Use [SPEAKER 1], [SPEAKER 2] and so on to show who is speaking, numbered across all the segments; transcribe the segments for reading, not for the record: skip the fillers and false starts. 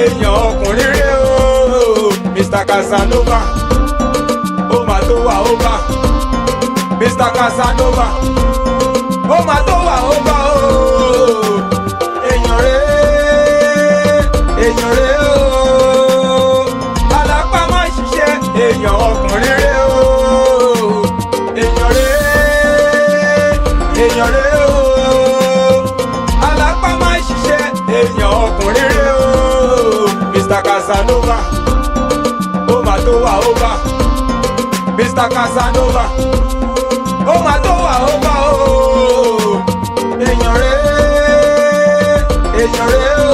[SPEAKER 1] Èèyàn ọkùnrin rẹ̀ o. Mr. Casanova, ó mà tó wà ó bá. Mr. Casanova, ó mà tó wà ó bá o. Èèyàn rẹ̀, èèyàn rẹ̀ o. Alápá má ṣiṣẹ́, èèyàn ọkùnrin rẹ̀ o. Èèyàn rẹ̀, èèyàn rẹ̀ o. Alápá má ṣiṣẹ́, èèyàn ọkùnrin rẹ̀ o. Mr. Casanova, ó mà tó wà ó bá. Mr. Casanova, ó mà tó wà ó bá o. Èèyàn rẹ̀, èèyàn rẹ̀ o.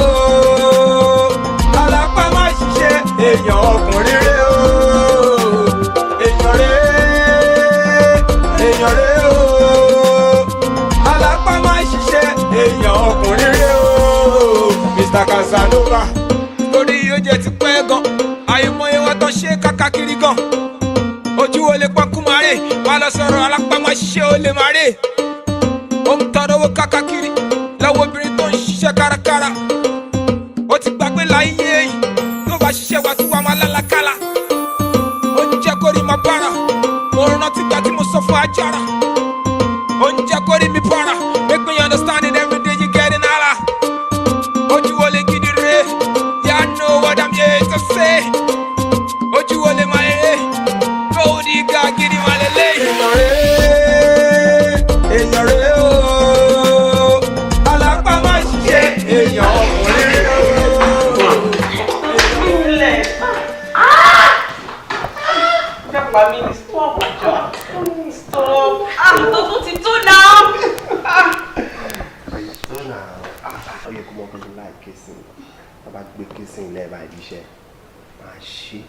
[SPEAKER 1] Alápá má ṣiṣẹ́, èèyàn ọkùnrin rẹ̀ o. Èèyàn rẹ̀, èèyàn rẹ̀ o. Alápá má ṣiṣẹ́, èèyàn ọkùnrin rẹ̀ o. Mr. Casanova. Torí yóò jẹ́ ti pẹ́ gan, àìmọye wọn tó ṣe kákàkiri gan. Ojú wo lè pọ́n kúmarè, wà lọ sọ̀rọ̀ alápámáṣiṣẹ́ ó lè má rè. Ó ń tọrọ owó kákàkiri lọ́wọ́ obìnrin tó ń ṣiṣẹ́ kárakára. Ó ti gbàgbé láyé yìí, tó bá ṣiṣẹ́ wá tí wàá máa lálàkàlà. Ó ń jẹ́ kórìí máa bára, mo rántí gbà tí mo sọ fún ajára. Ó ń jẹ́ kórìí mi bára, make me understand it every day you getting holla. Ojú wo lè gidi re, yeah, I know what I'm here to say. Ojú wo lè máa lè, gold digger gidi máa lè lé. Èèyàn rẹ̀, èèyàn rẹ̀ o. Alápá má ṣiṣẹ́, èèyàn ọkùnrin rẹ̀ o.
[SPEAKER 2] Sílẹ̀. Fẹ́ pa mí ní stop jọ. Stop. Ah, tó tún ti tó náà.
[SPEAKER 3] Tó náà, ó yẹ kó mọ pé láì kissing, tó bá gbé kissing lẹ́ẹ̀bà ìdíṣẹ́, máa ṣe,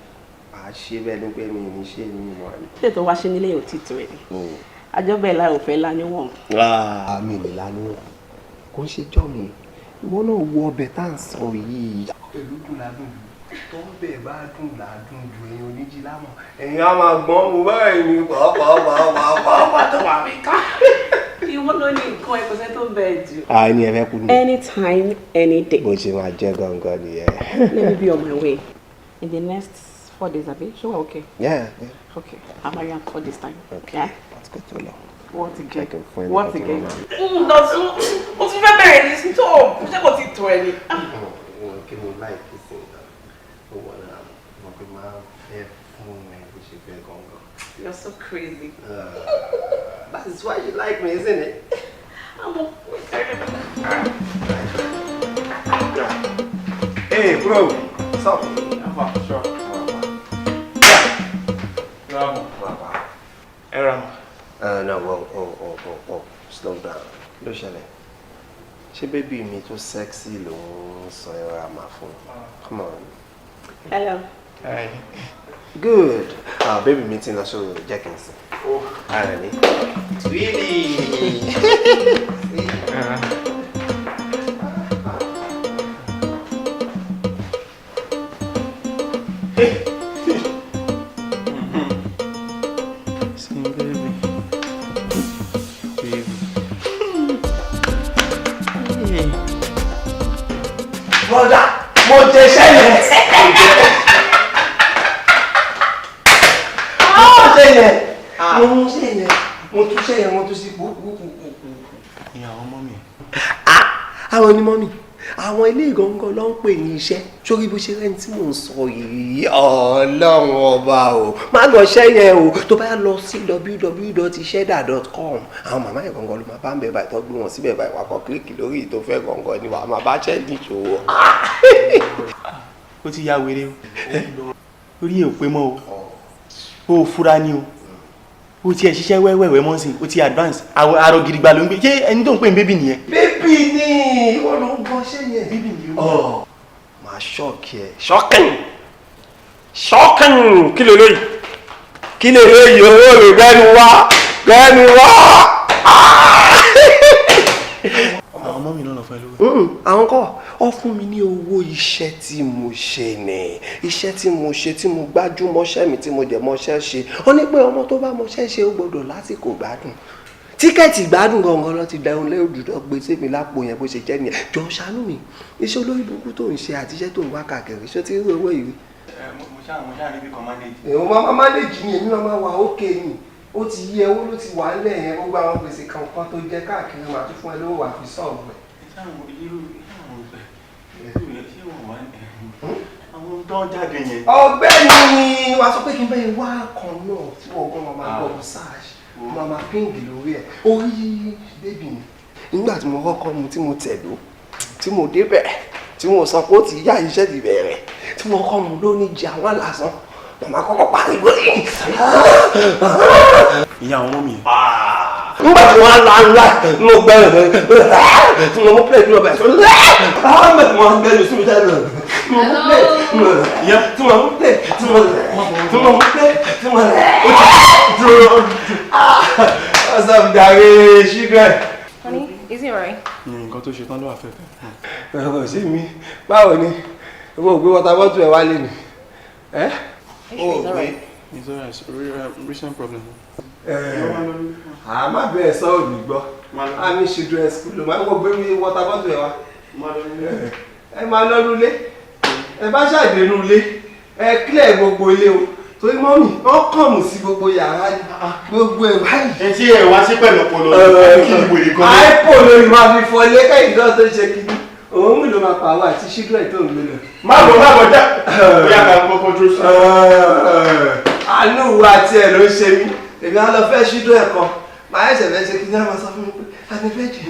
[SPEAKER 3] máa ṣe bẹ́ẹ̀ ni pé mi ní ṣe mi mọ̀ ni.
[SPEAKER 2] Ṣé tó wá ṣe nílé ò tí tó ẹ̀ ni? Àjọbẹ̀ láì ò fẹ́ lá níwọ̀n.
[SPEAKER 3] Mi lè lánìí, kò ń ṣe jọ́ mi. Ìwọ náà wo ọbẹ̀ tá à ń sọ yìí. Pẹ̀lú dùn ládùn jù, tó ń bẹ̀ bá dùn ládùn jù, ẹ̀yin oníjì lámọ̀, ẹ̀yin á máa gbọ́n mo báyìí ní pàápàá tó wà mí ká.
[SPEAKER 2] Ìwọ ló ní nǹkan ẹ̀, kò sẹ́ tó ń bẹ̀ jù.
[SPEAKER 3] Àá ní ẹ fẹ́ kú ni.
[SPEAKER 2] Anytime, any day.
[SPEAKER 3] Bó ṣe máa jẹ́ gangan nìyẹn.
[SPEAKER 2] Let me be on my way. In the next 4 days, abi? Ṣé wà okay?
[SPEAKER 3] Yeah.
[SPEAKER 2] Okay. I'm marry am 4 days time.
[SPEAKER 3] Okay.
[SPEAKER 2] Yeah?
[SPEAKER 3] That's good to know.
[SPEAKER 2] What again?
[SPEAKER 3] Jẹ́ kí n fún ẹ ní
[SPEAKER 2] What
[SPEAKER 3] nǹkan tí
[SPEAKER 2] again?
[SPEAKER 3] wọ́n máa-
[SPEAKER 2] Dọ̀tún, o tún fẹ́ bẹ̀rẹ̀ ní stop. Ṣé kò ti tó ẹ ni?
[SPEAKER 3] Kí mo láì kissing náà, ó wà lára mo pé máa fẹ́ fún ẹ bó ṣe fẹ́ gangan.
[SPEAKER 2] You're so crazy.
[SPEAKER 3] That is why you like me, isn't it?
[SPEAKER 2] I'm a...
[SPEAKER 3] Hey, bro. What's up?
[SPEAKER 1] Sure. Bravo. Ẹ ra mọ̀.
[SPEAKER 3] No, whoa, oh, slow down. Kí ló ṣẹlẹ̀? Ṣé baby mi tó sexy ló ń sọ ẹ ra máa fún? Come on.
[SPEAKER 2] Hello.
[SPEAKER 1] Hi.
[SPEAKER 3] Good. Baby mi ti lọ sórí, jẹ́ kí n sìn. Ara mi. Sweetie.
[SPEAKER 1] Ẹ ra. Sing, baby. Baby. Hey.
[SPEAKER 3] Brother, mo jẹ iṣẹ́ yẹn. Mo jẹ yẹn. Mo mú iṣẹ́ yẹn. Mo tún iṣẹ́ yẹn, mo tún sí kúkúkú.
[SPEAKER 1] Ìyàwó mummy.
[SPEAKER 3] Àwọn onímọ̀ mi, àwọn ilé ìgangan ló ń pè ní iṣẹ́ sórí bó ṣe rẹ́ni tí mò ń sọ yìí. Ọlọ́run ọba o, má lọ ṣẹ́ yẹn o. Tó bá lọ sí www.iseda.com, àwọn màmá yẹn gangan ló máa bá ń bẹ̀ báyìí, tó gbé wọn síbẹ̀ báyìí. Wà kọ́ click lórí tó fẹ́ gangan ni wàá máa bá ṣẹ́ nìṣòwò.
[SPEAKER 4] Ó ti ya wèrè o, orí ẹ̀ ò pé mọ́ o, ó fura ni o. Ó tiẹ̀ ṣiṣẹ́ wẹ́wẹ́wẹ́ mọ́ sí, ó ti advance àrò gidigba ló ń gbé. Ṣé ẹni tó ń pè ní baby nìyẹn?
[SPEAKER 3] Baby ni, ìwọ ló ń gbọ́ ṣẹ́ yẹn.
[SPEAKER 4] Baby ni o.
[SPEAKER 3] Ọ̀ máa shock ẹ, shocking, shocking. Kí lè lóyìí, kí lè lóyìí? Owó rẹ̀, gbẹ́nu wá, gbẹ́nu wá.
[SPEAKER 4] Àwọn mummy náà lọ fún ẹ lówó?
[SPEAKER 3] Àwọn kọ́ ọ fún mi ní owó iṣẹ́ tí mo ṣe ni, iṣẹ́ tí mo ṣe, tí mo gbájú mọ́ṣẹ́ mi, tí mo jẹ̀ mọ́ṣẹ́ ṣe. Ó ní pé ọmọ tó bá mọ́ṣẹ́ ṣe, ó gbọ́dọ̀ lásìkò gbádùn. Ticket ìgbádùn gangan lọ ti dẹrun lẹ́rù tó gbé sèmi lápò yẹn. Bó ṣe jẹ́ nìyẹn. Jọ, ṣàánú mi, iṣẹ́ olórí burúkú tó ń ṣe àti iṣẹ́ tó ń wá káàkiri, ṣé ti rí owó yìí?
[SPEAKER 4] Mo ṣáà rí bí kan manage.
[SPEAKER 3] Èèyàn máa manage ni, èmi máa wà ókè ni. Ó ti yẹ, owó ló ti wà ńlẹ̀ yẹn. Gbogbo àwọn gbèsè kankan tó jẹ káàkiri, màá tún fún ẹ lówó, wà fi sọ̀rọ̀ ẹ̀.
[SPEAKER 4] Ṣáà irú ṣé wọ́n wá àwọn tó ń jáde yẹn?
[SPEAKER 3] Ọ̀gbẹ́ni, wàá sọ pé kí n bẹ́ẹ̀ wá kan náà tí wọ́n gan máa gbọ́ massage, máa ping lórí ẹ̀, orí baby mi. Nígbà tí mo kọ́kọ́ mu, tí mo tẹ̀dó, tí mo débẹ̀, tí mo sọ pé ó ti yá, iṣẹ́ ti bẹ̀rẹ̀, tí mo kọ́ mu ló ní jẹ àwọn lásán, màmá kọ́kọ́ pariwo.
[SPEAKER 4] Ìyá àwọn ọmọ mi.
[SPEAKER 3] Nígbà tí wọ́n á la ńlá, mo gbẹ́rù tí mo mú plate, tí mo bẹ̀rẹ̀ sọ nígbà tí wọ́n á gbẹ́rù sí mi sẹ́nu, tí mo mú plate, tí mo mú plate, tí mo mú plate, tí mo dúró. What's up, jàre, ṣígbẹ́?
[SPEAKER 2] Honey, is it alright?
[SPEAKER 4] Nǹkan tó ṣe tán ló wà fẹ́fẹ́.
[SPEAKER 3] Kò sí mi. Báwo ni? Owó ògbé water bottle ẹ̀ wálé ni. Ẹ́
[SPEAKER 2] It's alright.
[SPEAKER 4] It's alright, it's a recent problem.
[SPEAKER 3] À má bẹ́ẹ̀ sọ òní gbọ́. Àmì children school ló máa ń wọ́n gbé mi water bottle ẹ̀ wá. Ẹ máa lọ nulẹ̀. Ẹ bá ṣàdé nulẹ̀. Ẹ clear gbogbo ilé o. Torí mummy, wọ́n kọ̀mù sí gbogbo yàrá ni. Gbogbo ẹ̀ báyìí.
[SPEAKER 4] Ẹ ṣé ẹ wá sí pẹ̀lú ọpọlọ kí ni wèrè kan?
[SPEAKER 3] Àìpò lórí máa fi fọlé kẹ́yìn náà tó ṣe kiri. Òun mi ló máa pàwọ́ àti children tó ń gbé lọ.
[SPEAKER 4] Má bọ̀, má bọ̀ já. Bóyá ká kọ́kọ́ dúró sí.
[SPEAKER 3] Àánú wa tiẹ̀ ló ń ṣe mí. Èmi á lọ fẹ́ ṣídó ẹ̀ kan, màá ẹ̀ṣẹ̀ fẹ́ ṣe kí ní àwọn sọ fún mi pé àmì fẹ́ jì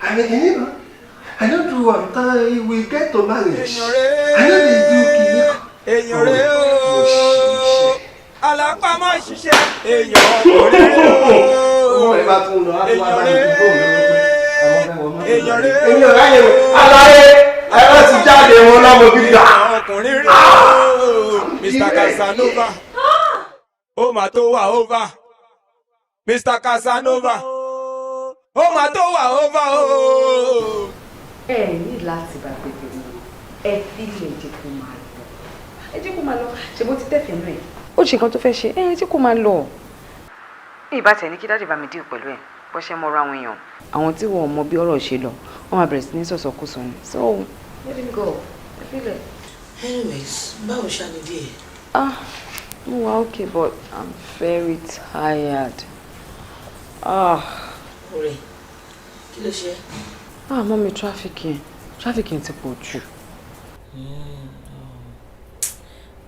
[SPEAKER 3] àmì kìíní kan. I no do am till we get to marriage. I no dey do kìíní kan.
[SPEAKER 1] Èèyàn rẹ̀ o, alápámọ́ ṣiṣẹ́, èèyàn ọkùnrin rẹ̀ o.
[SPEAKER 3] Ọmọ rẹ̀ bá tún lọ, á tún wá bá mi dúró lórí pé àwọn fẹ́ wọ mọ́tò.
[SPEAKER 1] Èèyàn rẹ̀.
[SPEAKER 3] Èmi ò ráyè o, aláyé ẹ̀rọ ti jáde wọn lọ́mọ gidi gbà.
[SPEAKER 1] Èèyàn ọkùnrin rẹ̀ o, Mr Casanova, ó mà tó wà over. Mr Casanova, ó mà tó wà over o.
[SPEAKER 2] Ẹ ní láti bá pépè mọ, ẹ fi lè jẹ́ kó máa lọ, ẹ jẹ́ kó máa lọ. Ṣe bó ti tẹ̀fẹ̀ náà ẹ̀, ó ṣe nǹkan tó fẹ́ ṣe, ẹ jẹ́ kó máa lọ. Ní ìbá tẹ̀ ní kí daddy bá mi deal pẹ̀lú ẹ̀, bó ṣe mọ́ra àwọn èèyàn. Àwọn tí wọn ò mọ bí ọ̀rọ̀ ṣe lọ, wọ́n máa bẹ̀rẹ̀ sí ní sọ̀sọ̀kúsọ ni, so let him go, ẹ fi lẹ̀.
[SPEAKER 5] Anyways, báwo ṣá ni díẹ̀?
[SPEAKER 2] Ah, mo wà okay, but I'm very tired. Ah.
[SPEAKER 5] Ọ̀rẹ́, kí ló ṣe?
[SPEAKER 2] Ah, mummy, traffic yẹn, traffic yẹn ti pọ̀ jù.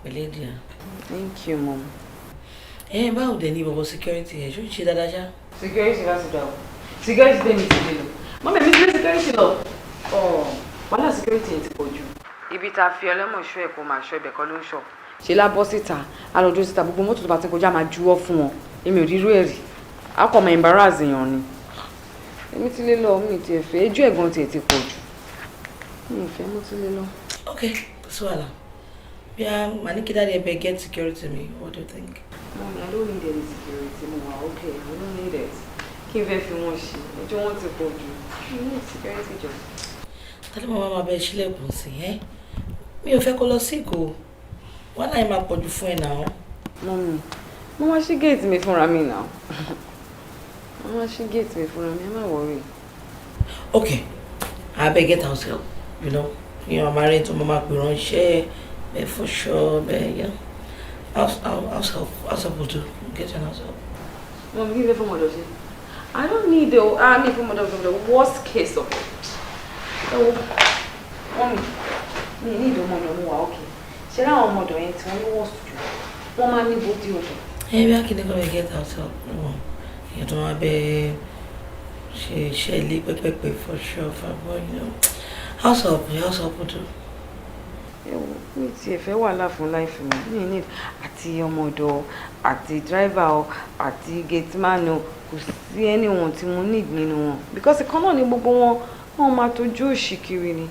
[SPEAKER 5] Pẹ̀lẹ́ díẹ̀.
[SPEAKER 2] Thank you, mom.
[SPEAKER 5] Ẹ báwo dẹ̀ ní bọ̀bọ̀ security yẹn, ṣó ń ṣe dáadáa ṣá?
[SPEAKER 2] Security láti dà o, security tẹ̀mí ti lè lọ, mummy mi ti lé security lọ. Ọ̀ wàhálà security yẹn ti pọ̀ jù. Ibi tá a fi ọlẹ́mọ̀ṣọ́ ẹ̀ kó máa ṣọ́, ibẹ̀ kọ́ ló ń ṣọ́. Ṣe lá bọ́ síta, a lọ dúró síta, gbogbo mọ́tò tó bá ti kọjá máa juwọ́ fún wọn. Èmi ò rí irú ẹ̀ rí, a kò máa embarrass èèyàn ni. Èmi ti lé lọ, mi ti ẹ̀ fẹ́ ẹjọ́ ẹ̀gbọ́n tiẹ̀ ti pọ̀ jù, mi ò fẹ́, mo ti lé lọ.
[SPEAKER 5] Ok, kò sí wàhálà. Bí a màá ní kí daddy ẹ bẹ get security mi, what do you think?
[SPEAKER 2] Mommy, I don't need any security. Mo wà okay, I don't need it. Kí n fẹ́ fi wọ́n ṣe? Ẹjọ́ wọn ti pọ̀ jù. I need security jọ.
[SPEAKER 5] Tálẹ́ màmá máa bẹ sílẹ̀kùn sí ẹ́. Mi ò fẹ́ kó lọ sí ìkó. Wàhálà yìí máa pọ̀ jù fún ẹ náà.
[SPEAKER 2] Mummy, mo máa ṣí gate mi fúnra mi náà. Mo máa ṣí gate mi fúnra mi, ẹ má worry.
[SPEAKER 5] Ok, I beg get house help. Àmàrẹ́ tó máa pè ránṣẹ́, bẹ́ẹ̀ fọṣọ, bẹ́ẹ̀ yeah. House help will do. Get an house help.
[SPEAKER 2] Mummy, kí n fẹ́ fọmọ ọ̀dọ̀ ṣe? I don't need the, I mean, fọmọ ọ̀dọ̀ fọmọ ọ̀dọ̀, worst case of it. Ẹ wo, mummy, mi ní ìdánwò ọmọ mo wà okay. Ṣé láwọn ọmọ ọ̀dọ̀ yẹn tí wọ́n ní worst jù? Wọ́n máa ní body odor.
[SPEAKER 5] Ẹ bí akíní kọ́ bẹ get house help. Ìyẹn tó máa bẹ ṣe iṣẹ́ ilé pẹ́pẹ́pẹ́, fọṣọ, fàbọ̀. House help will do.
[SPEAKER 2] Ẹ wo, mi tiẹ̀ fẹ́ wàhálà fún life mi, mi need àti ọmọ ọ̀dọ̀ àti driver o àti gateman o, kò sí anyone tí mo need nínú wọn, because ìkan náà ni gbogbo wọn, wọn máa tójú òṣì kiri ni.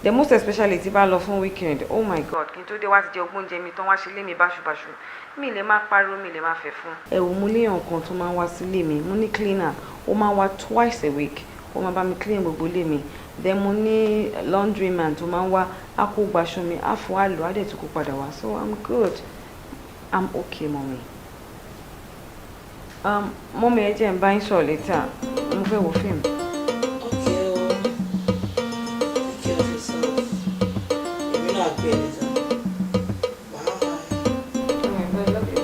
[SPEAKER 2] The most especially tí bá lọ fún weekend, oh my God, kí n tó dé, wá ti jẹ ogún oúnjẹ mi tán, wá ṣe lé mi báṣubàṣu, mi lè má pariwo, mi lè má fẹ́ fún. Ẹ wò, mo léèyàn kan tó máa ń wá sílé mi, mo ní cleaner, ó máa ń wá twice a week, ó máa bá mi clean gbogbo ilé mi. Then mo ní laundry man tó máa ń wá, á kó gbaṣọ mi, á fọ, á lò, á dẹ̀ tún kó padà wá. So I'm good, I'm okay, mommy. Mummy, ẹ jẹ́ n bá yín sọ̀rọ̀ later. Mo fẹ́ wo fíìmù.
[SPEAKER 5] Okay o. Take care of yourself. Èmi náà gbé ẹ later. Bye.
[SPEAKER 2] Alright, bye, love you.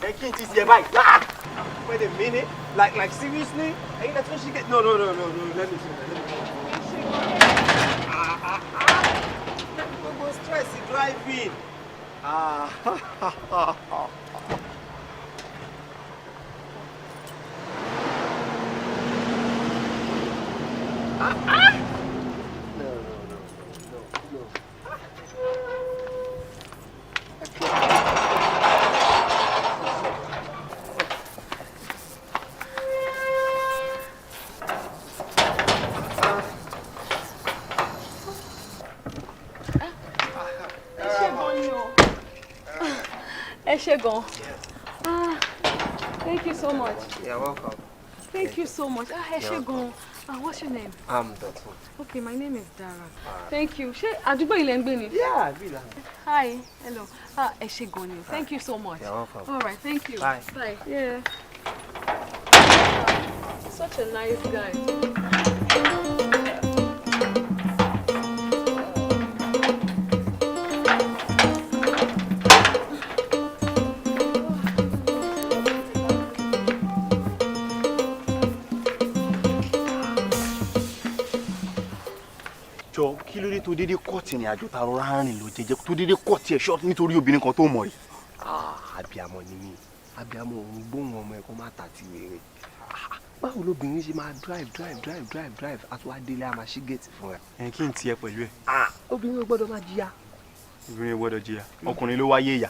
[SPEAKER 4] Ẹ kí n ti ṣe báyìí. Ah, wait a minute, like seriously, ẹ̀yin náà tún ṣí gate? No, no, no, no, no, let me see that, let me see. Ah, ah, ah, gbogbo stress driving. Ah. No, no, no, no, no.
[SPEAKER 6] Ẹ ṣé gan ni o. Ẹ ṣé gan. Ah, thank you so much.
[SPEAKER 3] You're welcome.
[SPEAKER 6] Thank you so much. Ah, ẹ ṣé gan. Ah, what's your name?
[SPEAKER 3] I'm Dotun.
[SPEAKER 6] Okay, my name is Dara. Thank you. Ṣé àdúgbò ilẹ̀ ń gbé ni?
[SPEAKER 3] Yeah, be like.
[SPEAKER 6] Hi, hello. Ah, ẹ ṣé gan ni o. Thank you so much.
[SPEAKER 3] You're welcome.
[SPEAKER 6] All right, thank you.
[SPEAKER 3] Bye.
[SPEAKER 6] Bye. Yeah. Such a nice guy.
[SPEAKER 4] Jọ, kí ló dé tó dédé cut ìrìn àjò tá a rọra rìn lọ jẹ́jẹ́, tó dédé cut ẹ̀ short nítorí obìnrin kan tó mọ̀ rí?
[SPEAKER 3] Ah, abiamọ ni mí. Abiamọ òun gbóhùn ọmọ ẹ kó má ta ti wèrè. Ah, báwo lobìnrin ṣe máa drive, drive, drive, drive, drive, àti wá délé, a máa ṣí gate fún ẹ?
[SPEAKER 4] Ẹ kí n tiẹ̀ pẹ̀lú ẹ̀?
[SPEAKER 3] Ah, obìnrin ò gbọ́dọ̀ máa jìyà.
[SPEAKER 4] Obìnrin gbọ́dọ̀ jìyà? Ọkùnrin ló wáyé ìyà.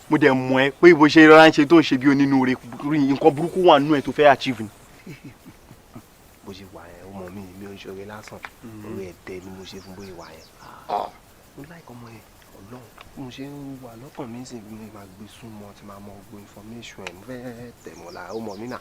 [SPEAKER 4] Mo dẹ̀ mọ̀ ẹ́ pé bó ṣe rọra ń ṣe tó ń ṣe bí onínúure, nǹkan burúkú wà nínú ẹ̀ tó fẹ́ achieve ni.
[SPEAKER 3] Bó ṣe wà yẹn, ọmọ mi, mi ò ń ṣoore lásán. Orí ẹ̀tẹ́ ni mo ṣe fún bóyá wà yẹn. Mo like ọmọ yẹn, Ọlọ́run. Bí mo ṣe ń wà lọ́kàn mi sì bí mo máa gbé súnmọ́, tí máa mọ gbogbo information ẹ̀, mo fẹ́ tẹ̀ mọ́ lára, ó mọ̀ mí nà.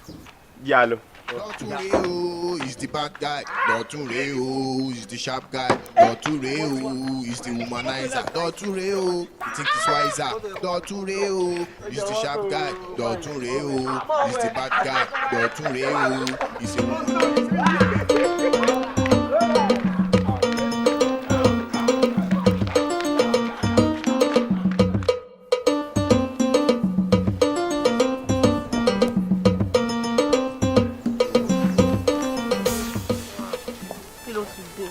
[SPEAKER 4] Yà lọ.
[SPEAKER 7] Dọ̀tun rèé o, is the bad guy. Dọ̀tun rèé o, is the sharp guy. Dọ̀tun rèé o, is the womanizer. Dọ̀tun rèé o, he think he's wiser. Dọ̀tun rèé o, is the sharp guy. Dọ̀tun rèé o, is the bad guy. Dọ̀tun rèé o, is the womanizer.
[SPEAKER 6] Kí ló tún dé?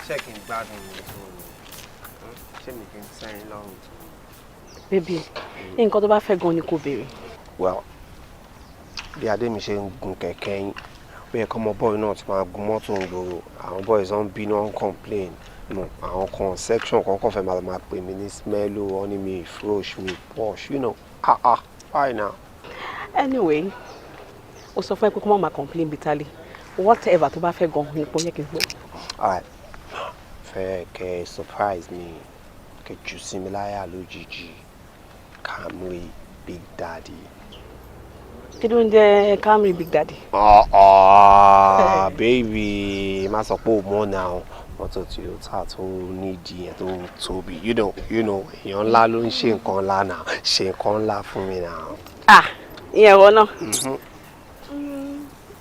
[SPEAKER 3] Ṣé kí n gbádùn mi tó ni? Ṣé mi kí n sẹ́yìn lọ́rùn tó ni?
[SPEAKER 8] Baby, nǹkan tó bá fẹ́ gan ni kò béèrè.
[SPEAKER 3] Well, bí adé mi ṣe ń gun kẹ̀kẹ́ yín, ó yẹ kọ́mọ boy náà ti máa gun mọ́tò ń gbòòrò. Àwọn boys ń bínú, ń complain no. Àwọn kan section kan kàn fẹ́ máa pè mí ní smello, wọ́n ní mi fresh, mi posh. Ah ah, why now?
[SPEAKER 8] Anyway, ó sọ fún ẹ pé kó má máa complain bitterly. Whatever tó bá fẹ́ gan ni kò yẹ kí n gbọ́.
[SPEAKER 3] Alright, fẹ́ kẹ́ surprise mi, kẹ́ jù sí mi láyà lójijì. Camry Big Daddy.
[SPEAKER 8] Kí ló ń jẹ́ Camry Big Daddy?
[SPEAKER 3] Oh, oh, baby, má sọ pé o mọ̀ náà. Mọ́tò tí ó tà tó nídìí yẹn tó tóbi. Èèyàn ńlá ló ń ṣe nǹkan ńlá náà. Ṣe nǹkan ńlá fún mi náà.
[SPEAKER 8] Ah, ìyẹn ẹ̀rọ náà.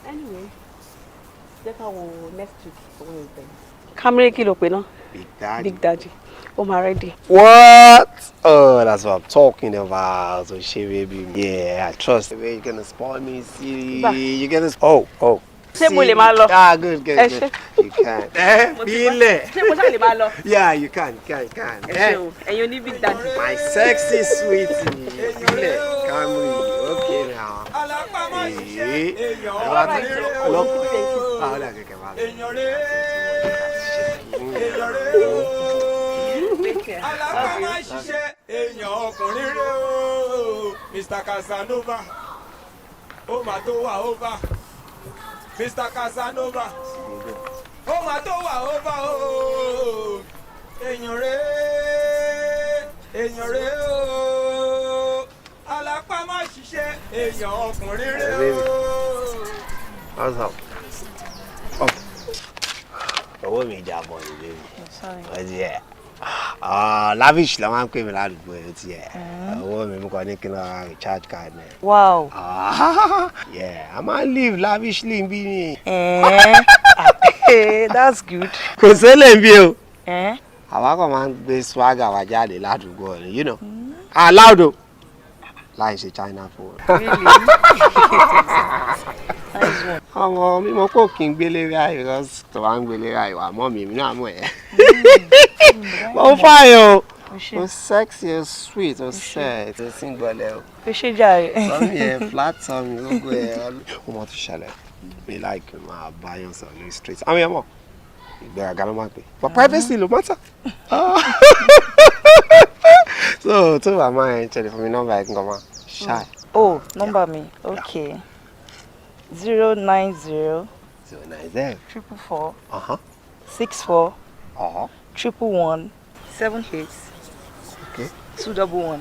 [SPEAKER 8] Anyway, jẹ́ ká wo next week Wednesday. Camry kí ló pè náà?
[SPEAKER 3] Big Daddy.
[SPEAKER 8] Big Daddy. Ó máa ready.
[SPEAKER 3] What? Oh, that's what I'm talking about. So, shit, baby. Yeah, I trust. You're gonna spoil me, see?
[SPEAKER 8] Bye.
[SPEAKER 3] You're gonna. Oh, oh.
[SPEAKER 8] Ṣé mo lè máa lọ?
[SPEAKER 3] Ah, good, good,
[SPEAKER 8] Ẹ
[SPEAKER 3] good.
[SPEAKER 8] ṣé.
[SPEAKER 3] You can. Eh, feel.
[SPEAKER 8] Ṣé mo ṣáà lè máa lọ?
[SPEAKER 3] Yeah, you can, you can, you can.
[SPEAKER 8] Ẹ ṣé o, ẹ̀yin oní big daddy.
[SPEAKER 3] My sexy sweetie. Feel Camry. Okay now. Eh, ọlọ́pàá. Ah, ó dà kẹ̀kẹ́ máa lọ.
[SPEAKER 1] Alápá ṣiṣẹ́ èèyàn ọkùnrin rẹ̀ o, Mr Casanova, ó mà tó wà over. Mr Casanova, ó mà tó wà over o. Èèyàn rẹ̀, èèyàn rẹ̀ o. Alápá má ṣiṣẹ́ èèyàn ọkùnrin rẹ̀ o.
[SPEAKER 3] What's up? Oh. Owó mi jà bọ̀ ní baby.
[SPEAKER 2] Sorry.
[SPEAKER 3] Ó ti yẹ. Ah, lavish la máa ń pè mí ládùúgbò ẹ̀, ó ti yẹ. Owó mi mú kàn ní kí n lọ ra recharge card náà.
[SPEAKER 2] Wow.
[SPEAKER 3] Ah, yeah, I máa ń live lavishly bí ni.
[SPEAKER 2] Eh, that's good.
[SPEAKER 3] Kò sẹ́lẹ̀ ń bí o.
[SPEAKER 2] Eh?
[SPEAKER 3] Àwa kàn máa ń gbé swagger wa jáde ládùúgbò ni. Allowed o. Láì ṣe China phone.
[SPEAKER 2] Really? Nice one.
[SPEAKER 3] Ọmọ mi mọ kó kí n gbélé ráì because tó bá ń gbélé ráì wà mọ́ mi, èmi náà mọ̀ ẹ́. Ó fine o. Ó sexy, ó sweet, ó set, ó sì ń gbọ́lẹ̀ o.
[SPEAKER 2] Ó ṣe jàre.
[SPEAKER 3] Sọ́mi ẹ̀ flat tummy gbogbo ẹ̀. Ó mọ tó ṣẹlẹ̀. Mi like máa báyọ̀ sọ lórí street. Àwọn èèyàn mọ̀. Ìgbéraga ló máa ń pè. But privacy ló matter. So tó bá máa ń tẹ̀lé fún mi nọ́mbà ẹ̀ kí n kàn máa ṣáì.
[SPEAKER 2] Oh, number mi. Okay. 090
[SPEAKER 3] 090.
[SPEAKER 2] 444 64 111 78 211.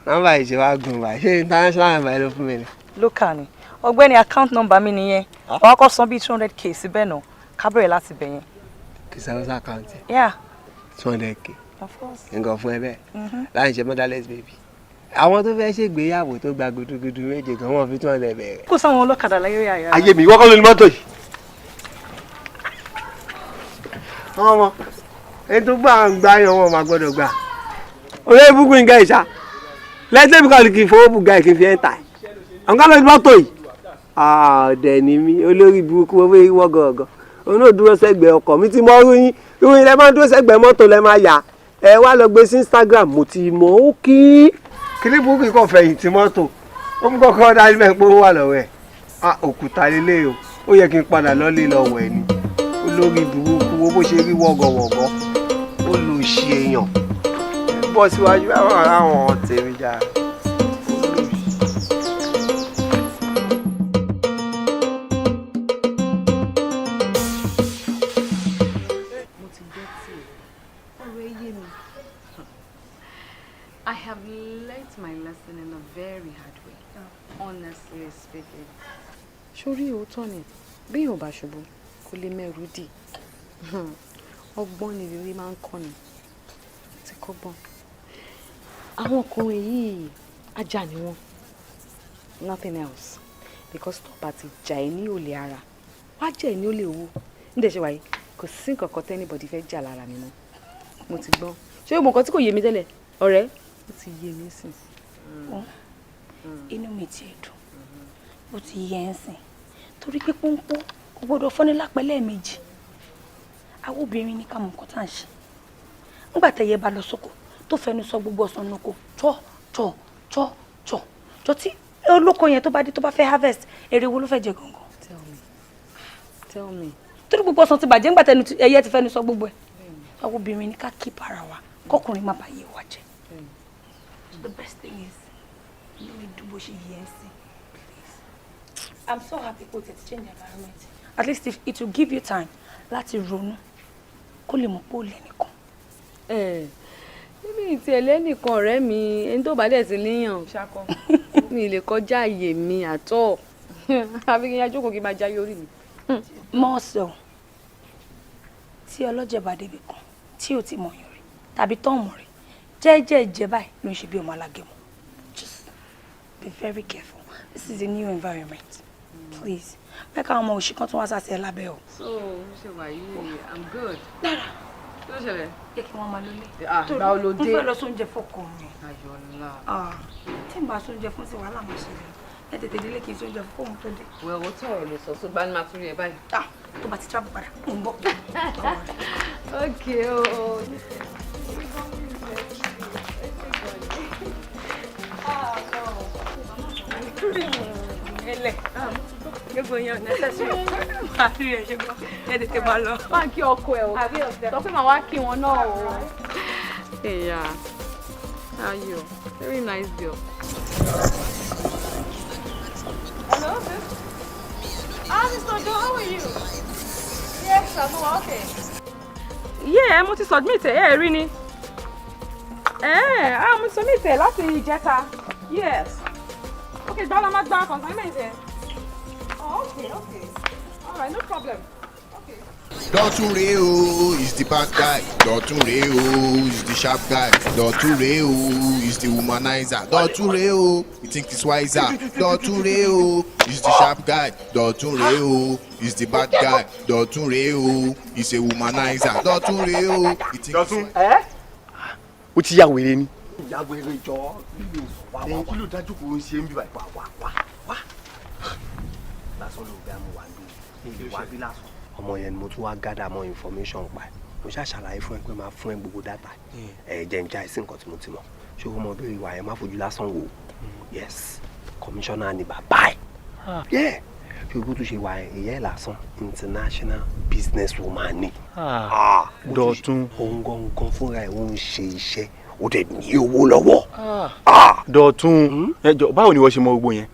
[SPEAKER 3] Nọ́mbà yìí ṣe wá gùn báyìí. Ṣé international number ló fún mi ni?
[SPEAKER 2] Local ni. Ọ̀gbẹ́ni, account number mi nìyẹn. Wọ́n á kọ́ san bíi 200K síbẹ̀ náà. Ká bẹ̀rẹ̀ láti bẹ̀ yẹn.
[SPEAKER 3] Kì í sanwó sí account.
[SPEAKER 2] Yeah.
[SPEAKER 3] 200K.
[SPEAKER 2] Of course.
[SPEAKER 3] Nǹkan fún ẹ bẹ́ẹ̀.
[SPEAKER 2] Mhm.
[SPEAKER 3] Láì ṣe motherless baby. Àwọn tó fẹ́ ṣègbéyàwó tó gba gudugudu méje gan wọ́n fi 200 bẹ̀rẹ̀.
[SPEAKER 2] Kò sáwọn ọlọ́kadà láyé àyà.
[SPEAKER 3] Ayé mi, ìwọ kọ́ ló ní mọ́tò yìí. Ọmọ ẹni tó gbà ń gbá yan wọn máa gbọ́dọ̀ gbà. Olóyè búkú ń gẹ ìṣá. Lẹ́sẹ̀ bí kọ́ni kì í fowó bùgá kì í fi ẹ̀ ń tà. Àwọn kan ló ní mọ́tò yìí. Ọ̀dẹ̀ ni mí, olórí burúkú, mo fẹ́ wọ́ gọ̀ọ̀gọ̀. Òun náà dúró sẹ́gbẹ̀ẹ́ ọkọ̀ mi ti mọ ọrú yín. Irú yín lẹ máa ń dúró sẹ́gbẹ̀ẹ́ mọ́tò lẹ máa yà. Ẹ wá lọ gbé sí Instagram, mo ti mọ̀ ó kí. Kíní burúkú yìí kò fẹ̀yìntì mọ́tò. Ó mú kọ́kọ́ dájú mẹ́ pé ó wà lọ́wọ́ ẹ̀. Ah, òkúta lélẹ̀ o. Ó yẹ kí n padà lọ́lé lọ wẹ̀ ni. Olórí burúkú, wo bó ṣe rí wọ́gọ̀wọ̀gọ̀. Ó lù ṣe èèyàn. Bọ́ síwájú àwọn aráwọn tèmi jà.
[SPEAKER 6] Mo ti gbọ́ tí ọ̀rọ̀ ẹ yé mi. I have learnt my lesson in a very hard way, honestly speaking. Sórí òótọ́ ni, bí yóò bá ṣubú kó lè mẹ́rù dì. Ọgbọ́n ni ìrírí máa ń kọ́ ni, ti kọ́gbọ́n. Àwọn ọkùnrin yìí, ajá ni wọ́n, nothing else, because tó bá ti jà ẹ́ ní olè ara, wá jẹ́ ẹ́ ní olè owó. Nídìí ṣe wáyé, kò sí nǹkan kan t'anybody fẹ́ jà lára mi mọ́. Mo ti gbọ́n. Ṣé o mọ nǹkan tí kò yé mi tẹ́lẹ̀, ọ̀rẹ́? Ó ti yé mi sìn.
[SPEAKER 9] Inú mi ti dùn ó ti yẹ ẹ́ sìn, torí pé pọ́npọ́n kò gbọ́dọ̀ fọ́ni lápẹ́ lẹ́ẹ̀mejì. Àwọn obìnrin ní ká mọ nǹkan tá à ń ṣe. Nígbà tẹ̀yẹ bá lọ sóko tó fẹnu sọ gbogbo ọ̀sán nùkọ tọ́ tọ́ tọ́ tọ́ tọ́, tí olóko yẹn tó bá dé tó bá fẹ́ harvest, èrè wo ló fẹ́ jẹ gangan?
[SPEAKER 6] Tell me, tell me.
[SPEAKER 9] Torí gbogbo ọ̀sán ti bàjẹ́ nígbà tẹnu ẹyẹ ti fẹnu sọ gbogbo ẹ̀. Àwọn obìnrin ní ká keep ara wa kọkùnrin má bàa yé wa jẹ. So the best thing is, inú mi dùn bó ṣe yẹ ẹ́ sí. Please, I'm so happy kò tẹ̀ change environment. At least if it will give you time láti ronú kó lè mọ̀ pé ó lè nìkan.
[SPEAKER 6] Níbi tí ẹlẹ́nìkan, ọ̀rẹ́ mi, ẹni tó bá dẹ̀ ti níyàn ṣakọ mi lè kọjá àyè mi àtọ̀, àbí kí n yá jókòó kí n máa jáyé orí mi.
[SPEAKER 9] Mọ́ọ̀sẹ̀ tí ọlọ́jẹ̀ bá débi kan tí ò ti mọ̀yàn rí tàbí tán mọ̀ rí, jẹ́jẹ́ jẹ́ báyìí ló ń ṣe bí ọmọ alágẹmọ. Just be very careful. This is a new environment. Please, mẹ́ka àwọn ọmọ òṣì kan tún wá sá sí ẹ lábẹ́ o.
[SPEAKER 6] So ṣe wà yìí, I'm good.
[SPEAKER 9] Dára.
[SPEAKER 6] Kí ló ṣẹlẹ̀?
[SPEAKER 9] Jẹ́ kí wọ́n máa lólé.
[SPEAKER 6] Ah, báwo ló dé?
[SPEAKER 9] Mo fẹ́ lọ sóúnjẹ fọ́kọ mi.
[SPEAKER 6] Ayọ̀lá.
[SPEAKER 9] Ah, tí n bá sóúnjẹ fún sí, wàhálà máa ṣẹlẹ̀. Ẹ tètè délé kí n sóúnjẹ fún kóun tó dé.
[SPEAKER 2] Wẹ̀ owó tọ̀rọ̀ ló sọ, tó bá ní máa tún rí ẹ báyìí.
[SPEAKER 9] Ah, tó bá ti travel padà, mò ń bọ̀.
[SPEAKER 2] Okay o.
[SPEAKER 9] Ẹlẹ̀, gbogbo yẹn ò necessary. Màá rí ẹ ṣe gbọ́, ẹ tètè máa lọ.
[SPEAKER 6] Máa kí ọkọ ẹ o. Sọ pé màá wá kí wọn náà o.
[SPEAKER 2] Yeah. How are you? Very nice girl.
[SPEAKER 6] Hello, sis. Ah, Mr. Ojo, how are you? Yes, I'm okay.
[SPEAKER 8] Yeah, mo ti submit ẹ, ẹ rí ni. Ah, mo ti submit ẹ láti ìjẹta. Yes. Okay, gbọ́dọ̀ la máa gba consignment ẹ. Oh, okay, okay. All right, no problem. Okay.
[SPEAKER 7] Dọ̀tun rèé o is the bad guy. Dọ̀tun rèé o is the sharp guy. Dọ̀tun rèé o is the womanizer. Dọ̀tun rèé o, he think he's wiser. Dọ̀tun rèé o is the sharp guy. Dọ̀tun rèé o is the bad guy. Dọ̀tun rèé o is a womanizer. Dọ̀tun rèé o, he think he's wiser.
[SPEAKER 4] Ó ti ya wèrè ni.
[SPEAKER 3] Ìyá wèrè jọ nílò wá wá.
[SPEAKER 4] Kí ló dájú kò ń ṣe ń bí báyìí?
[SPEAKER 3] Wá wá wá wá. Lásán ló bẹ àmú wá ní ìlú wá bí lásán. Ọmọ yẹn ni mo tún wá gather more information pa ẹ. Mo ṣáà ṣàlàyé fún ẹ pé máa fún ẹ gbogbo data. Ẹ jẹ́ n já ẹ sí nǹkan tí mo ti mọ̀. Ṣé o mọ bí ìwà yẹn má fojú lásán wò? Yes, commissioner ni bàbá ẹ̀. Yeah, ṣé o bó tún ṣe wà yẹn, ìyá ẹ̀ lásán international business woman ni.
[SPEAKER 4] Dọ̀tun.
[SPEAKER 3] Òun gangan fúnra ẹ̀ ó ń ṣe iṣẹ́, ó dẹ̀ ní owó lọ́wọ́.
[SPEAKER 4] Dọ̀tun, ẹ jọ, báwo ni wọ́n ṣe mọ gbogbo yẹn?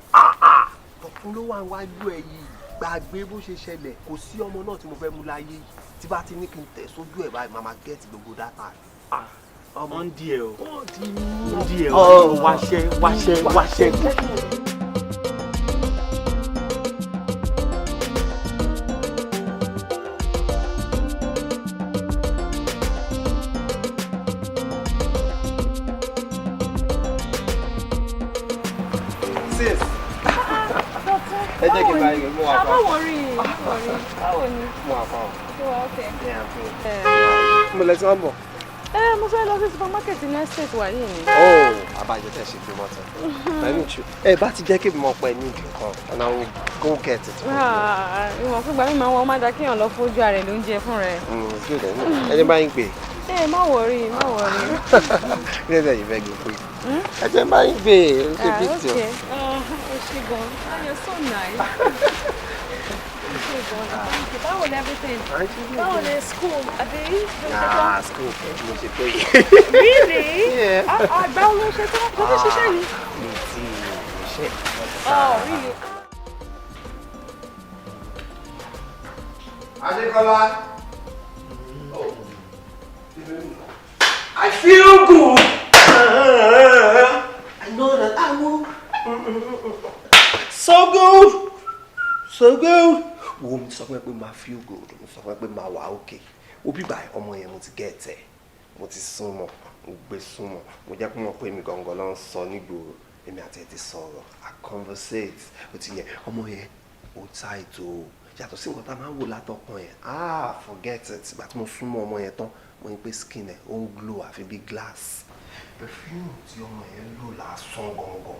[SPEAKER 3] Dọ̀tun ló wà wájú ẹ yìí, gbàgbé bó ṣe ṣẹlẹ̀. Kò sí ọmọ náà tí mo fẹ́ mú láyé yìí tí bá ti ní kí n tẹ̀ sójú ẹ̀ báyìí, màá máa get gbogbo data.
[SPEAKER 4] Wọ́n ń di ẹ̀ o. Wọ́n ń di ẹ̀ o. Wáṣẹ́ wáṣẹ́ wáṣẹ́.
[SPEAKER 3] Sis, ẹ jẹ́ kí n bá yín mú wa pa.
[SPEAKER 6] Báwo rí? Báwo ni?
[SPEAKER 3] Mú wa pa o.
[SPEAKER 6] Ṣé wàá okay?
[SPEAKER 3] Yeah, I'm good. Mo lẹ tí wọ́n bọ̀.
[SPEAKER 6] Ẹ mo fẹ́ lọ sí supermarket ní estate wa yìí ni.
[SPEAKER 3] Oh, abájọ tẹ̀ ṣe fi mọ́tò. Let me chew. Ẹ bá ti jẹ́ kí mo pẹ́ ní ìdí kan and I will go get it.
[SPEAKER 2] Ìwọ̀n fúngbà mi máa ń wọ ọmọdé kéèyàn lọ fojú ara ẹ̀ lóúnjẹ fún rẹ̀.
[SPEAKER 3] It's good. Ẹ jẹ́ bá yín gbé.
[SPEAKER 6] Ẹ má worry, má worry.
[SPEAKER 3] Kí ló dé yìí fẹ́ gbé pé? Ẹ jẹ́ bá yín gbé. Ó ṣe big deal.
[SPEAKER 6] Okay. Ó ṣe gan. Oh, you're so nice. Ó ṣe gan. Thank you. Báwo ni everything? Báwo ni school? Àbí?
[SPEAKER 3] Ah, school mo ṣe tó yìí.
[SPEAKER 6] Really?
[SPEAKER 3] Yeah.
[SPEAKER 6] Àgbà wo ló ṣe tó? Ló fi ṣiṣẹ́ yìí?
[SPEAKER 3] Mi ti ṣe.
[SPEAKER 6] Oh, really?
[SPEAKER 3] Adekola. I feel good. I know that I will. So good. So good. Wo, mi sọ fún ẹ pé máa feel good, mo sọ fún ẹ pé máa wà okay. Wo bí báyìí, ọmọ yẹn mo ti get ẹ̀, mo ti súnmọ́, mo gbé súnmọ́, mo jẹ́ kó mọ̀ pé èmi gangan ló ń sọ nígboro. Èmi àti ẹ ti sọ̀rọ̀, I conversate, ó ti yẹ. Ọmọ yẹn, ó tight o. Yàtọ̀ sí nǹkan tá a máa ń wò látọkàn yẹn, ah, forget it. Ìgbà tí mo súnmọ́ ọmọ yẹn tán, mo ní pé skin ẹ̀ ó ń glow àfi bí glass. Perfume tí ọmọ yẹn lò lásán gangan,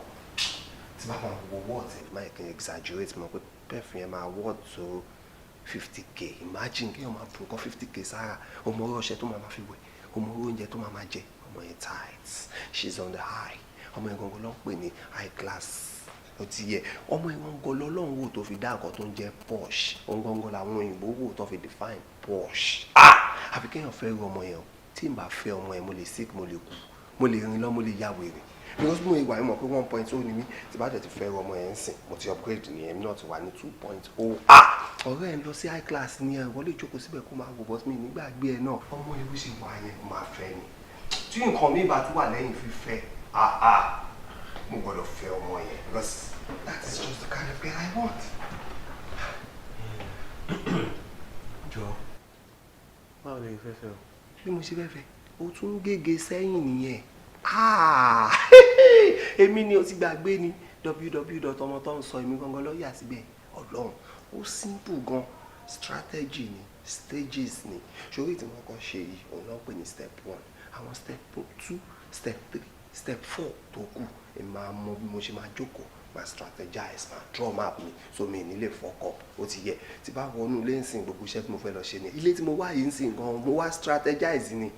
[SPEAKER 3] tí bá máa wo worth ẹ̀, máa kí n exaggerate, mọ̀ pé perfume yẹn máa worth tó 50K. Imagine kéèyàn máa bu nǹkan 50K sára, ọmọ orí ọṣẹ tó máa ma fi wẹ̀, ọmọ orí oúnjẹ tó máa ma jẹ. Ọmọ yẹn tight, she's on the high. Ọmọ yẹn gangan ló ń pè ní high class, ó ti yẹ. Ọmọ yẹn gangan lọ́lọ́run wò tó fi dá nǹkan tó ń jẹ́ posh. Òun gangan làwọn òyìnbó wò tó fi define posh. Ah, àfi kéèyàn fẹ́ ru ọmọ yẹn o. Tí n bá fẹ́ ọmọ yẹn, mo lè sick, mo lè kú, mo lè rìn lọ, mo lè ya wèrè, because mo ìwà yẹn mọ̀ pé 1.0 ni mí. Tí bá dẹ̀ ti fẹ́ ru ọmọ yẹn ń sìn, mo ti upgrade nìyẹn, èmi náà ti wà ní 2.0. Ah, ọ̀rẹ́ ẹ̀ ń lọ sí high class ni ẹ̀, wọ́n lè jókòó síbẹ̀ kó máa wò bọ́sí mi nígbàgbé ẹ̀ náà. Ọmọ yẹn bó ṣe wà yẹn, mo máa fẹ́ ni. Tí nǹkan mi bá tún wà lẹ́yìn fífẹ́, ah ah, mo gbọ́dọ̀ fẹ́ ọmọ yẹn because that is just the kind of girl I want.
[SPEAKER 4] Jọ, báwo lè fẹ́ fẹ́ o?
[SPEAKER 3] Bí mo ṣe fẹ́ fẹ́, o tún gègé sẹ́yìn nìyẹn. Ah, èmi ni o ti gbàgbé ni www ọmọ tó ń sọ, èmi gangan ló yà síbẹ̀. Ọlọ́run, ó simple gan. Strategy ni, stages ni. Ṣorí tí wọ́n kọ́ ṣe yìí, òun náà pè ní step one. Àwọn step 2, step 3, step 4 tó kù, èmi máa mọ bí mo ṣe máa jókòó. Máa strategize, máa draw map mi, so mi ní lè fuck up. Ó ti yẹ. Tí bá wọnú ilé ńsìn, gbogbo iṣẹ́ tí mo fẹ́ lọ ṣe ni. Ilé tí mo wá yìí ńsìn gan, mo wá strategize ni.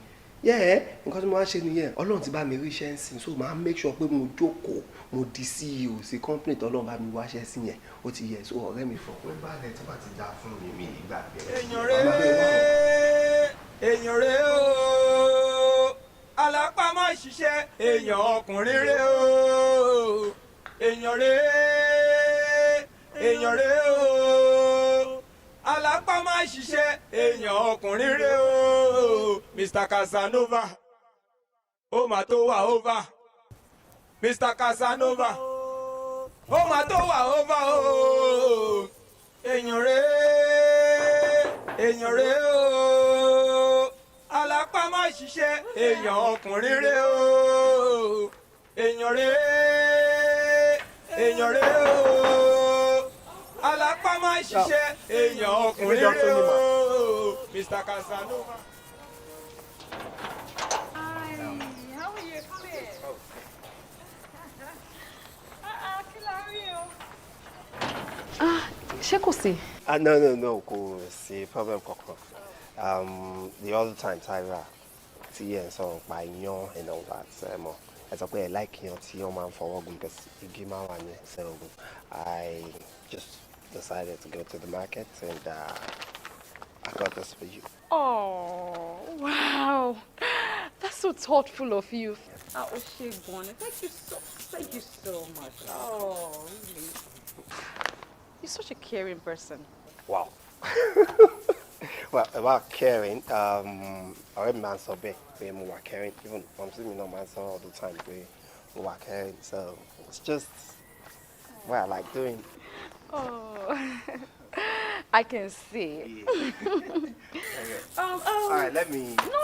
[SPEAKER 3] Yeah, nǹkan tí mo wá ṣe nìyẹn. Ọlọ́run ti bá mi rí iṣẹ́ ńsìn, so máa make sure pé mo jókòó, mo di CEO sí company tọ́lọ́run bá mi wáṣẹ́ sí yẹn. Ó ti yẹ. So ọ̀rẹ́ mi, fọkàn balẹ̀, tó bá ti dá fún mi, mi nígbà bẹ́ẹ̀.
[SPEAKER 1] Èèyàn rẹ̀, èèyàn rẹ̀ o, alápámọ́ ṣiṣẹ́, èèyàn ọkùnrin rẹ̀ o, èèyàn rẹ̀, èèyàn rẹ̀ o, alápámọ́ ṣiṣẹ́, èèyàn ọkùnrin rẹ̀ o, Mr Casanova, ó mà tó wà over, Mr Casanova, ó mà tó wà over o, èèyàn rẹ̀, èèyàn rẹ̀ o, alápámọ́ ṣiṣẹ́, èèyàn ọkùnrin rẹ̀ o, èèyàn rẹ̀, èèyàn rẹ̀ o, alápámọ́ ṣiṣẹ́, èèyàn ọkùnrin rẹ̀ o, Mr Casanova.
[SPEAKER 8] Hi, how are you? Come in. Ah, ah, kí la rí o?
[SPEAKER 6] Ah, ṣé kò sí?
[SPEAKER 3] Ah, no, kò sí problem kankan. The other time, Tyra, tí ẹ̀ ń sọ̀rọ̀ pa iyán and all that, ẹ mọ̀, ẹ sọ pé ẹ like iyán tí wọ́n máa ń fọwọ́ gún because igi máa wà ní. So I just decided to go to the market and I got this for you.
[SPEAKER 6] Oh, wow. That's so thoughtful of you. Ah, ó ṣé gan ni. Thank you so much. Oh, really? You're such a caring person.
[SPEAKER 3] Wow. Well, about caring, ọ̀rẹ́ mi máa ń sọ bẹ́ẹ̀ pé mo wà caring, even mumsy mi náà máa ń sọ all the time pé mo wà caring, so it's just what I like doing.
[SPEAKER 6] Oh, I can see.
[SPEAKER 3] All right, let me.
[SPEAKER 6] No.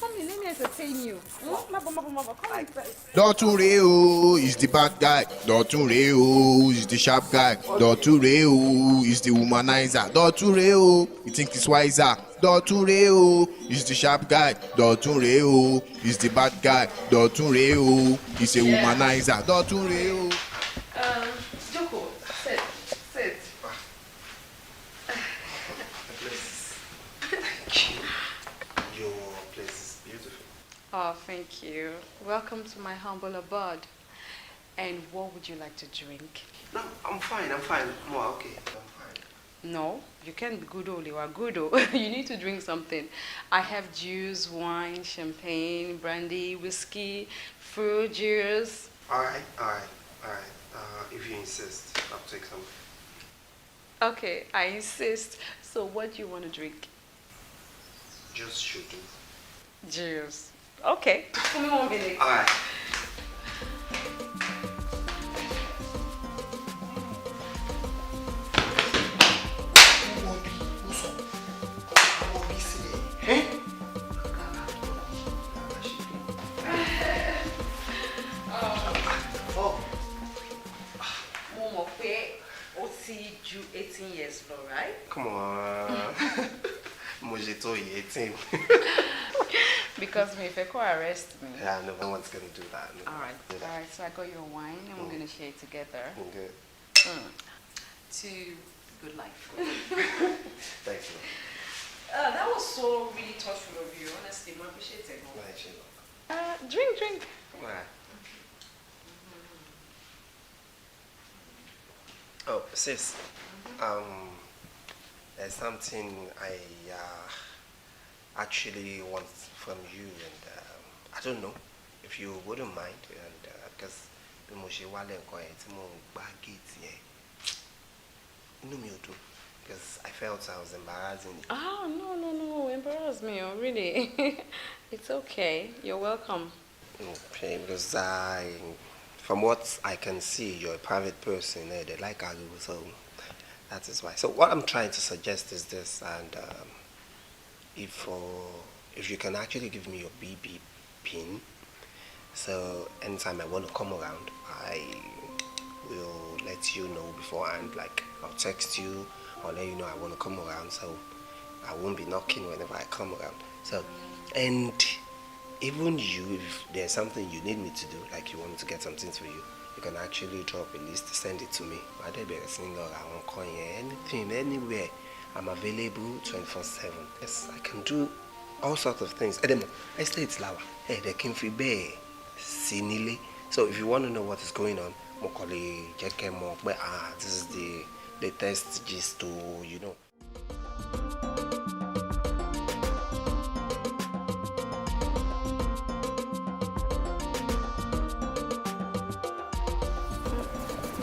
[SPEAKER 6] Come in, let me entertain you. Hmm? Mabo, mabo, mabo, come in.
[SPEAKER 7] Dọ̀tún rèé o, is the bad guy. Dọ̀tún rèé o, is the sharp guy. Dọ̀tún rèé o, is the womanizer. Dọ̀tún rèé o, he think he's wiser. Dọ̀tún rèé o, is the sharp guy. Dọ̀tún rèé o, is the bad guy. Dọ̀tún rèé o, is a womanizer. Dọ̀tún rèé o.
[SPEAKER 6] Jókòó, sit, sit.
[SPEAKER 3] The place. Thank you. Your place is beautiful.
[SPEAKER 6] Oh, thank you. Welcome to my humble abode. And what would you like to drink?
[SPEAKER 3] No, I'm fine. I'm fine. I'm okay. I'm fine.
[SPEAKER 6] No, you can't be good only. We're good. Oh. You need to drink something. I have juice, wine, champagne, brandy, whiskey, fruit juice.
[SPEAKER 3] All right, all right, all right. If you insist, I'll take some.
[SPEAKER 6] Okay, I insist. So what do you want to drink?
[SPEAKER 3] Juice should do.
[SPEAKER 6] Juice. Okay. Give me 1 minute.
[SPEAKER 3] All right. Wọ́n bí ó sọ, wọ́n bí sílẹ̀. Ẹ́ Oh,
[SPEAKER 6] Mo mọ̀ pé ó ti ju 18 years lọ, right?
[SPEAKER 3] Come on. Mo ṣe tó yìí 18.
[SPEAKER 6] Because mi fẹ́ kó arrest me.
[SPEAKER 3] Yeah, no one's gonna do that. No.
[SPEAKER 6] All right. All right. So I got your wine and we're gonna share it together.
[SPEAKER 3] Okay.
[SPEAKER 6] To good life.
[SPEAKER 3] Thank you.
[SPEAKER 6] That was so really thoughtful of you. Honestly, I appreciate it.
[SPEAKER 3] Thank you.
[SPEAKER 6] Drink, drink.
[SPEAKER 3] All right. Oh, sis. There's something I actually want from you, and I don't know if you wouldn't mind, and because bí mo ṣe wálé nǹkan yẹn tí mo ń gbá gate yẹn, inú mi ò dùn because I felt I was embarrassing you.
[SPEAKER 6] Ah, no. Embarrass me. Oh, really? It's okay. You're welcome.
[SPEAKER 3] Okay, because from what I can see, you're a private person. Eh? They like ariwo, so that is why. So what I'm trying to suggest is this, and if you can actually give me your BB pin, so anytime I want to come around, I will let you know beforehand. Like, I'll text you, I'll let you know I want to come around, so I won't be knocking whenever I come around. So, and even you, if there's something you need me to do, like you want me to get something for you, You can actually drop a list, send it to me. Màá dẹ̀ bẹ̀rẹ̀ sí ní lọ ra àwọn nǹkan yẹn. Anything, anywhere, I'm available 24/7. Yes, I can do all sorts of things. Ẹ dẹ̀ mọ̀, estate la wà, ẹ dẹ̀ kí n fi bẹ́ẹ̀ sí nílé. So if you want to know what is going on, mo kàn lè jẹ́ kẹ́ mọ̀ pé, ah, this is the latest gist o.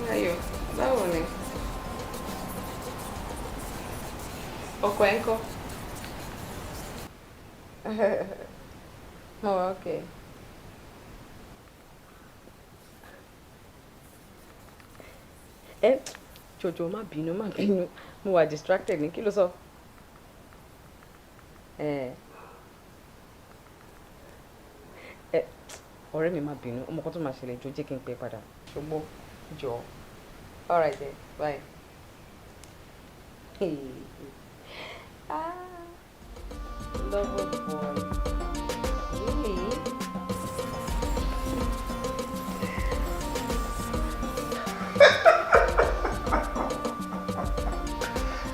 [SPEAKER 2] Ayọ̀, báwo ni? Ọkọ ẹ̀ ń kọ́? Mo wà okay. Ẹ jọ̀jọ̀, má bínú, má bínú, mo wà distracted ní. Kí ló sọ? Ẹ ẹ ọ̀rẹ́ mi, má bínú, ọmọ kan tó máa ṣẹlẹ̀, jọ jẹ́ kí n pè padà, ṣùgbọ́n jọ. All right then, bye. Hey. Ah, lover boy. Really?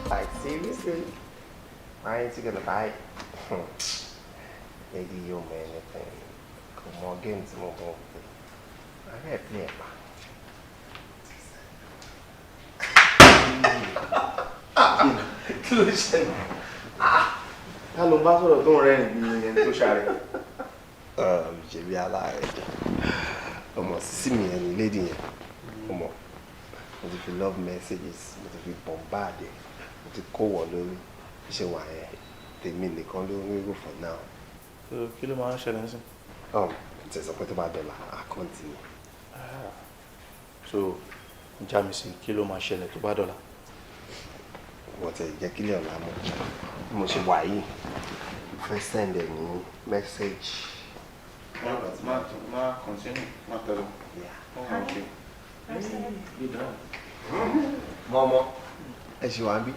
[SPEAKER 3] Like, seriously? Why ain't you gonna buy it? Lady, you man, anything. Come on, game to move on. I can't play it, man.
[SPEAKER 4] Kí ló ṣẹlẹ̀? Ta ló ń bá sọ̀rọ̀ tó ń rẹ́rìn bí ẹni tó ṣàrẹ̀?
[SPEAKER 3] Ṣebí aláàrẹ̀ jẹ́ ọmọ sísí mi yẹn ni lady yẹn. Ọmọ, mo ti fi love messages, mo ti fi bombard ẹ̀, mo ti kó wọ̀ lórí ṣe wà yẹn, tèmi nìkan ló ń rò for now.
[SPEAKER 4] So kí ló máa ń ṣẹlẹ̀ nísìn?
[SPEAKER 3] Tẹ̀ sọ pé tó bá dọ̀là, á continue.
[SPEAKER 4] So já mi sí, kí ló máa ṣẹlẹ̀ tó bá dọ̀là?
[SPEAKER 3] Wọ́n ti jẹ́ kílẹ̀ ọ̀la mọ́. Bí mo ṣe wà yìí, mo fẹ́ send ẹ̀ ní message.
[SPEAKER 4] Má má má continue, má tẹ̀lé.
[SPEAKER 3] Yeah.
[SPEAKER 4] Oh, okay. You done.
[SPEAKER 3] Mọ́mọ́, ẹ ṣì wá ń bí.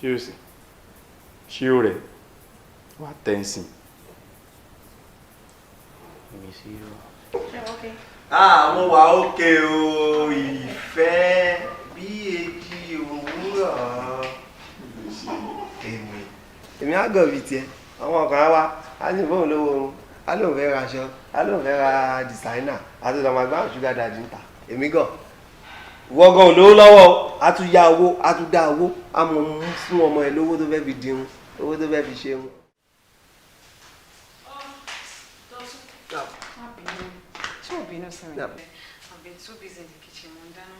[SPEAKER 4] Ṣé o sì? Ṣé o rẹ̀? Wà tẹ́ǹsìn. Èmi sí o.
[SPEAKER 3] Ah, mo wà ókè o, ìfẹ́ bí èjì òwúrọ̀. Èmi. Èmi á gọ̀ bíi tiẹ̀. Àwọn kan á wá, á ní fóun lówó oorun, á lóun fẹ́ ra aṣọ, á lóun fẹ́ ra designer, á tún lọ máa gbá sugar daddy ń ta. Èmi gọ̀. Ìwọ gan ò lówó lọ́wọ́ o, á tún yá owó, á tún dá owó, á mọ mú fún ọmọ ẹ lówó tó fẹ́ fi dirun, owó tó fẹ́ fi ṣerun.
[SPEAKER 2] Má bínú. Ṣé ò bínú sí mi?
[SPEAKER 3] No.
[SPEAKER 2] I've been too busy in the kitchen. Mo ń dáná.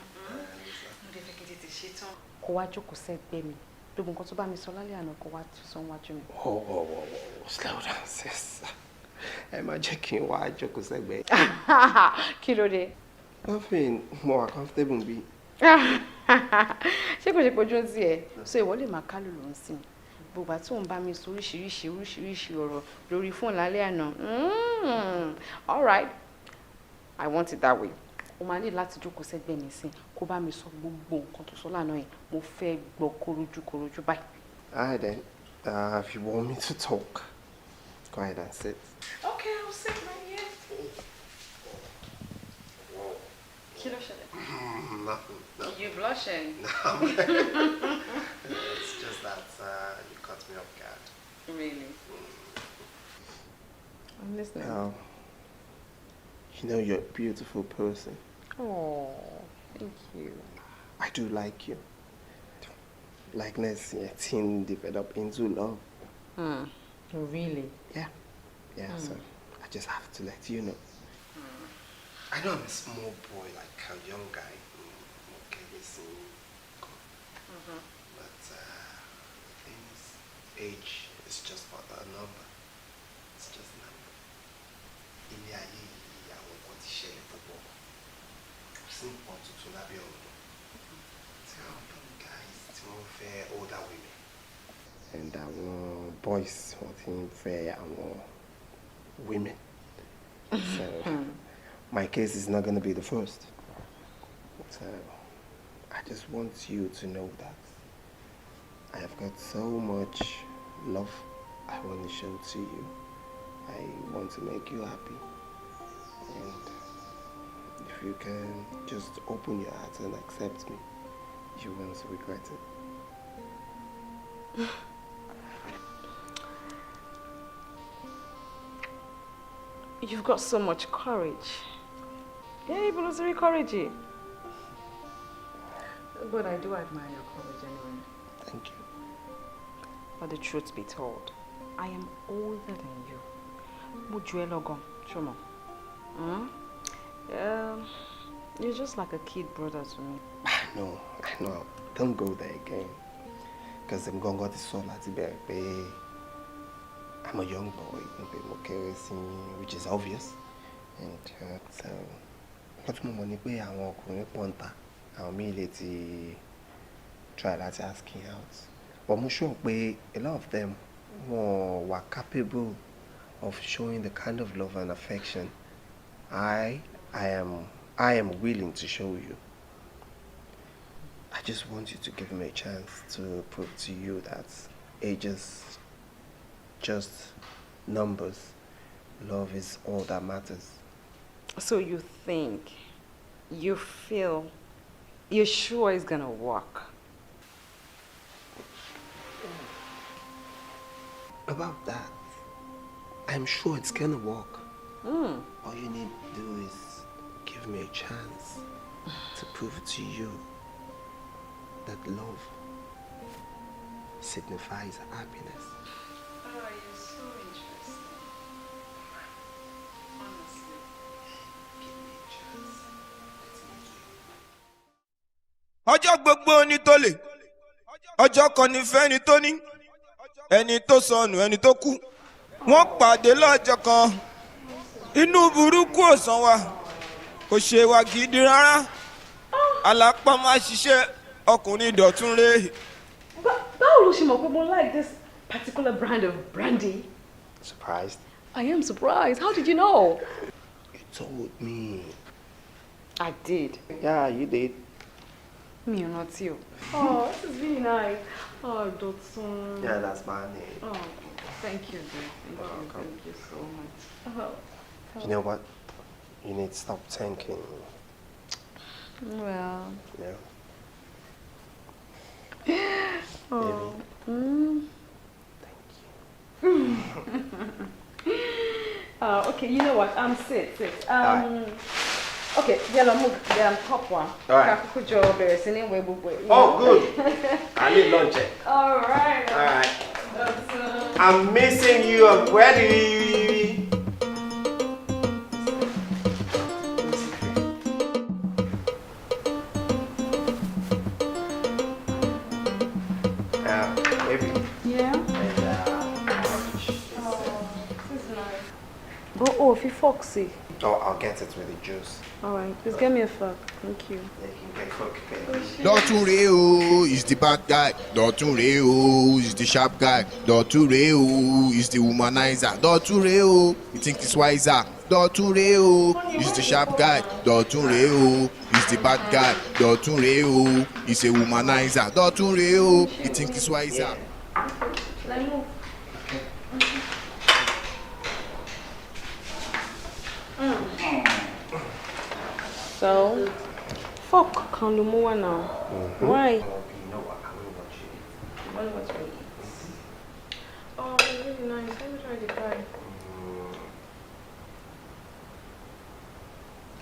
[SPEAKER 2] Mo dẹ̀ fẹ́ kí n tètè ṣe tán. Kó wá jókòó sẹ́gbẹ́ mi. Gbogbo nǹkan tó bá mi sọ lálẹ́ àná, kó wá tún sọ wájú mi.
[SPEAKER 3] Oh, slow down, sis. Ẹ má jẹ́ kí n wá jókòó sẹ́gbẹ̀ẹ́.
[SPEAKER 2] Kí ló dé?
[SPEAKER 3] Nothing, mo wà comfortable bí.
[SPEAKER 2] Ṣé kò ṣe pojú ń tiẹ̀? So ìwọ lè máa kálù ló ń sìn. Gbogbo àti òun bá mi sọ oríṣiríṣi oríṣiríṣi ọ̀rọ̀ lórí fóònù lálẹ́ àná. All right. I want it that way. O máa ní láti jókòó sẹ́gbẹ̀ẹ́ mi sìn kó bá mi sọ gbogbo nǹkan tó sọ lánàá yẹn. Mo fẹ́ gbọ́ kórójú kórójú báyìí.
[SPEAKER 3] Alright then, if you want me to talk, go ahead and sit.
[SPEAKER 2] Okay, I'll sit right here. Kí ló ṣẹlẹ̀?
[SPEAKER 3] Nothing. No.
[SPEAKER 2] You blushing?
[SPEAKER 3] It's just that you caught me off guard.
[SPEAKER 2] Really? I'm listening.
[SPEAKER 3] You know, you're a beautiful person.
[SPEAKER 2] Oh, thank you.
[SPEAKER 3] I do like you. Likeness, yeah, teen develop into love.
[SPEAKER 2] Really?
[SPEAKER 3] Yeah. Yeah, so I just have to let you know. I know I'm a small boy, like a young guy. Okay, listen. But the thing is, age is just but a number. It's just a number. Ilé ayé yìí, àwọn nǹkan ti ṣẹlẹ̀ púpọ̀. Kò sí nǹkan tuntun lábẹ́ ọ̀run. Tí àwọn young guys tí wọ́n fẹ́ older women. And àwọn boys wọ́n ti ń fẹ́ àwọn women. So my case is not going to be the first. So I just want you to know that I have got so much love I want to show to you. I want to make you happy. And if If you can just open your heart and accept me, you won't regret it.
[SPEAKER 6] You've got so much courage. Yeah, ibo ló ti rí courage yìí? But I do admire your courage anyway.
[SPEAKER 3] Thank you.
[SPEAKER 6] But the truth be told, I am older than you. Mo jù ẹ́ lọ gan, ṣó mọ̀? Hmm? You're just like a kid brother to me.
[SPEAKER 3] No, no, don't go there again. Because I'm going to sọ láti bẹ̀rẹ̀ pé I'm a young boy, pé mo kéré sí yín, which is obvious. And so, nǹkan tí mo mọ̀ ni pé àwọn ọkùnrin pọ̀ ń ta, àwọn míì lè ti try láti ask you out. But mo sure pé a lot of them wọ́n wà capable of showing the kind of love and affection I am willing to show you. I just want you to give me a chance to prove to you that age is just numbers. Love is all that matters.
[SPEAKER 6] So you think, you feel, you're sure it's gonna work?
[SPEAKER 3] About that, I'm sure it's gonna work. All you need to do is give me a chance to prove to you that love signifies happiness.
[SPEAKER 6] Oh, you're so interesting. Honestly.
[SPEAKER 3] Give me a chance.
[SPEAKER 1] Ọjọ́ gbogbo ní tó lè, ọjọ́ kan ní fẹ́ni tó ní, ẹni tó sọnù, ẹni tó kú, wọ́n pàdé lọ́jọ́ kan. Inú burúkú ò sàn wa, kò ṣe wa gidi rárá. Alápá máa ṣiṣẹ́ ọkùnrin dọ̀tún rè.
[SPEAKER 6] Báwo ló ṣe mọ̀ pé mo like this particular brand of brandy?
[SPEAKER 3] Surprised?
[SPEAKER 6] I am surprised. How did you know?
[SPEAKER 3] You told me.
[SPEAKER 6] I did.
[SPEAKER 3] Yeah, you did.
[SPEAKER 6] Mi ò rántí o. Oh, this is really nice. Oh, Dotun.
[SPEAKER 3] Yeah, that's my name.
[SPEAKER 6] Oh, thank you, dear. Thank you.
[SPEAKER 3] Welcome.
[SPEAKER 6] Thank you so much. Oh.
[SPEAKER 3] You know what? You need to stop thinking.
[SPEAKER 6] Well.
[SPEAKER 3] Yeah.
[SPEAKER 6] Oh.
[SPEAKER 3] Baby. Thank you.
[SPEAKER 6] Okay, you know what? Sit, sit.
[SPEAKER 3] Alright.
[SPEAKER 6] Okay, yellow mug, cup one.
[SPEAKER 3] Alright.
[SPEAKER 6] Ká kúkú jọ bẹ̀rẹ̀ sí ní wẹ̀ gbogbo ẹ̀.
[SPEAKER 3] Oh, good. I need lunch, eh?
[SPEAKER 6] All right.
[SPEAKER 3] All right.
[SPEAKER 6] Dotun.
[SPEAKER 3] I'm missing you already. Baby.
[SPEAKER 6] Yeah.
[SPEAKER 3] And lunch is,
[SPEAKER 6] This is nice. But oh, if you fork sí.
[SPEAKER 3] Oh, I'll get it with the juice.
[SPEAKER 6] All right, please get me a fork. Thank you.
[SPEAKER 3] Yeah, you can get fork, baby.
[SPEAKER 7] Dọ̀tún rèé o is the bad guy. Dọ̀tún rèé o is the sharp guy. Dọ̀tún rèé o is the womanizer. Dọ̀tún rèé o, he think he's wiser. Dọ̀tún rèé o is the sharp guy. Dọ̀tún rèé o is the bad guy. Dọ̀tún rèé o is a womanizer. Dọ̀tún rèé o, he think he's wiser.
[SPEAKER 6] Let me move. So, fork kan ló mú wá now. Why?
[SPEAKER 3] You know what? I will watch you.
[SPEAKER 6] What what we eat? Oh, it's really nice. Let me try the pie.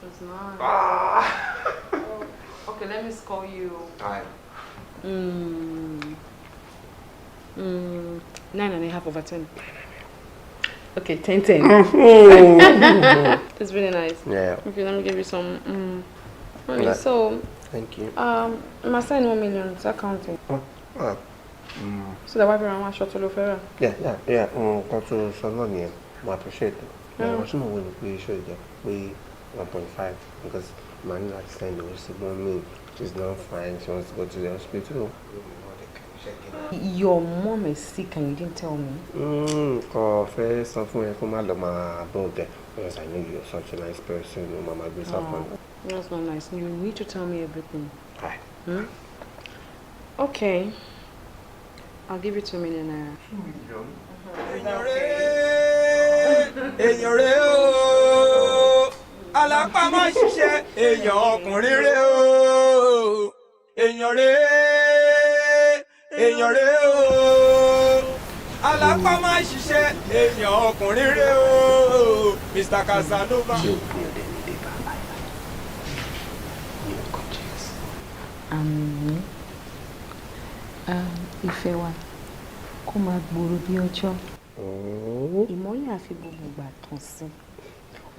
[SPEAKER 6] It's nice.
[SPEAKER 3] Ah!
[SPEAKER 6] Oh, okay, let me score you.
[SPEAKER 3] All right.
[SPEAKER 6] 9.5 over 10. Okay, 10 10. It's really nice.
[SPEAKER 3] Yeah.
[SPEAKER 6] Okay, let me give you some. Okay,
[SPEAKER 3] Yeah.
[SPEAKER 6] so,
[SPEAKER 3] Thank you.
[SPEAKER 6] My send 1 million to accounting.
[SPEAKER 3] Oh.
[SPEAKER 6] So that why we want short to fẹ́ràn.
[SPEAKER 3] Yeah. Nǹkan tó sọ náà nìyẹn. Mo appreciate it.
[SPEAKER 6] Yeah.
[SPEAKER 3] Mo tún mọ̀ wọ́n ní pé iṣẹ́ ìjẹ́ pé 1.5 because màá ní láti send owó sí mummy. She's not fine. She wants to go to the hospital.
[SPEAKER 6] Your mom is sick and you didn't tell me.
[SPEAKER 3] Kò fẹ́ sọ fún ẹ kó má lọ máa bọ̀ ọ̀gẹ̀ because I know you're such a nice person. Mo máa máa gbé sáfún.
[SPEAKER 6] That's not nice. You need to tell me everything.
[SPEAKER 3] Hi.
[SPEAKER 6] Hmm? Okay. I'll give you 2 million naira.
[SPEAKER 1] Èèyàn rèé, èèyàn rèé o. Alápámọ́ ṣiṣẹ́ èèyàn ọkùnrin rẹ̀ o. Èèyàn rẹ̀, èèyàn rẹ̀ o. Alápámọ́ ṣiṣẹ́ èèyàn ọkùnrin rẹ̀ o. Mr. Casanova.
[SPEAKER 3] Ṣé òpin ọdẹ ní dé bá láìláì ní ọkọ Jésù?
[SPEAKER 6] Àmín. Ìfẹ́ wa kó máa gbòòrò bí ọjọ́. Ìmọ́lẹ̀ àfi gbogbo ìgbà tàn sí.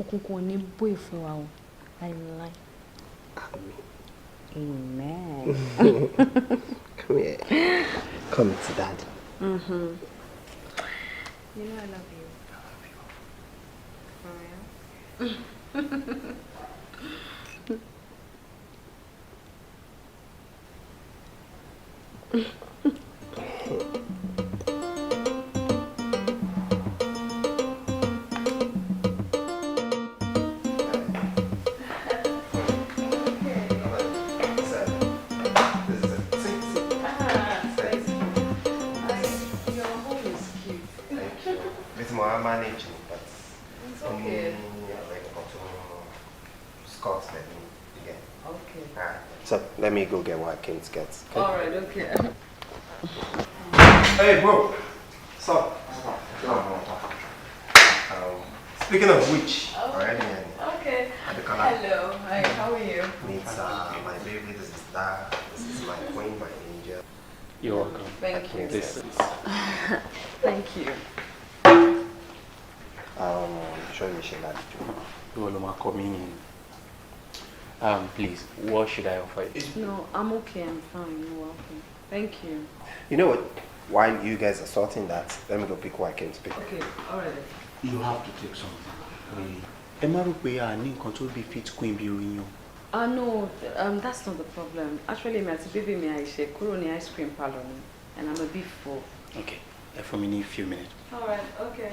[SPEAKER 6] Òkùnkùn ò ní bó ìfẹ́ wa o láíláí. Amen.
[SPEAKER 3] Come here. Come to daddy.
[SPEAKER 6] You know I love you. I love you. For real? Your home is cute.
[SPEAKER 3] Thank you. Bit more managing, but
[SPEAKER 6] It's okay.
[SPEAKER 3] Like got Scott let me again.
[SPEAKER 2] Okay.
[SPEAKER 3] Alright. So let me go get what I came to get. Okay?
[SPEAKER 2] All right, okay.
[SPEAKER 3] Hey, bro. So, speaking of which, already,
[SPEAKER 2] Okay.
[SPEAKER 3] Adekola.
[SPEAKER 2] Hello. Hi, how are you?
[SPEAKER 3] Meet my baby. This is that. This is my queen, my angel.
[SPEAKER 10] You're welcome.
[SPEAKER 2] Thank you.
[SPEAKER 10] This is
[SPEAKER 2] Thank you.
[SPEAKER 3] Show me ṣe lálejò.
[SPEAKER 10] Ìwọ ló máa kọ mí ní. Please, what should I offer you?
[SPEAKER 6] No, I'm okay. I'm fine. You're welcome. Thank you.
[SPEAKER 3] You know what? While you guys are sorting that, let me go pick what I came to pick.
[SPEAKER 2] Okay, all right then.
[SPEAKER 10] You have to take something. Really. Ẹ má rò pé a ní nǹkan tó bí fit queen bí oyin o.
[SPEAKER 6] Ah, no, that's not the problem. Actually, mi àti baby mi àìṣe kúrò ní ice cream parlor ni, and I'm a bit full.
[SPEAKER 10] Okay, ẹ fún mi ní few minutes.
[SPEAKER 2] All right, okay.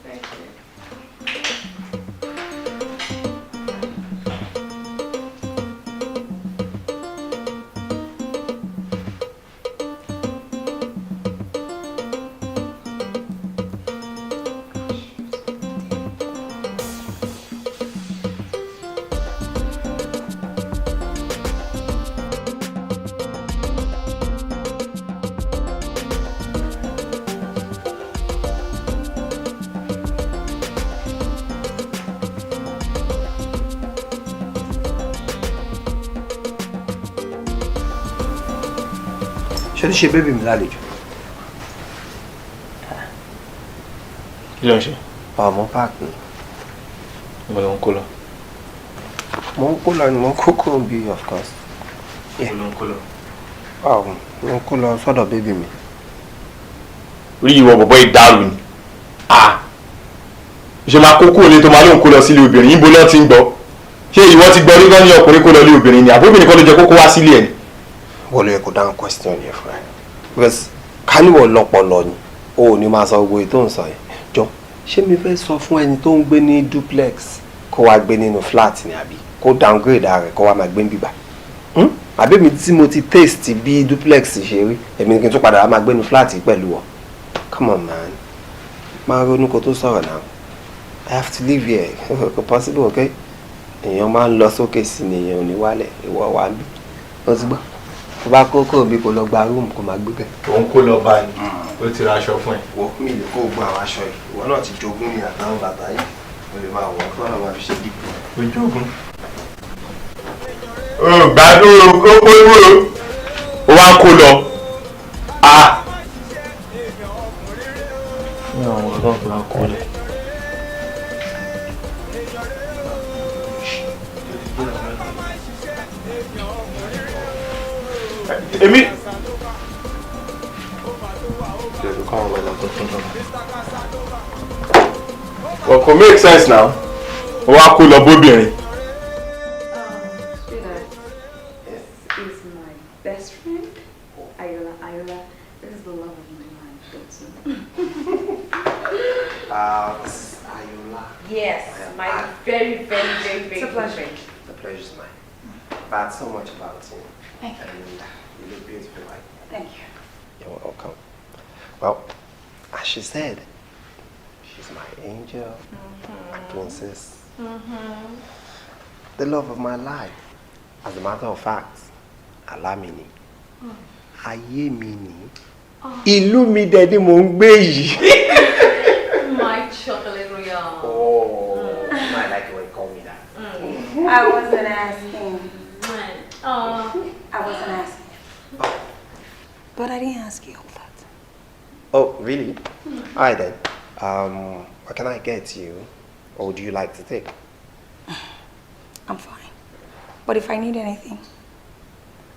[SPEAKER 2] Thank you.
[SPEAKER 3] Ṣé ti ṣe baby mi lálejò?
[SPEAKER 10] Kí ló ń ṣe?
[SPEAKER 3] Ọmọ park ni.
[SPEAKER 10] Mo ló ń kó lọ.
[SPEAKER 3] Mo ń kó lọ ni, mo ń kó kúrò bí, of course.
[SPEAKER 10] Mo ló ń kó lọ.
[SPEAKER 3] Mo ń kó lọ sọ́dọ̀ baby mi.
[SPEAKER 11] Orí ìwọ bọ̀bọ̀ ìdàrú ni. Ṣe máa kó kúrò ní tó máa lóun kó lọ sílé obìnrin, níbo ló ti ń gbọ́? Ṣé ìwọ ti gbọ́ rí gan ní ọkùnrin kó lọ lé obìnrin ni? Àbóbìnrin kan ló jẹ́ kókó wá sílé ẹ̀ ni?
[SPEAKER 3] Wọ́n ló yẹ kó dáhùn question yẹn fúnra ẹ̀. Because káníwọ̀ lọ́pọlọ ni, o ò ní máa sọ gbogbo ètò ìsọ yẹn. Jọ, ṣé mi fẹ́ sọ fún ẹni tó ń gbé ní duplex kó wá gbé nínú flat ni, àbí kó downgrade ara rẹ̀ kó wá máa gbé ń bíbà? Àbí mi tí mo ti taste bí duplex ṣe rí, èmi kí n tún padà wá máa gbé nínú flat pẹ̀lú ọ? Come on, man, máa ronú kó tó sọ̀rọ̀ náà. I have to live here. Kò possible, okay? Èèyàn máa ń lọ sókè sí ni, èèyàn ò ní wálẹ̀. Ìwọ wà ń bí, ó ti gbọ́, tó bá kó kúrò bí, kò lọ gba room kó máa gbé bẹ́ẹ̀.
[SPEAKER 11] Òun kó lọ bá ní, ó ti ra aṣọ fún ẹ.
[SPEAKER 3] Wọ mi lè kó gbọ́ àwọn aṣọ yìí, ìwọ náà ti jogún ní àtàwọn bàtà yìí, o lè máa wọ̀ kí wọ́n náà máa fi ṣe dípò.
[SPEAKER 11] Ó jogún. Ó gbádùn ó kó wúro, ó wá ń kó lọ. Ní àwọn ọlọ́pàá kó lẹ̀. Èmi. Well, kò make sense now. Ó wá kó lọ bóbìnrin.
[SPEAKER 6] Sweetheart, this is my best friend, Ayola. Ayola, this is the love of my life, Dotun.
[SPEAKER 3] This is Ayola.
[SPEAKER 6] Yes, my very, very, very, very
[SPEAKER 2] It's a
[SPEAKER 6] good
[SPEAKER 2] pleasure.
[SPEAKER 6] friend.
[SPEAKER 3] The pleasure is mine. But so much about you.
[SPEAKER 9] Thank you.
[SPEAKER 3] And you look beautiful, right?
[SPEAKER 9] Thank you.
[SPEAKER 3] You're welcome. Well, as she said, she's my angel, my princess. The love of my life. As a matter of fact, àlá mi ni, ayé mi ni, ìlú mi dẹ̀ ni mò ń gbé yìí.
[SPEAKER 6] My chocolate royale.
[SPEAKER 3] Oh, I like it when you call me that.
[SPEAKER 9] I wasn't asking. I wasn't asking. But I didn't ask you all that.
[SPEAKER 3] Oh, really? All right then. What can I get you? Or would you like to take?
[SPEAKER 9] I'm fine. But if I need anything,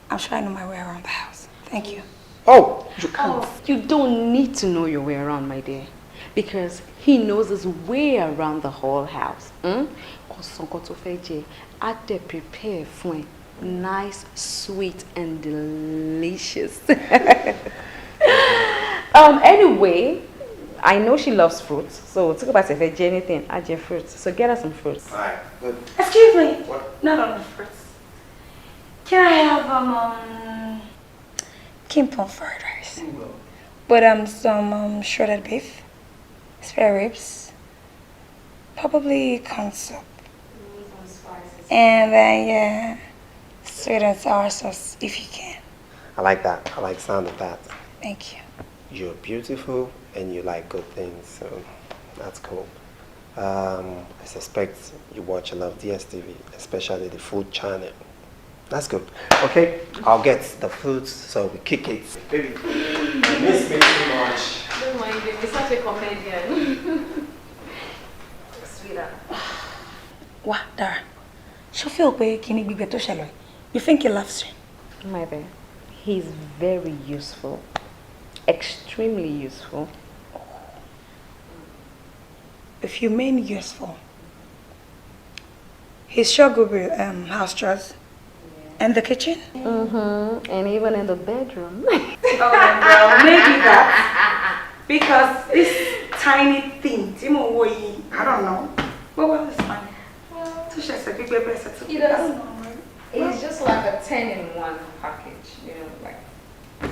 [SPEAKER 9] I'm sure I know my way around the house. Thank you.
[SPEAKER 3] Oh, you can't.
[SPEAKER 6] Oh, you don't need to know your way around, my dear, because he knows his way around the whole house. Kò sọ nǹkan tó fẹ́ jẹ, á dẹ̀ prepare fún ẹ. Nice, sweet, and delicious. Anyway, I know she loves fruits, so talk about if I anything, I jẹ fruits. So get her some fruits.
[SPEAKER 3] All right, good.
[SPEAKER 9] Excuse me. Not on the fruits. Can I have kimpon fried rice? With some shredded beef, spare ribs, probably corn soup. And then, yeah, sweet and sour sauce if you can.
[SPEAKER 3] I like that. I like the sound of that.
[SPEAKER 9] Thank you.
[SPEAKER 3] You're beautiful and you like good things, so that's cool. I suspect you watch a lot of DSTV, especially the food channel. That's good. Okay, I'll get the food so we kick it. Baby, you miss me too much.
[SPEAKER 6] Don't mind him, he's such a comedian. Sweetheart.
[SPEAKER 9] Wá, Dara, ṣó feel pé kíní gbígbẹ tó ṣẹlẹ̀? You think he loves you?
[SPEAKER 6] My dear, he's very useful. Extremely useful.
[SPEAKER 9] If you mean useful, he's sure good with house chores and the kitchen.
[SPEAKER 6] And even in the bedroom.
[SPEAKER 9] Oh, well, maybe that. Because this tiny thing, tí mo wò yìí, I don't know. But well, it's fine. Tó ṣẹ̀ṣẹ̀ gbígbẹ bẹ́ẹ̀ ṣe tó
[SPEAKER 6] He doesn't. It's just like a 10 in 1 package, like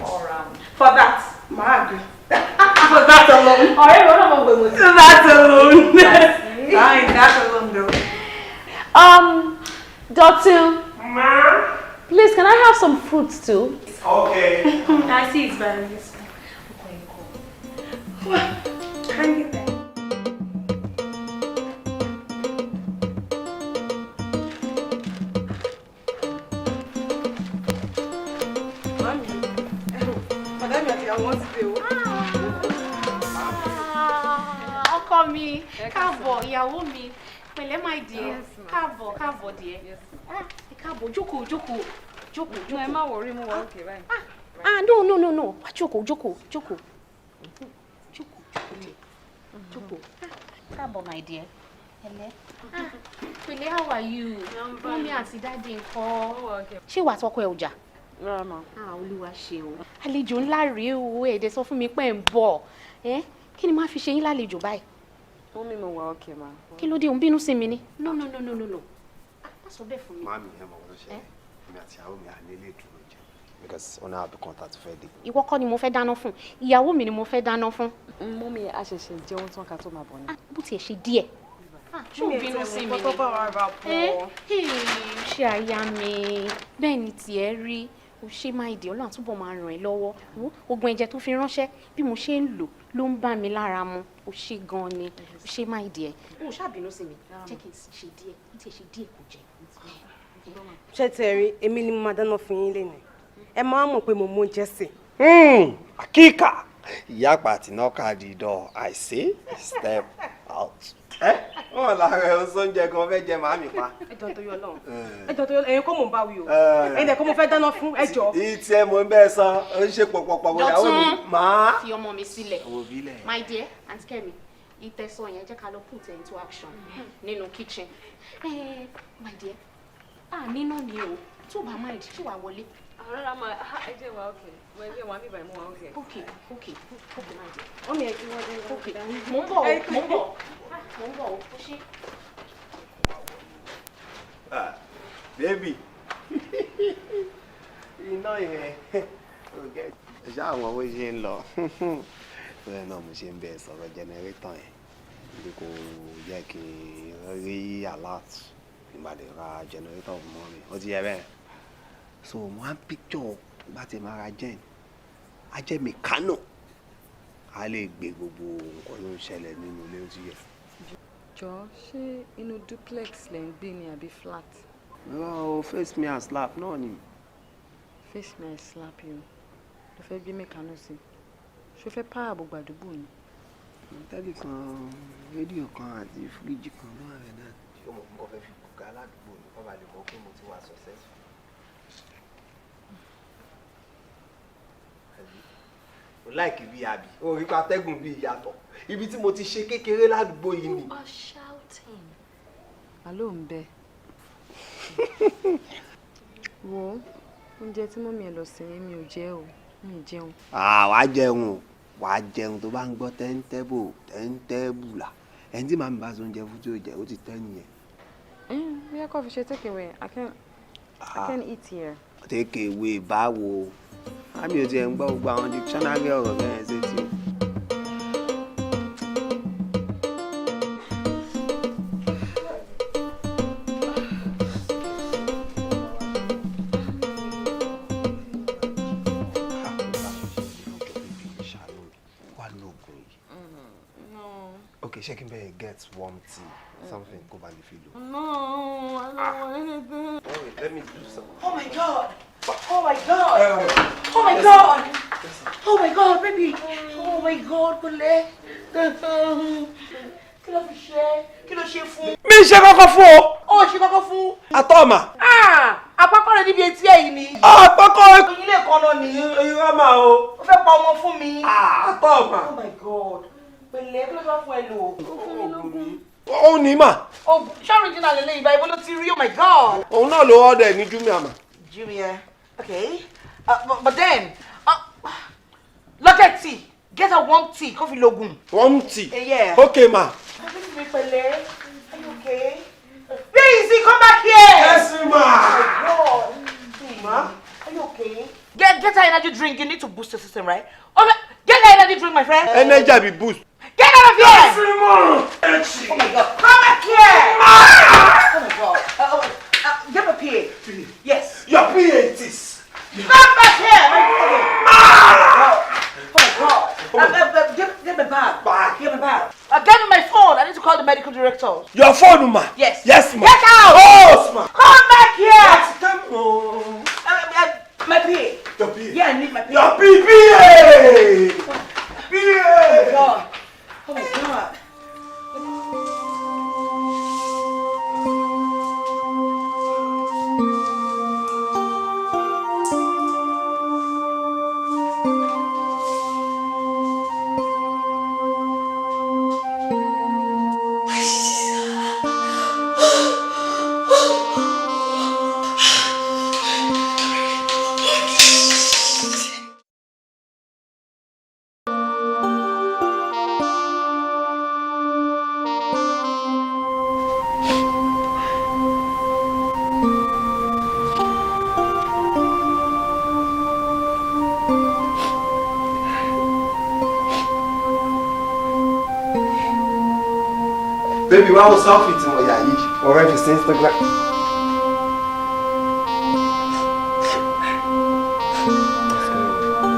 [SPEAKER 6] all round.
[SPEAKER 9] For that, ma agree. For that alone.
[SPEAKER 6] Alright, what am I going with?
[SPEAKER 9] That alone. Fine, that alone though.
[SPEAKER 6] Dotun. Ma? Please, can I have some fruits too?
[SPEAKER 3] Okay.
[SPEAKER 9] I see it's very useful. Well, hang it there.
[SPEAKER 8] Mami, madam àti àwọn ti dé o.
[SPEAKER 12] Ọkọ mi, káàbọ̀, ìyàwó mi, pẹ̀lẹ́, my dear, káàbọ̀, káàbọ̀ dear. Ah, káàbọ̀, jókòó, jókòó, jókòó,
[SPEAKER 8] No, ẹ
[SPEAKER 12] jókòó.
[SPEAKER 8] Má worry, mo wà okay báyìí.
[SPEAKER 12] Ah, no, no, no, no, wá jókòó, jókòó, jókòó, jókòó, jókòó dear, jókòó. Ah, káàbọ̀, my dear. Pẹ̀lẹ́. Ah, pẹ̀lẹ́, how are you? Mummy àti daddy ńkọ́? Ṣé wàá tọkọ ẹ ò jà?
[SPEAKER 8] Rárá ma.
[SPEAKER 12] Ah, Olúwa ṣeun. Àlejò ńlá rèé o, ẹ̀ẹ́dẹ̀ sọ fún mi pé ẹ̀ ń bọ̀. Ẹ́ kí ni máa fi ṣe yín lálejò báyìí?
[SPEAKER 8] Mummy, mo wà okay ma.
[SPEAKER 12] Kí ló dé, ò ń bínú sí mi ni? No, no, no, no, no, no. Ah, má sọ bẹ́ẹ̀ fún mi.
[SPEAKER 3] Mami, ẹ mọ̀ wọ́n tó ṣẹlẹ̀. Èmi àti ìyàwó mi à ní ilé ìdúró jẹ. Because ó náà àbíkan tá a ti fẹ́ dé.
[SPEAKER 12] Ìwọ kọ́ ni mo fẹ́ dáná fún, ìyàwó mi ni mo fẹ́ dáná fún.
[SPEAKER 6] Mummy, a ṣẹ̀ṣẹ̀ jẹun tán ká tó máa bọ̀ ni.
[SPEAKER 12] Ah, bó tiẹ̀ ṣe díẹ̀. Ah, ṣé ò bínú sí mi ni?
[SPEAKER 8] Tó bá wa rà
[SPEAKER 12] Ẹ́
[SPEAKER 8] pọ̀.
[SPEAKER 12] ṣe àyà mi bẹ́ẹ̀ ni tiẹ̀ rí o ṣe máa dì. Ọlọ́run túbọ̀ máa ràn ẹ́ lọ́wọ́. Wo oògùn ẹ̀jẹ̀ tó fi ránṣẹ́, bí mo ṣe ń lò ló ń bá mi lára mu. O ṣe gan ni, o ṣe máa dì ẹ́. O ṣáà bínú sí mi, jẹ́ kí n ṣe díẹ̀, bó tiẹ̀ ṣe díẹ̀ kò jẹ́.
[SPEAKER 13] Ṣé tẹ rí, èmi ni mo máa dáná fún yín lénìí. Ẹ máa mọ̀ pé mo mú oúnjẹ sè.
[SPEAKER 3] Akíkà ìyá pàtì náà kàdí dọ̀. I say step out. Ẹ wọn làwọn ẹ̀ sọ́njẹ gan fẹ́ jẹ màmí pa.
[SPEAKER 13] Ẹ jọ̀ọ́, torí Ọlọ́run, ẹ jọ̀ọ́, torí Ọlọ́run, ẹ̀yin kọ́ mò ń bá wí o, ẹ̀yin dẹ̀ kọ́ mo fẹ́ dáná fún, ẹ jọ̀ọ́.
[SPEAKER 3] Ìtì ẹ mò ń bẹ́ẹ̀ sọ, ó ń ṣe pọ̀pọ̀pọ̀ ìyàwó mi.
[SPEAKER 12] Dọ̀tún,
[SPEAKER 3] Máa.
[SPEAKER 12] fi ọmọ mi sílẹ̀.
[SPEAKER 3] Òbí lẹ̀.
[SPEAKER 12] My dear Aunty Kẹ́mi, ìtẹ̀sán yẹn, jẹ́ ká lọ put it into action nínú kitchen. Eh, my dear, ah, nínú mi o, tó bá mind, ṣé wàá wọlé?
[SPEAKER 8] Rárá ma, ẹ jẹ́ wà okay. Mo ẹ jẹ́ wà bíbá, mo wà okay.
[SPEAKER 12] Okay, my dear.
[SPEAKER 13] Mummy, ẹ kí wọ́n dé.
[SPEAKER 12] Okay, mò ń bọ̀ o, mò ń bọ̀. Ah, mò ń bọ̀ o, ó ṣe.
[SPEAKER 3] Ah, baby, iná yẹn ṣé àwọn bó ṣe ń lọ bẹ́ẹ̀ náà mo ṣe ń bẹ sọ̀rọ̀ generator yẹn bí kò jẹ́ kí n rí alert. Kí n bá lè ra generator fún mummy. Ó ti yẹ bẹ́ẹ̀. So mo á picture bá ti máa ra gen. A jẹ́ mechanic. A lè gbé gbogbo nǹkan tó ń ṣẹlẹ̀ nínú ilé, ó ti yẹ.
[SPEAKER 6] Jọ, ṣé inú duplex lẹ ń gbé ni àbí flat?
[SPEAKER 3] No, face me and slap náà ni.
[SPEAKER 6] Face me and slap you. Ló fẹ́ gbé mechanic sí. Ṣó fẹ́ power gbogbo àdúgbò ni?
[SPEAKER 3] Tẹ́lì kan, rédíò kan àti fíríjì kan ló wà rẹ̀ náà. Ṣé o mọ̀ nǹkan fẹ́ fi gùgà aládùúgbò ni kọ́ bá lè mọ̀ pé mo ti wà successful? O like bí àbí? O rí pa atẹ́gùn bí ìyàtọ̀. Ibi tí mo ti ṣe kékeré ládùúgbò yìí ni.
[SPEAKER 12] You are shouting.
[SPEAKER 6] Àló ń bẹ. Wo oúnjẹ tí mummy ẹ lọ sè é, mi ò jẹ o, mi ò jẹun.
[SPEAKER 3] Ah, wàá jẹun o, wàá jẹun. Tó bá ń gbọ́ tẹ́ńtẹ́bò tẹ́ńtẹ́bùlà, ẹni tí màmí bá so oúnjẹ fún tí ó jẹ, ó ti tẹ́ nìyẹn.
[SPEAKER 6] Bóyá kò fi ṣe take away. I can't eat here.
[SPEAKER 3] Take away báwo? Àmì ò tiẹ̀ ń gbọ́ gbogbo àwọn dictionary ọ̀rọ̀ bẹ́ẹ̀ ṣe tí o. Wà lóògùn yìí.
[SPEAKER 2] No.
[SPEAKER 3] Ok, ṣé kí n bẹ́ẹ̀ get warm tea, something kó ba lè fi lò?
[SPEAKER 2] No, I don't want anything.
[SPEAKER 3] Wait, let me do some.
[SPEAKER 5] Oh my God! Oh my God! Oh my God! Oh my God, baby! Oh my God, Kúnlé! Kí ló fi ṣe? Kí ló ṣe fún?
[SPEAKER 4] Mi ṣe kọ́kọ́ fún o.
[SPEAKER 5] Ó ṣe kọ́kọ́ fún.
[SPEAKER 4] Àtọ́ mà.
[SPEAKER 5] Ah! Apákọ́ rẹ̀ níbi etí ẹ̀yìn ni.
[SPEAKER 4] Àpákọ́.
[SPEAKER 5] Oyin lè kan náà ni.
[SPEAKER 4] Irọ́ mà o.
[SPEAKER 5] Ó fẹ́ pa ọmọ fún mi.
[SPEAKER 4] Àtọ́ mà.
[SPEAKER 5] Oh my God! Pẹ̀lẹ́, kí ló fẹ́ fún ẹ lò?
[SPEAKER 2] Ó fún mi lógún.
[SPEAKER 4] Òun ní mà.
[SPEAKER 5] Oh, ṣé original lélẹ́yìí báyìí? Bó ló ti rí? Oh my God!
[SPEAKER 3] Òun náà ló order ní Jumia mà.
[SPEAKER 5] Jumia. Okay. But then, look at tea. Get a warm tea. Kó fi lògùn.
[SPEAKER 4] Warm tea.
[SPEAKER 5] Yeah.
[SPEAKER 4] Ok ma.
[SPEAKER 5] Baby mi pẹ̀lẹ́. Are you okay? Where is he? Come back here.
[SPEAKER 4] Yes ma.
[SPEAKER 5] Oh my God. Ma? Are you okay? Get her energy drink. You need to boost your system, right? Okay. Get her energy drink, my friend.
[SPEAKER 3] Energy àbí boost?
[SPEAKER 5] Get out of here!
[SPEAKER 4] Yes ma.
[SPEAKER 5] Oh my God. Come back here! Oh my God. Get my PA. Yes.
[SPEAKER 4] Your PA it is.
[SPEAKER 5] Come back here! Okay. Oh my God. Get my bag.
[SPEAKER 4] Bag.
[SPEAKER 5] Get my bag. Get me my phone. I need to call the medical director.
[SPEAKER 4] Your phone ma.
[SPEAKER 5] Yes.
[SPEAKER 4] Yes ma.
[SPEAKER 5] Get out!
[SPEAKER 4] Oh ma.
[SPEAKER 5] Come back here!
[SPEAKER 4] Yes, come on.
[SPEAKER 5] My PA.
[SPEAKER 4] Your PA.
[SPEAKER 5] Yeah, I need my PA.
[SPEAKER 4] Your PA. PA.
[SPEAKER 5] Oh my God. Oh my God.
[SPEAKER 3] Baby, wá wo selfie tí mo yà yìí, ọ̀rẹ́ fi sí Instagram. What's going on?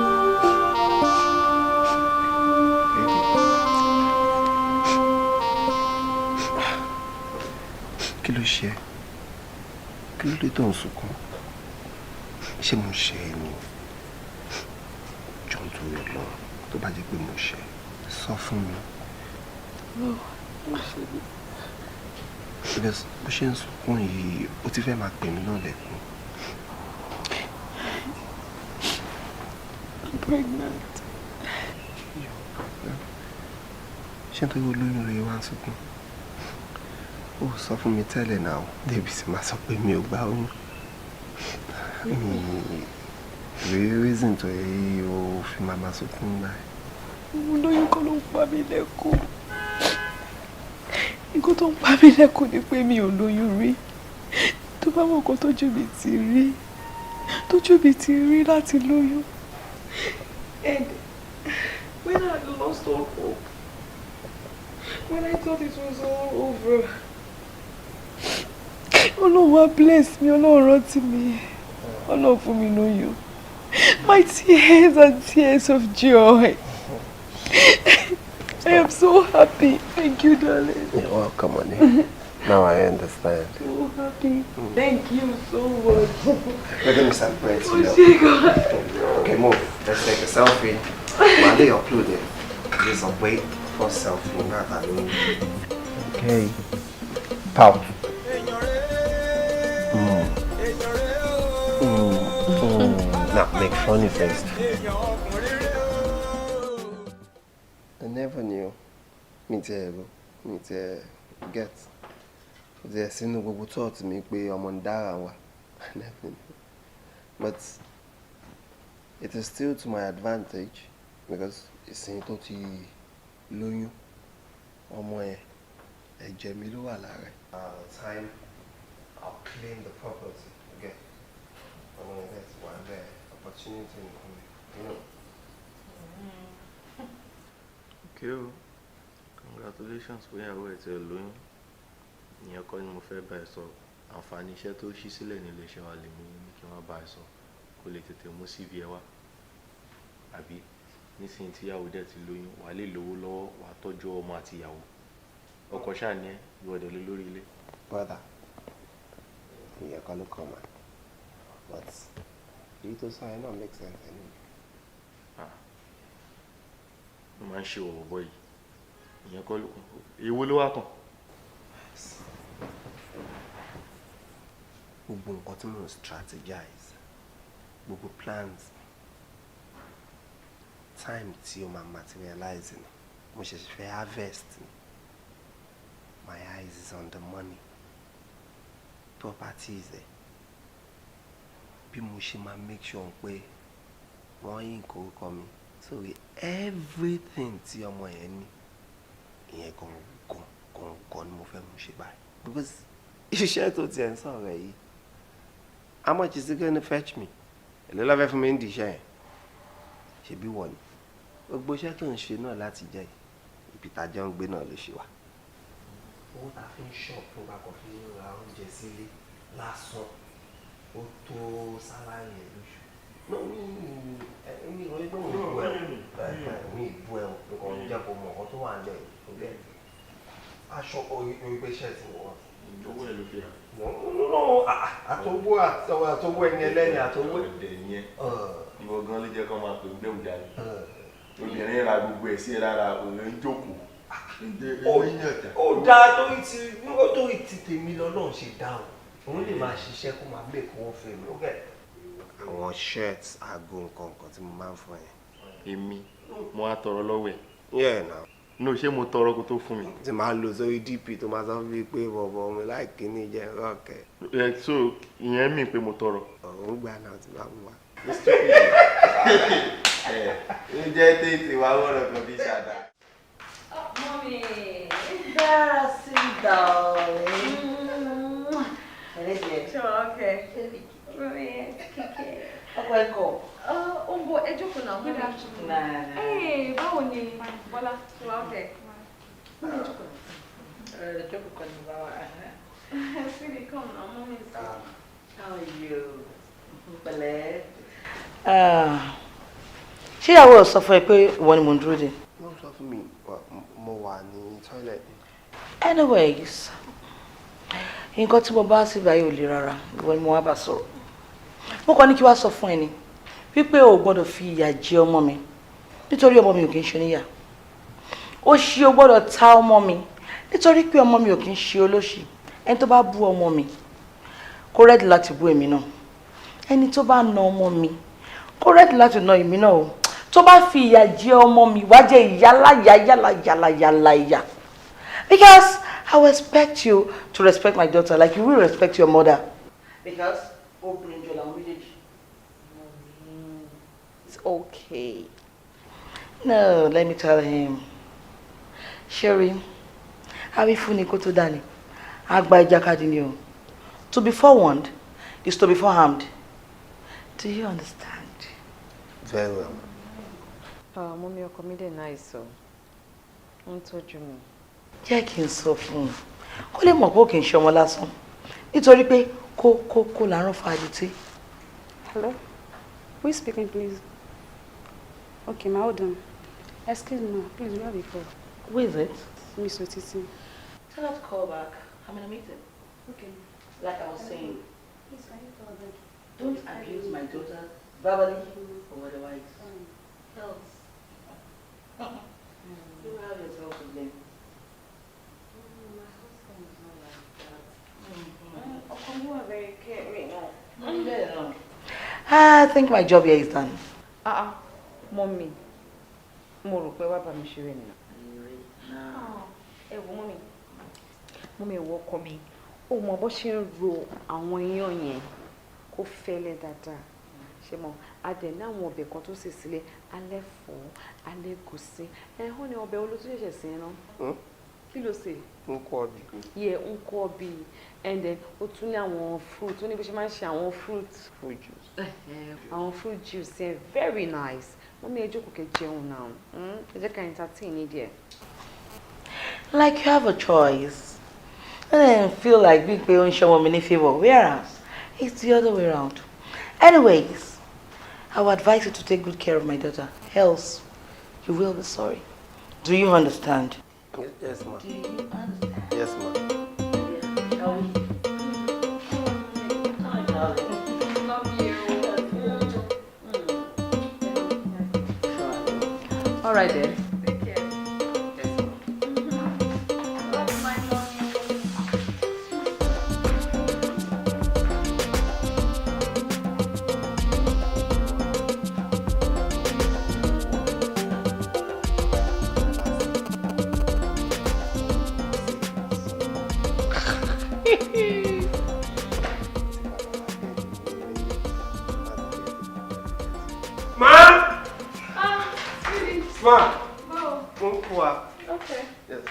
[SPEAKER 3] Baby. Kí ló ṣe ẹ́? Kí ló dé tó ń sunkún? Ṣé mo ṣe ẹ́ ni? Jọ̀ọ́, nítorí Ọlọ́run, tó bá jẹ́ pé mo ṣe, sọ fún mi.
[SPEAKER 2] No, má ṣe bí.
[SPEAKER 3] Because bó ṣe ń sunkún yìí, ó ti fẹ́ máa pè mí náà lẹ́kún.
[SPEAKER 2] I'm pregnant.
[SPEAKER 3] Ṣé nítorí olóyún rẹ̀ wá ń sunkún? Ó sọ fún mi tẹ́lẹ̀ náà, débi tí màá sọ pé mi ò gbá oyún. Mi rí reason tó yẹ o fi máa máa sunkún báyìí.
[SPEAKER 2] Mo lóyún kọ́ ló ń pa mí lẹ́kún. Nǹkan tó ń pa mí lẹ́kún ni pé mi ò lóyún rí. Tó bá mọ̀ nǹkan tójú mi ti rí, tójú mi ti rí láti lóyún. And when I lost all hope, when I thought it was all over,
[SPEAKER 14] Ọlọ́run wá bless mi, Ọlọ́run rántí mi, Ọlọ́run fún mi lóyún. My tears are tears of joy. I am so happy. Thank you, darling.
[SPEAKER 3] You're welcome, honey. Now I understand.
[SPEAKER 14] So happy. Thank you so much.
[SPEAKER 3] We're gonna celebrate.
[SPEAKER 14] Oh,
[SPEAKER 3] You know.
[SPEAKER 14] ṣé God.
[SPEAKER 3] Okay, move. Let's take a selfie. While they upload it, just wait for selfie. Not that mean. Okay. Pout. Mm. Now make funny face. I never knew. Mi ti ẹ̀ rò, mi ti ẹ̀ get. Kò tiẹ̀ sínú gbogbo thought mi pé ọmọ ń dára wa. I never knew. But it is still to my advantage because ìsìn tó ti lóyún, ọmọ yẹn, ẹ̀jẹ̀ mi ló wà lára ẹ̀. Time I'll claim the property. Okay. Ọmọ yẹn dẹ̀ ti wà bẹ́ẹ̀, opportunity nìkan ni.
[SPEAKER 15] Okay o, congratulations fún ìyàwó ẹ̀ tí ẹ lóyún. Ìyẹn kọ́ ni mo fẹ́ bá ẹ sọ. Àǹfààní iṣẹ́ tó ṣí sílẹ̀ nílé iṣẹ́ wa lèmi ní kí wọ́n bá ẹ sọ, kó lè tètè mú CV ẹ wá. Àbí nísìnyí tí ìyàwó dẹ̀ ti lóyún, wàá lè lówó lọ́wọ́, wàá tọ́jú ọmọ àti ìyàwó. Ọkọ ṣáà ní ẹ, ìwọ dẹ̀ ló lórí ilé.
[SPEAKER 3] Brother, ìyẹn kọ́ ló kàn mà. But èyí tó sọ yẹn náà make sense anyway.
[SPEAKER 15] Ah, ló máa ń ṣe ọ̀wọ̀ bọ́ yìí. Ìyẹn kọ́ ló kàn. Èwo ló wá kàn?
[SPEAKER 3] Gbogbo nǹkan tí mò ń strategize, gbogbo plans, time tí o máa materialize ni mo ṣẹ̀ṣẹ̀ fẹ́ harvest ni. My eyes is on the money, properties ẹ̀, bí mo ṣe máa make sure pé wọ́n yín orúkọ mi sórí everything tí ọmọ yẹn ní. Ìyẹn gangan gangan ni mo fẹ́ mú ṣe báyìí, because iṣẹ́ tó tiẹ̀ ń sọ̀rọ̀ yìí, how much is it gonna fetch me? Èló ló fẹ́ fún mi ń di iṣẹ́ yẹn? Ṣebí wọ̀ ni gbogbo iṣẹ́ tó ń ṣe náà láti jẹ́ ibi tá a jọ ń gbé náà ló ṣe wà. Owó tá a fi ń ṣọ̀pù bá kàn fi ń ra oúnjẹ sílé lásán, ó tó salary ẹ̀ lóṣù. No, mi ò rí pé mo bú ẹ o, mi ì bú ẹ o, nǹkan ò jẹ́ kó mọ̀ nǹkan tó wà nílẹ̀ yìí. Aṣọ orí pé shirt wọ̀.
[SPEAKER 15] Owó ẹ̀ ló fi rà.
[SPEAKER 3] No, no, no, àtọwọ́ ẹni ẹlẹ́ni àtọwọ́.
[SPEAKER 15] Ọ̀dẹ̀ yẹn. Ìwọ gan ló jẹ́ kó máa pè ń gbẹ̀wò dání. Obìnrin ra gbogbo ẹ̀ sí ẹ lára, òun ń jókòó.
[SPEAKER 3] Ó dáa, torí ti tèmi lọ́lọ́run ṣe dáhùn. Òun lè máa ṣiṣẹ́ kó máa make owó fún mi. Àwọn shirts, aago, nǹkan nǹkan tí mo máa ń fún ẹ.
[SPEAKER 15] Èmi mo á tọrọ lọ́wọ́ ẹ̀.
[SPEAKER 3] Yeah, now.
[SPEAKER 15] No, ṣé mo tọrọ kó tó fún mi?
[SPEAKER 3] Tí máa lò sórí DP tó máa sọ fún mi pé bọ̀bọ̀ mi láì kíní jẹ́ rock ẹ̀.
[SPEAKER 15] Ẹ so ìyẹn mi pé mo tọrọ.
[SPEAKER 3] Òun gbà náà tí máa mú wa.
[SPEAKER 15] Ẹ ẹ jẹ́ tètè wá wọ̀rọ̀ kan bí ṣàdá.
[SPEAKER 6] Mommy.
[SPEAKER 5] Dára sí, darling.
[SPEAKER 2] Sure, okay. Mommy, kíkẹ́.
[SPEAKER 5] Ọkọ ẹ kọ.
[SPEAKER 2] Ó ń bọ̀, ẹ jókòó náà.
[SPEAKER 6] Good afternoon.
[SPEAKER 5] Nah.
[SPEAKER 6] Hey, báwo ni Bọ́lá? Ṣé wàá okay? Mommy, jókòó.
[SPEAKER 5] Ẹ jókòó kan ní báwa.
[SPEAKER 2] Sweetie, come now, mommy is
[SPEAKER 5] How are you? Pẹ̀lẹ́. Ṣé ìyàwó ẹ̀ sọ fún ẹ pé ìwọ ni mò ń dúró dè?
[SPEAKER 3] Wọ́n sọ fún mi, mo wà ní toilet.
[SPEAKER 5] Anyways, nǹkan tí mo bá sí báyìí ò le rárá, ìwọ ni mo wá bá sọ̀rọ̀. Mo kàn ní kí wá sọ fún ẹ ni wípé o ò gbọ́dọ̀ fi ìyà jẹ ọmọ mi, nítorí ọmọ mi ò kì í ṣe oníyà. Ó ṣí o gbọ́dọ̀ ta ọmọ mi, nítorí pé ọmọ mi ò kì í ṣe olóṣì. Ẹni tó bá bú ọmọ mi, kó ready láti bú èmi náà. Ẹni tó bá na ọmọ mi, kó ready láti na èmi náà o. Tó bá fi ìyà jẹ ọmọ mi, wá jẹ ìyálà yálà yálà yálà ìyà. Because I will expect you to respect my daughter like you will respect your mother. Because obìnrin jọ làwọn méjèèjì.
[SPEAKER 2] It's okay.
[SPEAKER 5] No, let me tell him. Sherry, awífúnni kó tó dání. Àgbà ìjàkadì ni o. To be forewarned is to be forearmed. Do you understand?
[SPEAKER 3] Very well.
[SPEAKER 2] Mommy, ọkọ mi dẹ̀ nice o. Ó ń tọ́jú mi.
[SPEAKER 5] Jẹ́ kí n sọ fún un. Kó lè mọ̀ pé ó kì í ṣe ọmọ lásán. Nítorí pé kó kó kó là ń rán fa àdìtí.
[SPEAKER 8] Hello? Who is speaking, please? Okay, ma, hold on. Excuse me, ma. Please, we have a call.
[SPEAKER 5] Who is it?
[SPEAKER 8] Miss Otiti.
[SPEAKER 5] Tell her to call back. I'm in a meeting.
[SPEAKER 8] Okay.
[SPEAKER 5] Like I was saying,
[SPEAKER 8] Please, can you call back?
[SPEAKER 5] don't abuse my daughter verbally or otherwise. Else, you will have yourself to blame.
[SPEAKER 2] Ọkọ mi wà very caring.
[SPEAKER 5] I think my job here is done.
[SPEAKER 2] Ah ah, mọ́mì, mo rò pé wá bá mi ṣeré nìyẹn. Ẹ wo mọ́mì, mọ́mì, ẹ wo ọkọ mi, ó mọ bó ṣe ń ro àwọn iyán yẹn kó fẹ́lẹ́ dáadáa. Ṣé mo, a dẹ̀ ní àwọn ọbẹ̀ kan tó sì sílẹ̀, alẹ́ fọ́, alẹ́ gùsí. Ẹ hàn ní ọbẹ̀ olótú ṣẹ̀ṣẹ̀ sí iná. Kí ló sè?
[SPEAKER 3] Nkwobi.
[SPEAKER 2] Yeah, nkwobi. And then ó tún ní àwọn fruit, ó ní bí ṣe máa ń ṣe àwọn fruit.
[SPEAKER 3] Fruit juice.
[SPEAKER 2] Àwọn fruit juice yẹn very nice. Mọ́mí, ẹ jókòó kẹ́ jẹun náà. Ẹ jẹ́ ká entertain ní díẹ̀.
[SPEAKER 5] Like you have a choice. And then feel like big pé ó ń ṣe ọmọ mi ní favour, whereas it's the other way round. Anyways, I would advise you to take good care of my daughter. Else, you will be sorry. Do you understand?
[SPEAKER 3] Yes, ma.
[SPEAKER 5] Do you understand?
[SPEAKER 3] Yes, ma.
[SPEAKER 5] Shall we?
[SPEAKER 2] Love you. All right then. Take care. Love my mommy.
[SPEAKER 3] Ma!
[SPEAKER 8] Ah, sweetie.
[SPEAKER 3] Ma!
[SPEAKER 8] Báwo?
[SPEAKER 3] Mo ń kó wa.
[SPEAKER 8] Okay.
[SPEAKER 3] Yes.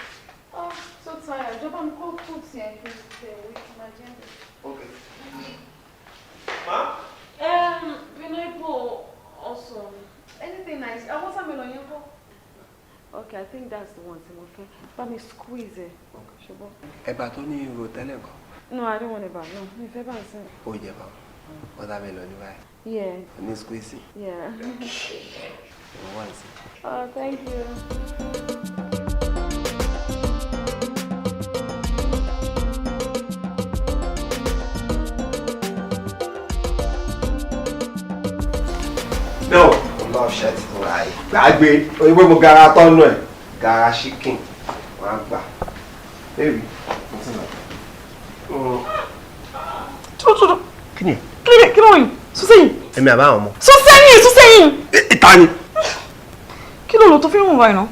[SPEAKER 8] Oh, so tired. Jọba mi kó food yẹn kí n tẹ̀ wí kí n máa jẹ́.
[SPEAKER 3] Okay. Ma?
[SPEAKER 8] Pineapple also. Anything nice. Ah, watermelon yẹn kọ́.
[SPEAKER 2] Okay, I think that's the one tí mo fẹ́. Bá mi squeeze ẹ̀. Ṣùgbọ́n.
[SPEAKER 3] Ẹ̀bà tó ní ihò tẹ́lẹ̀ kan.
[SPEAKER 2] No, I don't want ẹ̀bà. No, mi fẹ́ bá ń sìn.
[SPEAKER 3] Ó jẹ bá watermelon ní báyìí.
[SPEAKER 2] Yeah.
[SPEAKER 3] Ní squeeze.
[SPEAKER 2] Yeah.
[SPEAKER 3] Ìwọ wà sí.
[SPEAKER 2] Oh, thank you.
[SPEAKER 3] No, mo love shirt tó ra yìí. Gbàgbé oyinbo mo gara tọ́nu ẹ̀. Gara chicken. Wọ́n á gbà. Baby, mo ti lọ.
[SPEAKER 8] Tó.
[SPEAKER 3] Kí ni?
[SPEAKER 8] Kí ló dé? Kí ló rìn? Sún sẹ́yìn.
[SPEAKER 3] Èmi àbá àwọn ọmọ.
[SPEAKER 8] Sún sẹ́yìn, sún sẹ́yìn.
[SPEAKER 3] Ìta ni.
[SPEAKER 8] Kí ló lò tó fi ń rùn báyìí náà?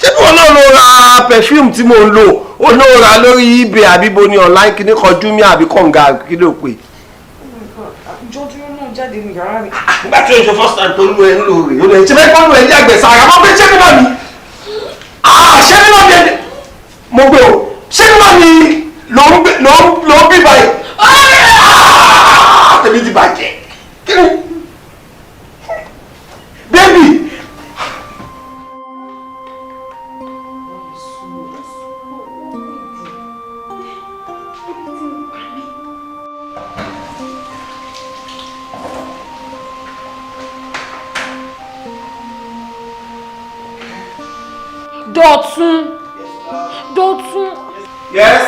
[SPEAKER 3] Ṣé bí wọn náà lọ ra perfume tí mo ń lò? Ó ló ra lórí eBay àbí bo ni online kìíní kan Jumia àbí kànga kí ló pè?
[SPEAKER 2] Jọ dúró náà jáde ní yàrá mi.
[SPEAKER 3] Nígbà tí o ṣe first time tó ń lo ẹ ń lò rè é, ó lè ṣe fẹ́ kọ́ ló ẹ yàgbẹ́ sára, mo gbé ṣé mímọ́ mi? Ṣé mímọ́ mi? Mo gbé o, ṣé mímọ́ mi ló ń bí báyìí? Tèmi ti bàjẹ́. Kí ni? Baby!
[SPEAKER 8] Dọ̀tun. Dọ̀tun.
[SPEAKER 3] Yes.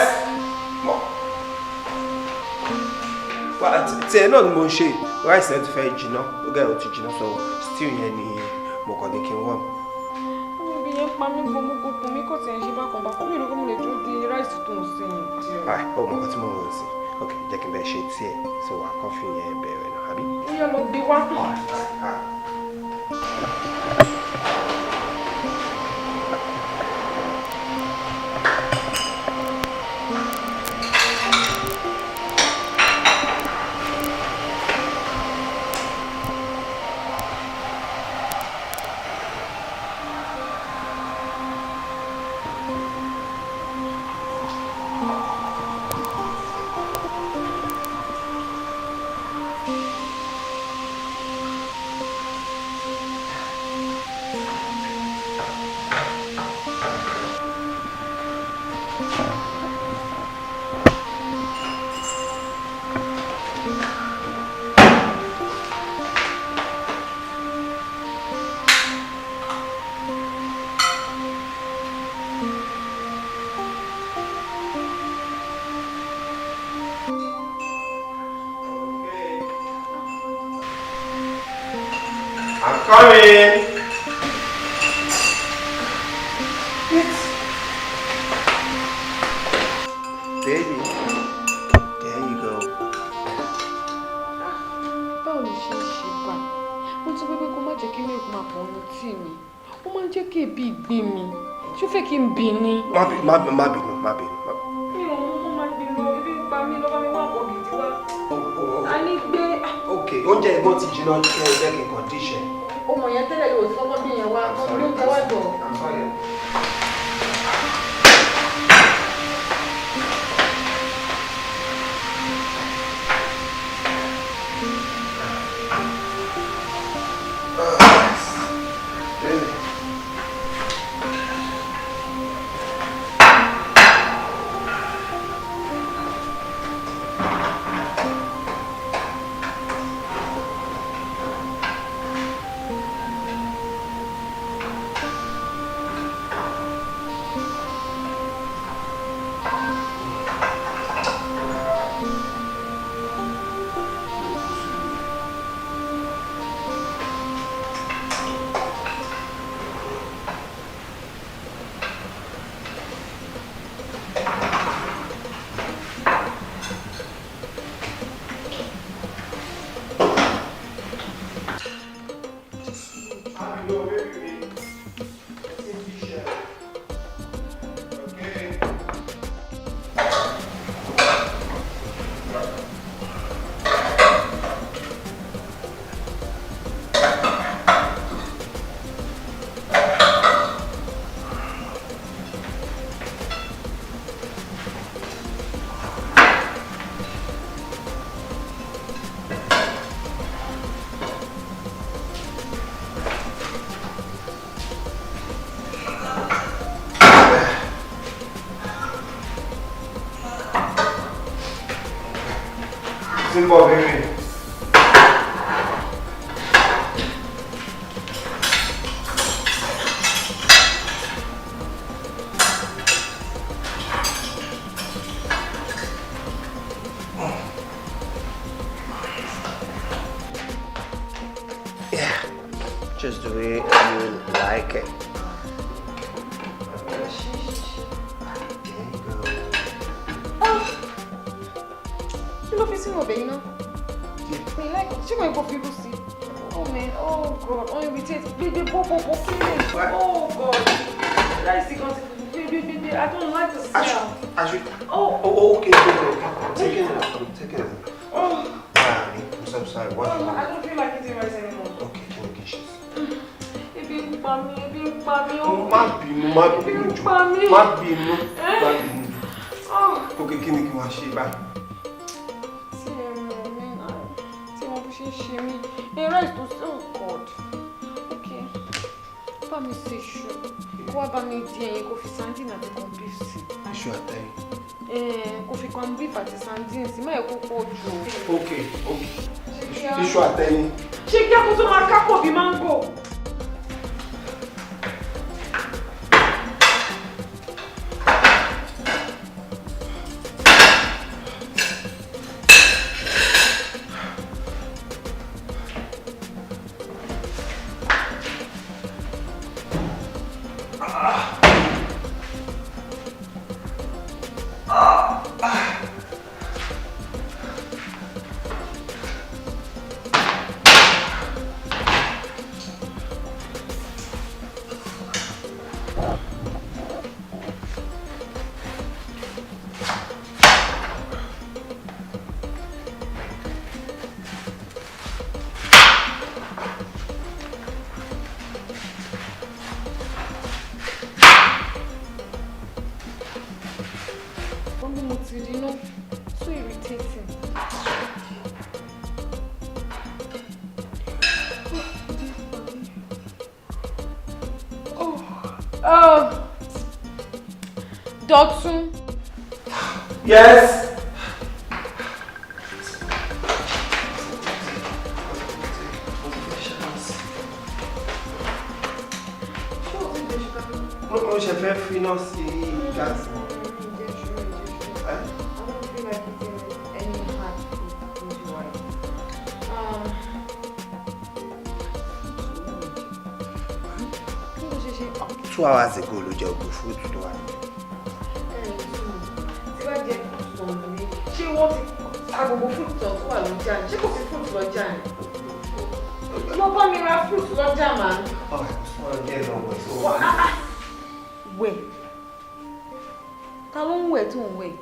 [SPEAKER 3] Wà á tiẹ̀ náà ni mo ń ṣe rice náà ti fẹ́ jiná, ó gẹ̀ ó ti jiná, so stew yẹn ni mo kàn ní kí n wọ̀n.
[SPEAKER 8] Ibi yẹn pa mí gbogbogbò mi kò tiẹ̀ ń ṣe bákan bákan, mi ò rò pé mo lè dúró di rice tó ń sìn.
[SPEAKER 3] Alright, ó mọ nǹkan tí mo rò sí. Ok, jẹ́ kí n bẹ ṣe tiẹ̀, so wà á kọ́ fi yẹn bẹ̀rẹ̀ náà, àbí?
[SPEAKER 8] Ó yá, lọ gbé wá.
[SPEAKER 3] I'm coming. Baby, there you go.
[SPEAKER 14] Báwo ni ṣe ń ṣe báyìí? Mo tún pé kó má jẹ́ kí milk máa pọ̀ ọ́nù tíì mi. Ó máa ń jẹ́ kí ebi gbé mi. Ṣó fẹ́ kí n bì ni?
[SPEAKER 3] Má bínú, má bínú, má bínú, má bínú.
[SPEAKER 14] Mi ò mú kó má bínú, ebi ń pa mí, lọ́ba mi wá ọkọ̀ gidi wá. A ní gbé.
[SPEAKER 3] Ok, oúnjẹ ẹ̀gbọ́n ti jiná, kí ẹ jẹ́ kí n kàn díṣẹ́.
[SPEAKER 14] Ọmọ yẹn tẹ́lẹ̀ yóò ti kọ́kọ́ bí yẹn wá, ọmọ ló ń tẹ́wọ́ jọ.
[SPEAKER 3] I'm sorry. Simple, baby. Yeah, just the way you like it.
[SPEAKER 14] Kí ló fi sínú ọbẹ̀ yìí náà? Mi like ṣé kò yẹ kó fi irú sí? Oh man, oh God, ó irritate gbégbé bó bó bó kí ni? Oh God, rice gan ti gbégbé gbégbé, I don't like the smell.
[SPEAKER 3] I should.
[SPEAKER 14] Oh.
[SPEAKER 3] Oh, okay. Take it out. Take it out.
[SPEAKER 14] Oh.
[SPEAKER 3] Ah, I'm so sorry. What do you
[SPEAKER 14] Oh, I
[SPEAKER 3] want?
[SPEAKER 14] don't feel like eating rice anymore.
[SPEAKER 3] Okay, can we get cheese?
[SPEAKER 14] Ebi ń pa mí, ebi ń pa mí, ó.
[SPEAKER 3] Má bínú, má
[SPEAKER 14] Ebi
[SPEAKER 3] bínú
[SPEAKER 14] ń
[SPEAKER 3] jù.
[SPEAKER 14] pa mí.
[SPEAKER 3] Má bínú, má bínú.
[SPEAKER 14] Oh.
[SPEAKER 3] Okay, kí ni kí wọ́n ṣe báyìí?
[SPEAKER 14] Tí ẹ mọ̀ mí náà, tí mo bó ṣe ń ṣe mí. Ẹ rice tó sí, oh God. Okay, bá mi ṣe iṣu, kó wá bá mi dín ẹyin, kó fi sardine àti corn beef sí.
[SPEAKER 3] Iṣu àtẹ̀yìn.
[SPEAKER 14] Kó fi corn beef àti sardine sí, má yẹ kó pọ̀ jù o.
[SPEAKER 3] Okay.
[SPEAKER 14] Ṣé
[SPEAKER 3] Iṣu àtẹ̀yìn.
[SPEAKER 14] Ṣé kí á kó tó máa kápò bí máńgò? Wọ́n ní mo ti rí iná, so irritating. Oh, oh. Dọ̀tun.
[SPEAKER 3] Yes.
[SPEAKER 14] Ṣé o ti lè ṣe ká?
[SPEAKER 3] Mo ṣe fẹ́ fi iná sí gáàsì.
[SPEAKER 14] I don't feel like eating any hard food right.
[SPEAKER 3] 2 hours ago ló jẹ ògùn fruit tó wà.
[SPEAKER 2] Tí wàá jẹ fruit tán ni, ṣé wọ́n ti ta gbogbo fruit tán tó wà lọ́jà ni? Ṣé kò sí fruit lọ́jà ni? Lọ bá mi ra fruit lọ́jà màá.
[SPEAKER 3] Ọ̀rẹ́, sọ̀rọ̀ díẹ̀ lọ́wọ́ ẹ̀
[SPEAKER 2] Wà á á wẹ̀. Ta ló ń wẹ̀ tó ń wẹ̀?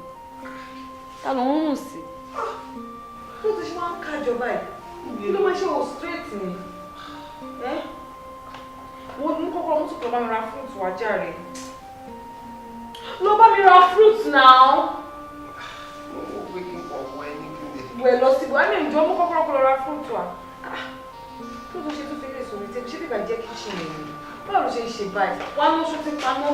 [SPEAKER 2] Ta ló ń rùn sí? Tó ti ṣe máa ń kájọ báyìí. Kí ló máa ṣe wò straight ni? Ẹ́ wọ́n mú kọ́kọ́rọ́ mú tó lọ bá mi ra fruit wá jàre. Lọ bá mi ra fruit now.
[SPEAKER 3] Mo wò pé kí n kọ̀ wọ ẹ ní kí n lè.
[SPEAKER 2] Wẹ̀ lọ síbi, wàá ní ìjọ mú kọ́kọ́rọ́ kó lọ ra fruit wá. Tó tó ṣe tó fi lè sórí tẹ́bí, ṣé bíbá jẹ́ kitchen ni? Báwo ló ṣe ń ṣe báyìí? Wàá ní oṣù ti pamọ́.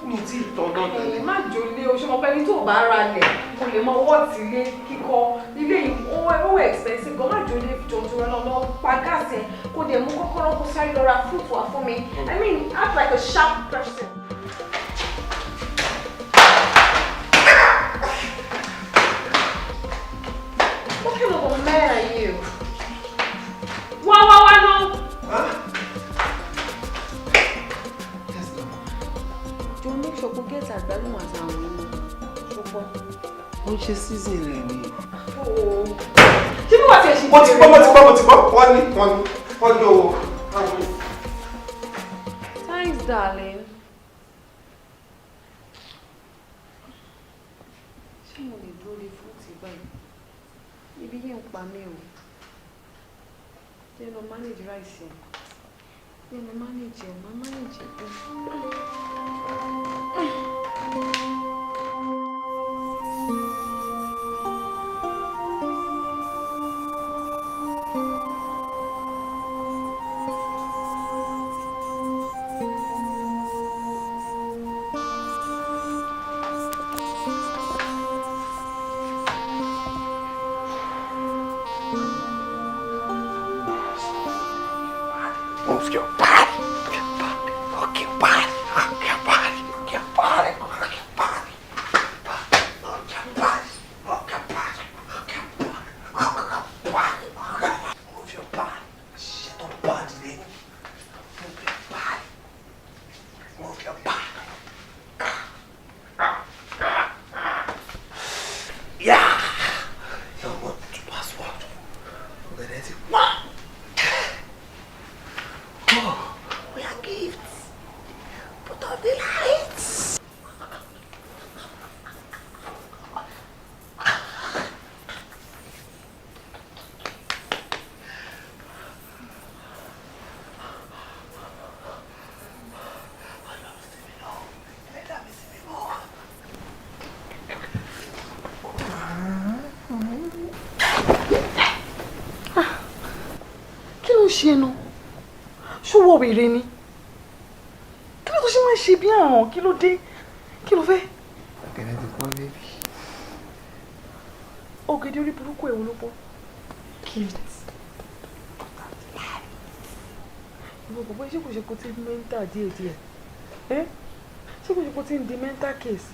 [SPEAKER 3] Mi tí ì tọ́ náà tẹ́lẹ̀.
[SPEAKER 2] Má jòlé o, ṣe mọ̀ pé ẹni tó bá ra lẹ̀ kò lè mọ wọ́ọ̀tì ilé kíkọ́ ilé yìí, ó expensive gan. Má jòlé, jọ̀jọ̀ rẹ lọ pa gáàsì ẹ̀, kó dẹ̀ mú kọ́kọ́rọ́, kó sáré lọ ra fruit wá fún mi. I mean, act like a sharp person. What kind of a man are you? Wá wá wá náà. Jọ make sure kó get àgbálùmọ̀ àtàwọn ọmọ ṣùgbọ́n.
[SPEAKER 3] Ó ń ṣe season rẹ̀ ni.
[SPEAKER 2] Ṣé bí wàá ti ẹ̀ ṣe?
[SPEAKER 3] Mo ti gbọ́, mo ti gbọ́, mo ti gbọ́. Wọ́n ní, wọ́n ní, wọ́n ní owó.
[SPEAKER 2] Thanks, darling. Ṣé mo lè dúró de fruit báyìí? Ibi yìí ń pa mí o. Jẹ́ lọ manage rice yẹn. Jẹ́ lọ manage ẹ̀, máa manage ẹ̀.
[SPEAKER 3] Move your body. Rock your body. Rock your body. Rock your body. Rock your body. Rock your body. Rock your body. Rock your body. Rock your body. Move your body. Shit on body, nigga. Move your body. Move your body. Yeah. Yo, one, two, pass one. Okay, that's it. One. Oh, we are gifts. Put off the lights.
[SPEAKER 14] Kí ló ń ṣe ẹnu? Ṣó wọ wèrè ni? Kí ló tó ṣe máa ń ṣe bí àrùn? Kí ló dé? Kí ló fẹ́?
[SPEAKER 3] Ọ̀gẹ̀dẹ̀ ti pọ́n, baby.
[SPEAKER 14] Ọ̀gẹ̀dẹ̀ orí burúkú ẹ̀ wo ló pọ̀? Gift. Ìwọ bọ̀bọ̀, ṣé kò ṣe kó tí mental díẹ̀díẹ̀? Ẹ́, ṣé kò ṣe kó tí ń di mental case?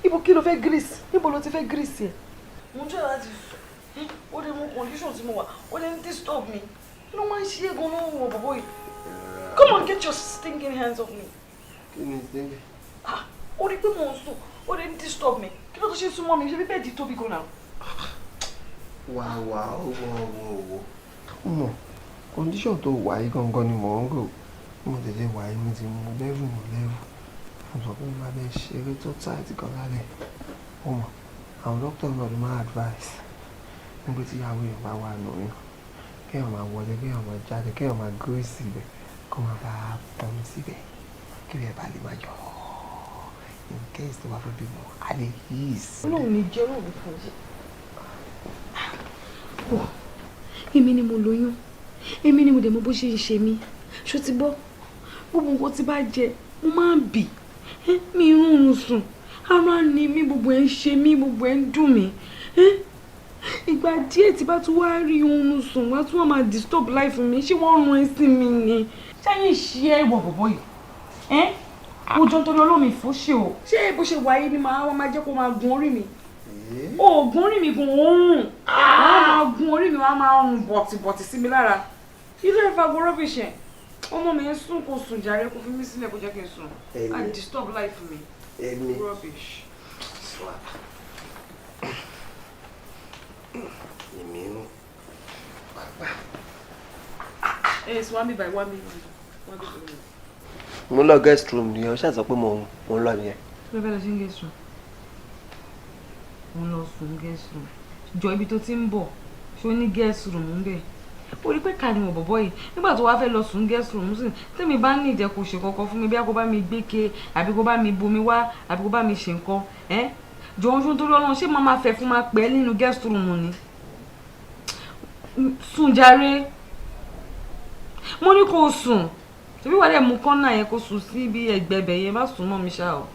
[SPEAKER 14] Ibo kí ló fẹ́ grease? Níbo ló ti fẹ́ grease ẹ̀? Mo ń jẹ́ láti sùn. Ó lè mú condition tí mo wà. Ó lè ń disturb mi. Kí ló máa ń ṣe é gan-an wọ bọ̀bọ̀ yìí? Come on, get your stinking hands off me.
[SPEAKER 3] Kí ni stinking?
[SPEAKER 14] Ah, ó rí pé mò ń sùn, ó lè ń disturb mi. Kí ló tó ṣe súnmọ́ mi? Ṣé bí bed tóbi gan náà?
[SPEAKER 3] Wà wà ó wọ wọ wọ. Ó mọ̀, condition tó wà yìí gangan ni mò ń rò. Mo tètè wà yìí, mo ti mú level mú level. Mo sọ pé mo máa bẹ ṣeré tó tight gan lálẹ́. Ó mọ̀, àwọn doctor náà ló máa advice. Nígbà tí ìyàwó èèyàn bá wà lóyún, kéèyàn máa wọlé, kéèyàn máa jáde, kéèyàn máa grace ibẹ̀, kó máa bá a pọnmi síbẹ̀, kí ibẹ̀ bá lè máa yọ̀. In case tó bá fẹ́ bímọ, a lè ease.
[SPEAKER 14] Ọlọ́run ní jẹ́, Ọlọ́run fún un.
[SPEAKER 6] Èmi ni mo lóyún, èmi ni mo dẹ̀ mọ bó ṣe ń ṣe mí. Ṣó ti gbọ́? Gbogbo nǹkan tí bá jẹ, mo máa ń bì. Mi ń rúnrun sùn, ara ni mí, gbogbo ẹ̀ ń ṣe mí, gbogbo ẹ̀ ń dùn mí. Ìgbà díẹ̀ tí bá tún wá rí oorun sùn, wá tún wá máa disturb life mi. Ṣé wọ́n rún ẹ sí mi ni?
[SPEAKER 14] Ṣẹ́yìn ṣí ẹ ìwọ bọ̀bọ̀ yìí? Ẹ́ mo jọ nítorí olómi ìfóṣe o. Ṣé bó ṣe wà yìí ni màá wá máa jẹ́ kó máa gun orí mi? Oògùn orí mi gun òórùn. Wọ́n máa gun orí mi, wọ́n máa rùn bọ̀tìbọ̀tì sí mi lára. Ilé ìfagbọ́ rubbish yẹn.
[SPEAKER 2] Ọmọ mi ń sùn, kò sùn jàre, kò fi mí sílẹ̀, kò jẹ́ kí n sùn.
[SPEAKER 3] Èmi.
[SPEAKER 2] I disturb life mi.
[SPEAKER 3] Èmi.
[SPEAKER 2] Rubbish.
[SPEAKER 3] Èmi ń.
[SPEAKER 2] Ẹ sọ wá mi báyìí, wá mi wá mi.
[SPEAKER 3] Mo lọ guest room nìyẹn, o ṣáà sọ pé mo ń lọ nìyẹn.
[SPEAKER 2] Ló fẹ́ lọ sí guest room. Mo lọ sùn guest room. Jọ ibi tó ti ń bọ̀, ṣé o ní guest room ń bẹ̀? Ó rí pé ká ni wọ̀ bọ̀bọ̀ yìí. Nígbà tó wá fẹ́ lọ sùn guest room sí, tèmi bá ní ìjẹ́ kó ṣe kankan fún mi, bí a kò bá mi gbé ke, àbí kó bá mi bomi wá, àbí kó bá mi ṣe nǹkan. Ẹ́ jọ ń ṣún torí Ọlọ́run, ṣé màá máa fẹ́ fún máa pẹ́ nínú guest room ni? Sùn jàre. Mo ní kó sùn. Ṣebí wàá dẹ̀ mú kọ́nà yẹn kó sùn sí ibi ẹ̀gbẹ́ ibẹ̀ yẹn, má sùn mọ́ mi ṣá o.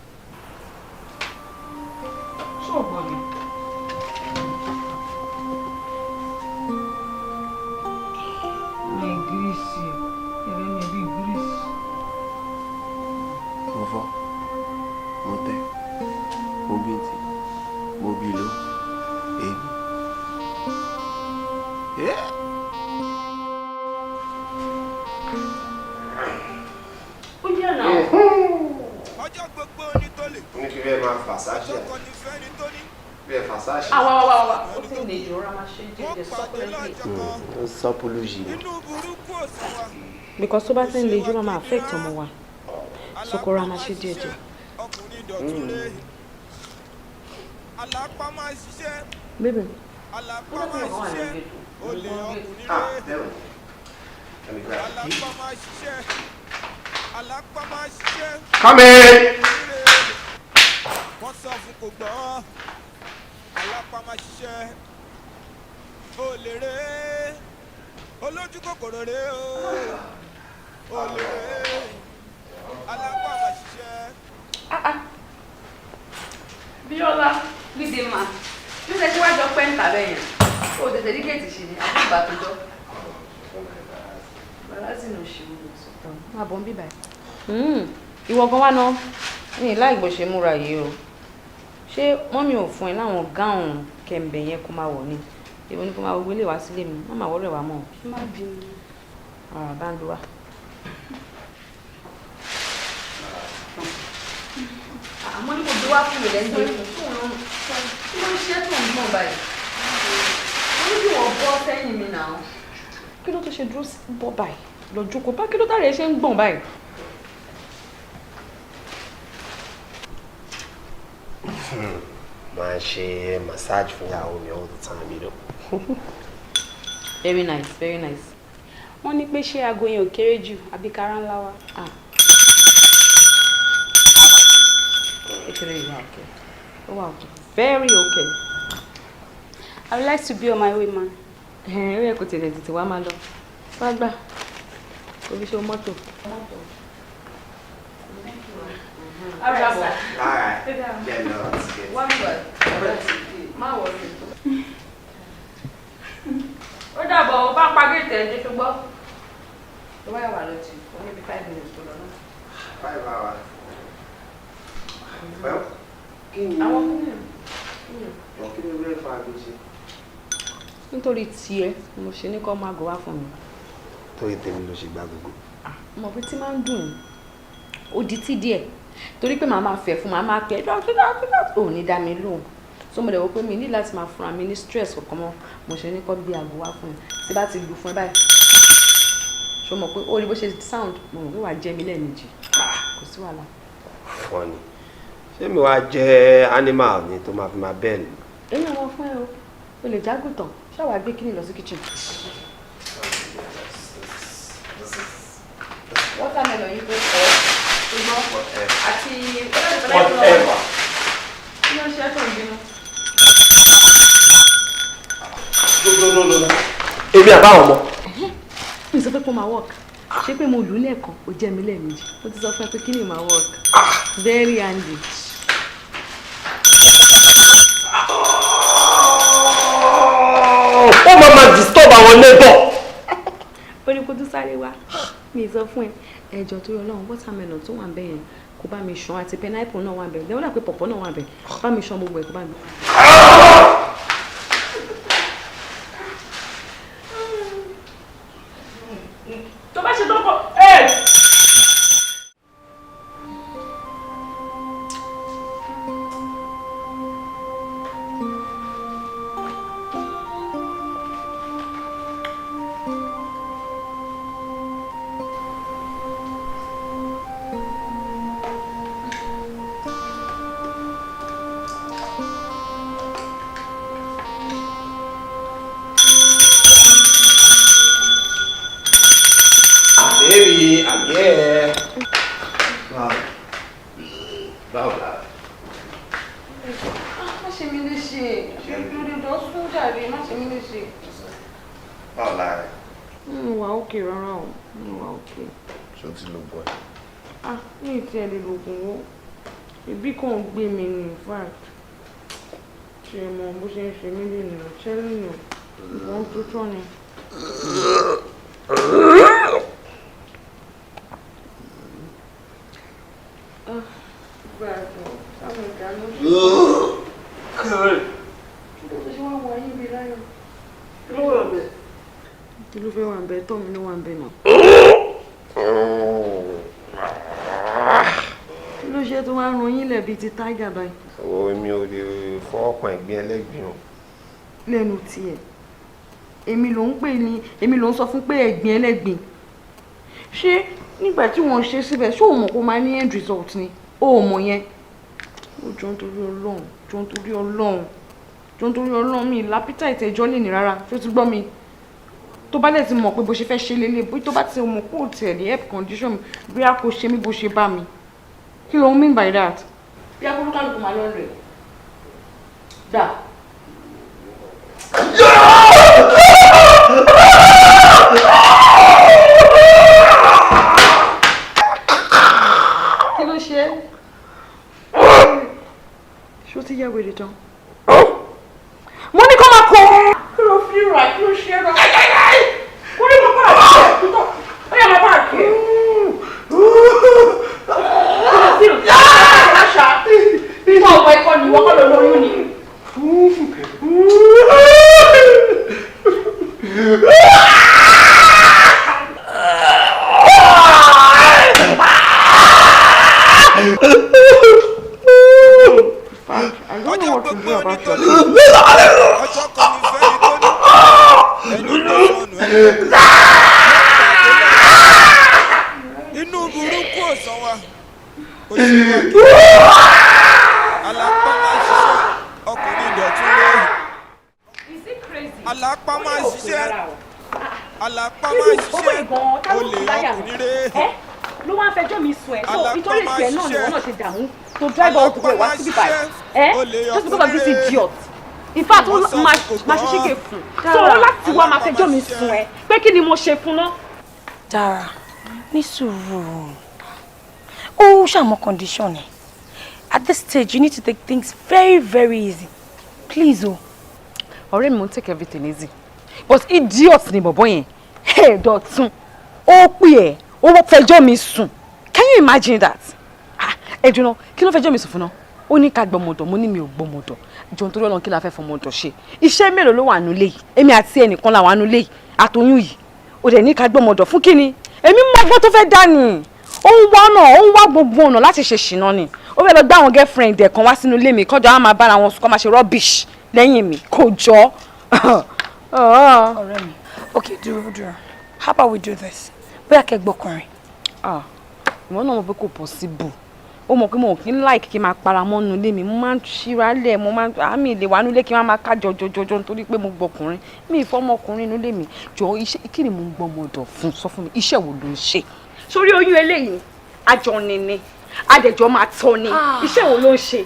[SPEAKER 2] Ṣé o gbọ́ mi? Mi gírísì, ẹ̀rẹ́ mi bí gírísì.
[SPEAKER 3] Mo fọ́, mo tẹ́, mo bí ntì, mo bí ló, èmi. Yeah.
[SPEAKER 2] Ó yẹ náà.
[SPEAKER 3] Ní kí bẹ́ẹ̀ máa fàṣáṣì ẹ̀. Bẹ́ẹ̀ fàṣáṣì.
[SPEAKER 2] Àwa wa wa wa, ó ti lè jọra máa ṣe jẹjẹ sọ́kúlẹ́ntì.
[SPEAKER 3] Ó sọ́pọ̀lùjì ni.
[SPEAKER 2] Because tó bá ti ń le jù, ó máa affect ọmọ wa. So kó ra máa ṣe díẹ̀ díẹ̀. Baby.
[SPEAKER 3] Ah, there we go. Let me grab the key. Come in.
[SPEAKER 1] Wọ́n sọ fún kò gbọ́, alápámáṣiṣẹ́ olè rè é, olójú kòkòrò rè é o, olè rè é, alápámáṣiṣẹ́.
[SPEAKER 8] Bíọ́lá gbídé mà bí ó ṣe ṣe wájọ pẹ́ńtà bẹ́ẹ̀ yẹn ó tètè rí géètì ṣe ni àbí ìgbà tó jọ.
[SPEAKER 2] Bàbá sì nà ṣe wọ́n sọ̀tàn. Má bọ̀ ń bí báyìí. Ìwọ gan wá náà ní láì bó ṣe múra yìí o. Ṣé mọ́mí ò fún ẹ láwọn gáùn kẹ̀m̀bẹ̀ yẹn kó máa wọ̀ ni? Èwo ni kó máa wọ ilé wá sílé mi? Má máa wọ́rọ̀ wá mọ́.
[SPEAKER 9] Má bínú.
[SPEAKER 2] Ọ̀rọ̀ bá ń lo wa. Àmọ́ ní kò gbé wá fún mi lẹ́nu tó ń kí ló ń ṣe tó ń gbọ̀n báyìí? Mo ní kí wọ́n bọ́ sẹ́yìn mi náà. Kí ló tó ṣe dúró bọ́ báyìí? Lọ jókòó bá kí ló dára ẹ ṣe ń gbọ̀n báyìí?
[SPEAKER 3] Máa ṣe massage fún ìyàwó mi all the time, you know.
[SPEAKER 2] Very nice, very nice.
[SPEAKER 9] Wọ́n ní pé ṣé aago yẹn ò kéré jù àbí kára ńlá wa.
[SPEAKER 2] Kékeré yìí wà okay. Ó wà okay. Very okay.
[SPEAKER 9] I would like to be on my way, ma.
[SPEAKER 2] Ẹ ó yẹ kó tètè tètè wá máa lọ. Wá gbà. Kò fi ṣe mọ́tò.
[SPEAKER 8] All right, sir.
[SPEAKER 3] All right. Yeah, no, that's good.
[SPEAKER 8] One word. Má wọrí. Ó dàbọ̀, ó bá pa géètì ẹ̀ jẹ́ ṣùgbọ́n.
[SPEAKER 2] Tó bá yà wà lọ jù, ó ní bí 5 minutes tó lọ náà.
[SPEAKER 3] 5 hours. Well, kí ni
[SPEAKER 2] Àwọn kúnlẹ̀.
[SPEAKER 3] Kí ni ilé ìfọ̀ àgbẹ̀ ṣe?
[SPEAKER 2] Nítorí tiẹ̀, mo ṣe ní kó máa gò wá fún mi.
[SPEAKER 3] Torí tèmi ló ṣe gbá gbogbo.
[SPEAKER 2] Mo pé tí máa ń dùn ó di tí díẹ̀ torí pé màá máa fẹ̀ fún màá máa pẹ́ dọ́tí ò ní dá mi lóhùn, so mo dẹ̀ wò pé mi ní láti máa fúnra mi ní stress kankan mọ́. Mo ṣe ní kó gbé aago wá fún mi. Tí bá ti lù fún ẹ báyìí, ṣó mọ̀ pé ó rí bó ṣe sound? Mo mọ̀ pé wàá jẹ́ mi lẹ́ẹ̀mejì, kò sí wàhálà.
[SPEAKER 3] Funny. Ṣé mi wá jẹ́ animal ni tó máa fi máa bẹ́ẹ̀ ni?
[SPEAKER 2] Èmi ò mọ fún ẹ o, o lè jágùtàn ṣáà wàá gbé kíní lọ sí kitchen. Watermelon yìí kò fọ́ ṣùgbọ́n àti
[SPEAKER 3] Whatever.
[SPEAKER 8] Kí ló ń ṣe é tó ń bínú?
[SPEAKER 3] No, no, no, no. Èmi àbáwọn ọmọ.
[SPEAKER 2] Mi sọ pé kó máa work, ṣé pé mo lù ú lẹ́ẹ̀kan, ó jẹ́ mi lẹ́ẹ̀mejì. Mo ti sọ fún ẹ pé kí ni máa work, very handy.
[SPEAKER 3] Ó máa ma disturb àwọn neighbor.
[SPEAKER 2] Ó ní kó tún sáré wá, mi sọ fún ẹ. Ẹjọ tó yọ lọ́hùn, watermelon tó wà ń bẹ yẹn, kó bá mi ṣan, àti pineapple náà wà ń bẹ, then ó dà pé pọ̀pọ̀ náà wà ń bẹ, bá mi ṣan gbogbo ẹ̀, kó bá mi.
[SPEAKER 8] Tó bá ṣe tó kọ ẹ.
[SPEAKER 2] okay rárá o, mi ò wà okay.
[SPEAKER 15] Ṣé o ti lo oògùn ẹ?
[SPEAKER 2] Ah, mi ì tiẹ̀ lè lògùn wo. Ibi kan ń gbé mi ní, in fact. Ṣé mo bó ṣe ń ṣe mí lè nìyàn? Telling you, ìwọ̀n tó tọ́ ni. Ah, gbàgbọ́, sáwọn ìgbà ló ṣe. Kí ló tó ṣe wá wọ ayé mi láyọ̀? Kí ló wà bẹ́ẹ̀? Kí ló fẹ́ wà bẹ́ẹ̀? Tọ́ mi ló wà bẹ́ẹ̀ náà. Kí ló ṣe tó wá ń ran yín lẹ̀ bíi ti táìgà báyìí?
[SPEAKER 15] O mi ò lè fọwọ́ kan ìgbín ẹlẹ́gbin o.
[SPEAKER 2] Lẹ́nu tiẹ̀, èmi ló ń pè ní, èmi ló ń sọ fún pé ẹ̀gbin ẹlẹ́gbin. Ṣé nígbà tí wọ́n ṣe síbẹ̀, ṣé o mọ̀ kó máa ní end result ni? O ò mọ̀ yẹn. Ó jọ nítorí Ọlọ́run, jọ nítorí Ọlọ́run, jọ nítorí Ọlọ́run, mi lápítà ìtẹ́jọ́ lè ní rárá, ṣé o ti gbọ́ mi? Tó bá dẹ̀ ti mọ̀ pé bó ṣe fẹ́ ṣe lélẹ̀, bó tó bá ti mọ̀ pé ò tiẹ̀ ní help condition mi, bóyá kò ṣe mí bó ṣe bá mi. Kí ló ń mean by that? Bí akólúkálùkù máa lọ rẹ̀. Gbà. Kí ló ṣe é? Ṣé o ti yá wèrè tán? Mo ní kó máa kó. Kí ló fi rà? Kí ló ṣe é rà? Kó ní mo pààkì ẹ̀. Ó yá máa pààkì ẹ̀. Kí ló fi rà? Àṣà. Fún ọ̀pọ̀ ẹ̀kọ́ ni ìwọ kọ́ ló lóyún ni. I don't know what to do about it.
[SPEAKER 1] Inú burúkú ọ̀sán wa, òṣìwà kí alápá máa ṣiṣẹ́ ọkùnrin Dọ̀tún lóyún. Alápá máa ṣiṣẹ́, alápá máa ṣiṣẹ́, olè ọkùnrin rẹ̀.
[SPEAKER 8] Ló wá ń fẹjọ́ mi sùn ẹ̀, so nítorí ìfẹ́ náà ni wọ́n náà ṣe dààmú to drive all the way wá síbí báyìí, ẹ just because of this idiot. In fact, ó máa ṣe ṣége fún, so ó láti wá máa fẹjọ́ mi sùn ẹ pé kí ni mo ṣe fún náà.
[SPEAKER 9] Dára, ní sùúrù, ó ṣàmọ condition ẹ. At this stage you need to take things very very easy, please o.
[SPEAKER 8] Ọ̀rẹ́ mi, mo ń take everything easy, but idiot ni bọ̀bọ̀ yẹn. Hey, Dọ̀tun, ó pè ẹ́, ó wọ́n fẹjọ́ mi sùn. Can you imagine that? Ah, ẹ dúró, kí ló fẹjọ́ mi sùn fún náà? Ó ní ká gbọmọdọ̀, mo ní mi ò gbọmọdọ̀. Jọ nítorí Ọlọ́run, kí la fẹ́ fọmọdọ̀ ṣe? Iṣẹ́ mélòó ló wà nulẹ̀ yìí? Èmi àti ẹnìkan la wà nulẹ̀ yìí, àtọyún yìí. Ó dẹ̀ ní ká gbọmọdọ̀ fún kí ni? Èmi mọ ọgbọ́n tó fẹ́ dá ni. Ó ń wá ọ̀nà, ó ń wá gbogbo ọ̀nà láti ṣe ṣìnà ni. Ó fẹ́ lọ gbá àwọn girlfriend ẹ̀ kan wá sínú ilé mi, kọjọ á máa bára wọn sùn, kó máa ṣe rubbish lẹ́yìn mi. Kò jọ.
[SPEAKER 9] Ọ̀rẹ́ mi, okay, dúró dúró, how about we do this? Bóyá kẹ́ gbọ́kùnrin.
[SPEAKER 2] Ah, ìwọ náà mọ̀ pé kò possible. Ó mọ̀ pé mo kì í like kí n máa para mọ́ nu ilé mi. Mo máa ń ṣíra lẹ̀, mo máa ń àmì ìlè wà nulẹ̀ kí n máa ká jọjọjọjọ nítorí pé mo gbọ́kùnrin. Mi ì fọ́mọkùnrin nulẹ̀ mi. Jọ, iṣẹ́ kí ni mo ń gbọ́mọdọ̀ fún? Sọ fún mi, iṣẹ́ wo ló ń ṣe? Sórí oyún eléyìí, àjọ ni ni, àdẹ̀jọ́ máa tọ́ ni. Iṣẹ́ wo ló ń ṣe?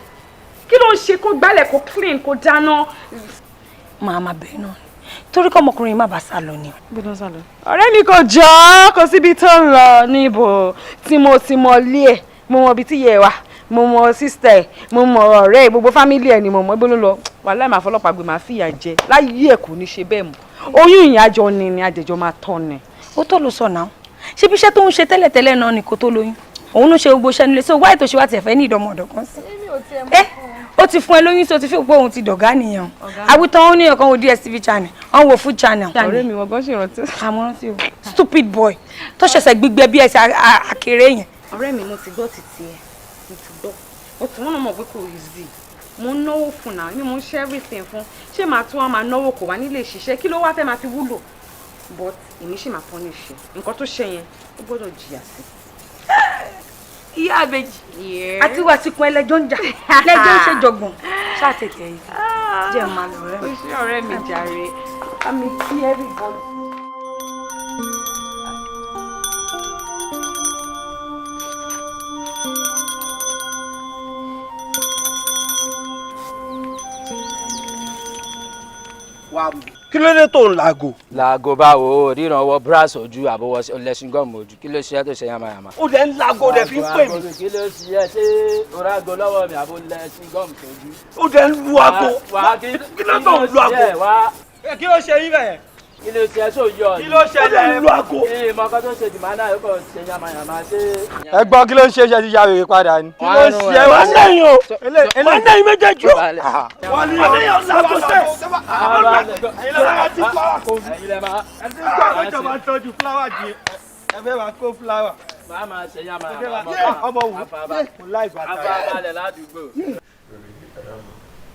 [SPEAKER 2] Kí ló ń ṣe? Kó gbálẹ̀, kó clean, kó dáná.
[SPEAKER 9] Màá máa bẹ̀ náà torí kọ́ ọmọkùnrin má bàa sá lọ ni.
[SPEAKER 2] Gbọ́dọ̀ sá lọ. Ọ̀rẹ́ mi, kò jọ, kò síbi tó ń lọ níbo tí mo ti mọ ilé ẹ̀, mo mọ ibi tí yẹ wà, mo mọ sister ẹ̀, mo mọ ọ̀rẹ́ ẹ̀, gbogbo family ẹ̀ ni mo mọ. Ibo ló lọ? Wàhálà, màá fọlọ́pàá gbé, màá fìyà jẹ láyé ẹ̀, kò ní ṣe bẹ́ẹ̀ mọ́. Oyún ìyẹn, àjọ ni ni, àjẹjọ máa tọ́ ni.
[SPEAKER 9] Ó tó ló sọ náà. Ṣé bí iṣẹ́ tó ń ṣe tẹ́lẹ̀tẹ́lẹ̀ náà ni kó tó lóyún, òun ló ṣe gbogbo iṣẹ́ nílé, so wáyé tó ṣe wá tiẹ̀ fẹ́ ní ìdánmọ̀dọ̀ kan sí. Ẹ ó ti fún ẹ lóyún, sí o ti fi pé òun ti dọ̀gá nìyẹn. Àwítán ó ní ọ̀kan wo DSTV channel, ọ̀n wo food channel.
[SPEAKER 2] Ọ̀rẹ́ mi, wọ́n gan ṣe rántí.
[SPEAKER 9] Àmọ́ rántí o, stupid boy tó ṣẹ̀ṣẹ̀ gbígbẹ bí ẹsẹ̀ àkèrè yẹn.
[SPEAKER 2] Ọ̀rẹ́ mi, mo ti gbọ́ títí ẹ̀, mo ti gbọ́, mo tún wọ́n náà mọ̀ pé kò easy. Mo ń náwó fún náà ni, mo ń ṣe everything fún. Ṣé màá tún wá máa náwó, kò wá nílé ṣiṣẹ́? Kí ló wá fẹ́ máa fi wúlò? But èmi ṣì máa punish nǹkan tó ṣe yẹn, ó gbọ́dọ̀ jìyà sí.
[SPEAKER 9] Ìyá àbèjì àti wà tí kun ẹlẹ́jọ́ ń jà, lẹ́jọ́ ń ṣe jọ̀gbọ̀n, ṣáà tètè yìí jẹ́ máa lọ rẹ́ mi.
[SPEAKER 2] Ó ṣe, ọ̀rẹ́ mi, jàre, àmì kí everybody.
[SPEAKER 3] Wá.
[SPEAKER 4] Kí ló dé tó ń laago?
[SPEAKER 16] Laago báwo? Ríran wọ brass ojú àbọ̀wọ̀ lẹ́sìn gọ́ọ̀mù ojú, kí ló ṣe é tó ṣe yamayama?
[SPEAKER 4] Ó dẹ̀ ń laago, ó dẹ̀ fi ń pè mí.
[SPEAKER 16] Kí ló ṣe é? Ṣé orágo lọ́wọ́ mi àbò lẹ́sìn gọ́ọ̀mù sójú?
[SPEAKER 4] Ó dẹ̀ ń lu aago. Kí ló tó ń lu aago?
[SPEAKER 1] Kí ló ṣe yín bẹ́ẹ̀?
[SPEAKER 16] Kí ló ṣe é? Sọ yọ
[SPEAKER 1] Kí ló ṣẹlẹ̀?
[SPEAKER 4] Ó dẹ̀ ń lu aago.
[SPEAKER 16] Ee, mọ kan tó ṣe dìmọ́ náà, yóò kàn ṣe yamayama ṣé.
[SPEAKER 1] Ẹ gbọ́, kí ló ń ṣe? Ṣe ti ya wèrè padà ni? Kí ló ṣe é?
[SPEAKER 4] Wà á lẹ́yìn o, wà á lẹ́yìn méjèèjì o.
[SPEAKER 1] Wọ́n ní
[SPEAKER 4] Wà á lẹ́yìn laago sẹ́.
[SPEAKER 1] Ẹ̀yin lọ́wọ́ ti fúláwà kò ní. Ẹ̀yin tí kò máa tọ́jú fúláwà jì, ẹ fẹ́ máa kó fúláwà.
[SPEAKER 16] Máa máa ṣe yamayama.
[SPEAKER 1] Ọmọ wù kò láì bàtà.
[SPEAKER 16] Afabalẹ̀ ládùúgbò.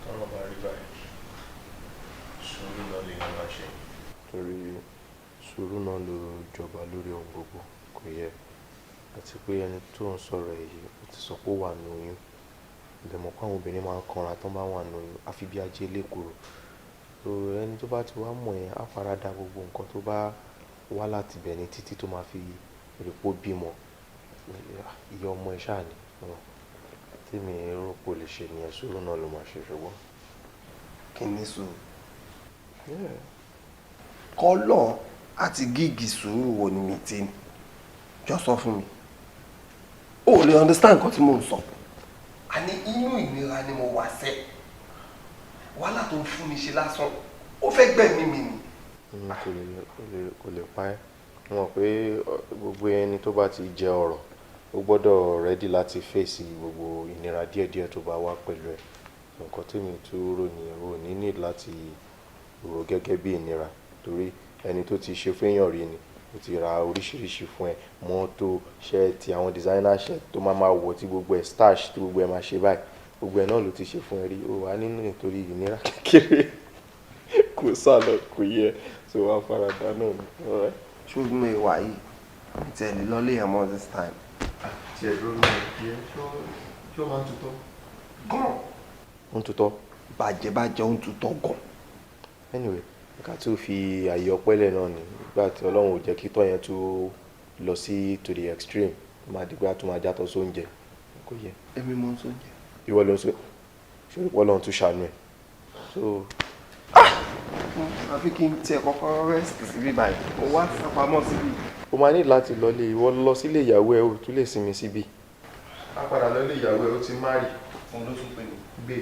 [SPEAKER 15] Tọ́rọ̀ bá rí báyìí, sùúrù náà lè yàn máa ṣe, torí sùúrù náà ló jọba lórí ohun gbogbo, kò yẹ. Àti pé ẹni tó ń sọ̀rọ̀ èyí, ó ti sọ pé ó wà ní oyún. Ìdẹ̀mọ̀ pé àwọn obìnrin máa ń kanra tó bá wà ní oyún, àfi bí ajé lékòrò. So ẹni tó bá ti wá mọ̀ yẹn, á fara da gbogbo nǹkan tó bá wá láti bẹ̀ ní títí tó máa fi rí pé ó bímọ. Ìyá ọmọ ẹ̀ ṣáà ni tèmi rò pé ó lè ṣe nìyẹn. Sùúrù náà ló máa ṣe, ṣùgbọ́n.
[SPEAKER 3] Kí ni sùúrù? Kọ́lọ̀ àti gígì sùúrù wo ni mi ti ní? Jọ sọ fún mi. O ò lè understand nǹkan tí mò ń sọ. Àní inú ìnira ni mo wà sẹ́. Wàhálà tó ń fún mi ṣe lásán, ó fẹ́ gbẹ̀mí mi ni.
[SPEAKER 15] Kò lè pa ẹ́. Wọ́n pé gbogbo ẹni tó bá ti jẹ ọ̀rọ̀, ó gbọ́dọ̀ ready láti fèsì gbogbo ìnira díẹ̀díẹ̀ tó bá wá pẹ̀lú ẹ̀. Nǹkan tèmi tún rò nìyẹn. O ní need láti rò gẹ́gẹ́ bí ìnira, torí ẹni tó ti ṣe fẹ́yàn rí ni ó ti ra oríṣiríṣi fún ẹ, mọ́tò, shirt, àwọn designer shirt tó máa máa wọ̀, tí gbogbo ẹ̀ starch, tí gbogbo ẹ̀ máa ṣe báyìí, gbogbo ẹ̀ náà ló ti ṣe fún ẹ rí. O wà nínú nítorí ìnira kékeré kò sá lọ, kò yẹ tó wàá farada náà ni. Alright?
[SPEAKER 3] Ṣùgbọ́n mi wà yìí, mi tẹ̀lé lọ́lé yẹn mọ́ this time.
[SPEAKER 15] Tí ẹ dúró náà díẹ̀, ṣó máa ń tutọ́?
[SPEAKER 3] Gan.
[SPEAKER 15] Ó ń tutọ́.
[SPEAKER 3] Bàjẹ́ bàjẹ́, ó ń tutọ́ gan.
[SPEAKER 15] Anyway, ká tó fi àyè ọpẹ́ lẹ̀ náà ni, nígbà tí Ọlọ́run ò jẹ́ kí tọ́ yẹn tó lọ sí to the extreme, máa dìgbà tó máa játọ̀ sóúnjẹ, kò yẹ.
[SPEAKER 3] Èmi mo ń sóúnjẹ.
[SPEAKER 15] Ìwọ ló ń sọ ṣòrí pé Ọlọ́run tún ṣàánú ẹ̀ so.
[SPEAKER 3] Àfi kí n tiẹ̀ kọ́kọ́ rest síbí báyìí, mo wá sápamọ́ síbí.
[SPEAKER 15] O máa ní láti lọlé, ìwọ lọ sílé ìyàwó ẹ, o tún lè sinmi síbí. A padà lọlé ìyàwó ẹ, ó ti marry.
[SPEAKER 3] Òun ló tún pè mí.
[SPEAKER 15] Gbé.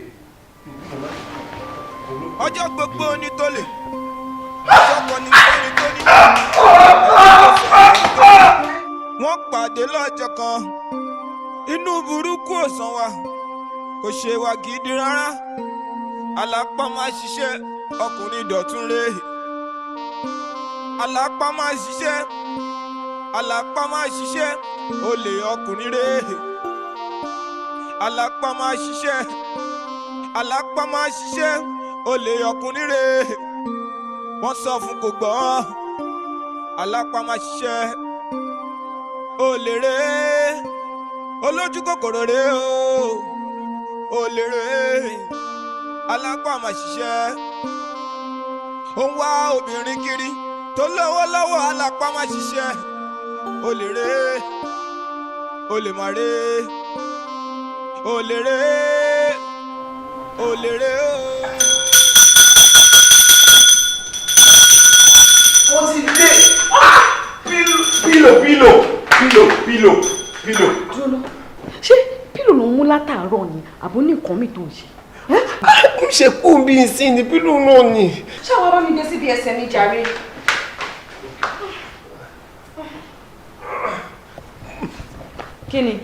[SPEAKER 1] Ọjọ́ gbogbo ní tó lè, ọjọ́ kan ní fẹ́ni tó ní. Wọ́n pàdé lọ́jọ́ kan, inú burúkú ò sàn wá, kò ṣe wá gidi rárá. Alápá máa ṣiṣẹ́, ọkùnrin dọ̀tún rè. Alápá máa ṣiṣẹ́, alápá máa ṣiṣẹ́, olè ọkùnrin rè. Alápá máa ṣiṣẹ́, alápá máa ṣiṣẹ́, olè ọkùnrin rè. Wọ́n sọ fún, kò gbọ́. Alápá máa ṣiṣẹ́, olè rè, olójú kòkòrò rè o, olè rè. Alápá máa ṣiṣẹ́, ó ń wá obìnrin kiri tó lówó lọ́wọ́. Alápá máa ṣiṣẹ́, olè rè, olè máa rè, olè rè, olè rè o.
[SPEAKER 3] Ó ti dé. Pillow, pillow, pillow, pillow, pillow.
[SPEAKER 6] Dúró, ṣé pillow ló ń mú látàárọ̀ ni, àbó ní nǹkan mi tó ń ṣe?
[SPEAKER 3] Ń ṣe kú bí n sí ni, pillow náà ni.
[SPEAKER 6] Ṣé àwọn bá mi gbé síbi ẹsẹ̀ mi jàre? Kí ni?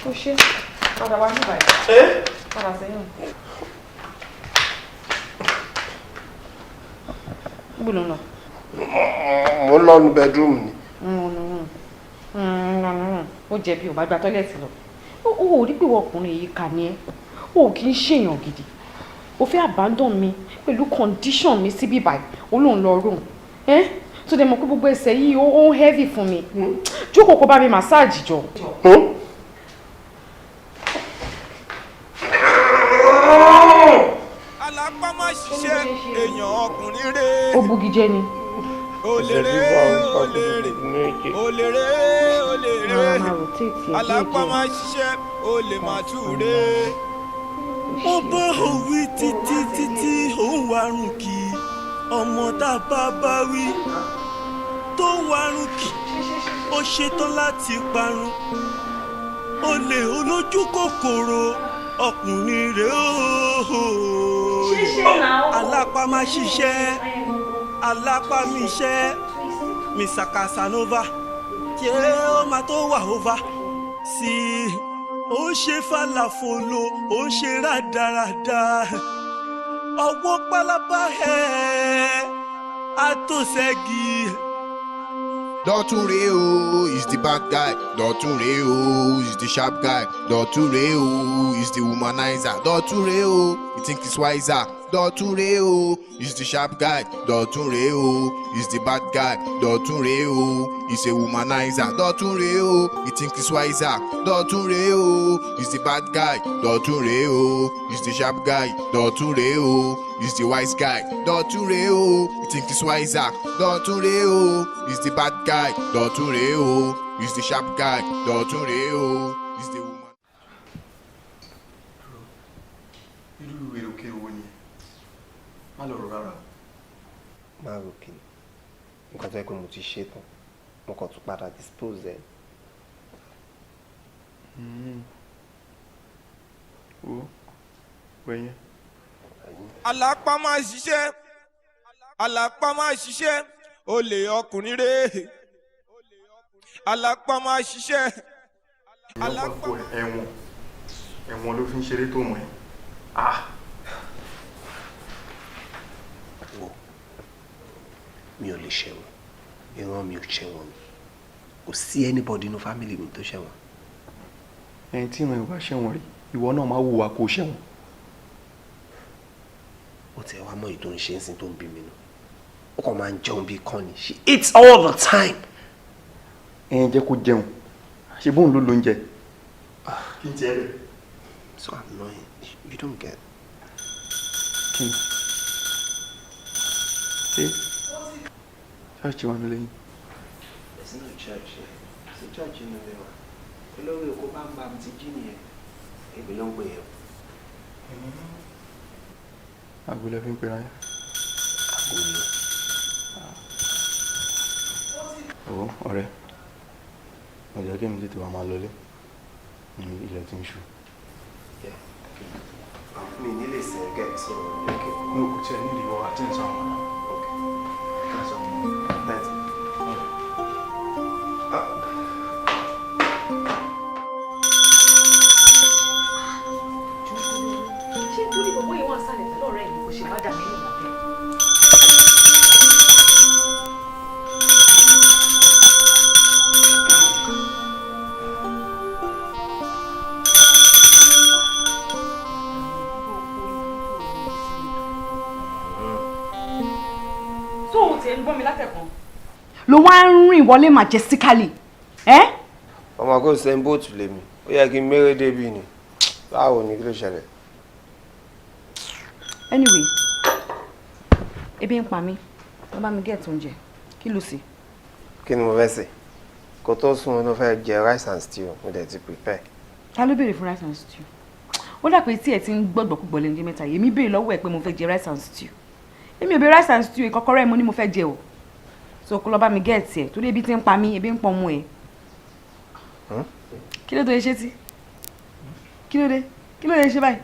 [SPEAKER 6] Ó ṣe padà wá ní báyìí. Padà sẹ́yìn. Níbo ló ń lọ?
[SPEAKER 3] Mo ń lọ nu bedroom ni.
[SPEAKER 6] Ó jẹ̀bi, ò bá gba toilet lọ. Ó ò rí pé ìwọ ọkùnrin yìí kà ní ẹ́. O kì í ṣèyàn gidi. O fẹ́ abandon mi pẹ̀lú condition mi síbí báyìí. Ó lóun lọ room. Ẹ́ tó dẹ̀ mọ̀ pé gbogbo ẹsẹ̀ yìí, ó ń heavy fún mi. Jókòó kó bá mi massage jọ.
[SPEAKER 1] Alápá máa ṣiṣẹ́, èèyàn ọkùnrin rè.
[SPEAKER 6] Ó bugi jẹ ni.
[SPEAKER 1] Olè rè, olè rè, olè rè, olè rè.
[SPEAKER 6] Máa rotate ẹ̀ díẹ̀
[SPEAKER 1] Alápá
[SPEAKER 6] díẹ̀.
[SPEAKER 1] máa ṣiṣẹ́, olè máa tù rè.
[SPEAKER 17] Ó bá òwì títí títí, òun wà rùn kì í. Ọmọ tá a bá bá wí tó ń warun kì, ó ṣetán láti parun. Olè olójú kòkòrò ọkùnrin rèé o. Alápá má ṣiṣẹ́, alápá mi ṣẹ́. Mr. Casanova, ṣé ó máa tó wà over sí i? Ó ń ṣe falàfolo, ó ń ṣe rádaràda. Ọwọ́ pálábá ẹ̀ àtòsẹ́gi.
[SPEAKER 7] Dọ̀tun rèé o, is the bad guy. Dọ̀tun rèé o, is the sharp guy. Dọ̀tun rèé o, is the womanizer. Dọ̀tun rèé o, he think he's wiser. Dọ̀tun rèé o, is the sharp guy. Dọ̀tun rèé o, is the bad guy. Dọ̀tun rèé o, is a womanizer. Dọ̀tun rèé o, he think he's wiser. Dọ̀tun rèé o, is the bad guy. Dọ̀tun rèé o, is the sharp guy. Dọ̀tun rèé o, is the wise guy. Dọ̀tun rèé o, he think he's wiser. Dọ̀tun rèé o, is the bad guy. Dọ̀tun rèé o, is the sharp guy. Dọ̀tun rèé o, is the woman.
[SPEAKER 11] Irú èròkèrò wo ni? Má lọ rò rárá.
[SPEAKER 3] Má rò kí ni? Nǹkan tó yẹ pé mo ti ṣe tán, mo kàn tún padà dispose ẹ.
[SPEAKER 11] Wo wẹ̀yẹn.
[SPEAKER 1] Alápá máa ṣiṣẹ́, alápá máa ṣiṣẹ́, olè ọkùnrin rèé. Alápá máa ṣiṣẹ́.
[SPEAKER 11] Alápá ẹ̀wọ̀n, ẹ̀wọ̀n ló fi ń ṣeré tó mọ̀ ẹ́. Ah!
[SPEAKER 3] Wo, mi ò lè ṣẹ̀wọ̀n, ìran mi ò ṣẹ̀wọ̀n ni. Kò sí anybody inú family mi tó ṣẹ̀wọ̀n.
[SPEAKER 11] Ẹni tí ìran ìwà ṣẹ̀wọ̀n rí, ìwọ náà máa wùwà kó ṣẹ̀wọ̀n.
[SPEAKER 3] Ó tiẹ̀ wá mọ́ èyí tó ń ṣe ń sin tó ń bí mi nù. Ó kàn máa ń jẹun bíi kọ́ni. She eats all the time.
[SPEAKER 11] Ẹ̀yin jẹ́ kó jẹun, ṣe bóun ló lóúnjẹ. Kí n tiẹ̀ bẹ̀?
[SPEAKER 3] So annoying. You don't get.
[SPEAKER 11] Kí ni? Ṣé ṣọ́ọ̀ṣì wà nílé yín?
[SPEAKER 3] There's no church here. Sí church inú ilé wa. Olórí oko bá ń bá mi ti jí nìyẹn. Èmi ló ń pè yẹn.
[SPEAKER 11] Àgbo lẹ fi ń pera yín.
[SPEAKER 3] Àgbo ni.
[SPEAKER 11] Owó ọ̀rẹ́, mo jẹ́ kí èmi tètè wá máa lọlé. Ilẹ̀ tí ń ṣú.
[SPEAKER 3] Mi ní lè sìn gẹ̀ so okay.
[SPEAKER 11] Mo kò tiẹ̀ ní ìdíwọ́ àti ìsọ̀ àwọn ọ̀nà.
[SPEAKER 3] Okay.
[SPEAKER 11] That's all.
[SPEAKER 3] Thanks.
[SPEAKER 8] Ṣé nítorí gbogbo yìí wọ́n sálẹ̀ pẹ̀lú ọ̀rẹ́ mi kò ṣe má dà mí nù lábẹ́? Tó o tiẹ̀ ń gbọ́ mi látẹ̀kọ́. Ló wá ń rìn wọlé majestically. Ẹ́?
[SPEAKER 3] Ọmọ kò ṣe ń bóòtù lèmi, ó yẹ kí n méré débi ni. Báwo ni, kí ló ṣẹlẹ̀?
[SPEAKER 8] Anyway, ebi ń pa mí, lọ bá mi get oúnjẹ. Kí ló sì?
[SPEAKER 3] Kí ni mo fẹ́ sè? Kó tó sùn, ló fẹ́ jẹ rice and stew, mo dẹ̀ ti prepare.
[SPEAKER 8] Ta ló béèrè fún rice and stew? Ó dà pé tí ẹ ti ń gbọ́gbọ́kúgbọ́ lẹ́nu mẹ́ta yìí, èmi béèrè lọ́wọ́ ẹ pé mo fẹ́ jẹ rice and stew. Èmi ò béèrè rice and stew. Ìkọ́kọrẹ́ mo ní mo fẹ́ jẹ o. So kó lọ bá mi get ẹ̀, torí ebi ti ń pa mí, ebi ń pọ̀ mú ẹ. Kí ló dé ṣe tí? Kí ló dé? Kí ló dé ṣe báyìí?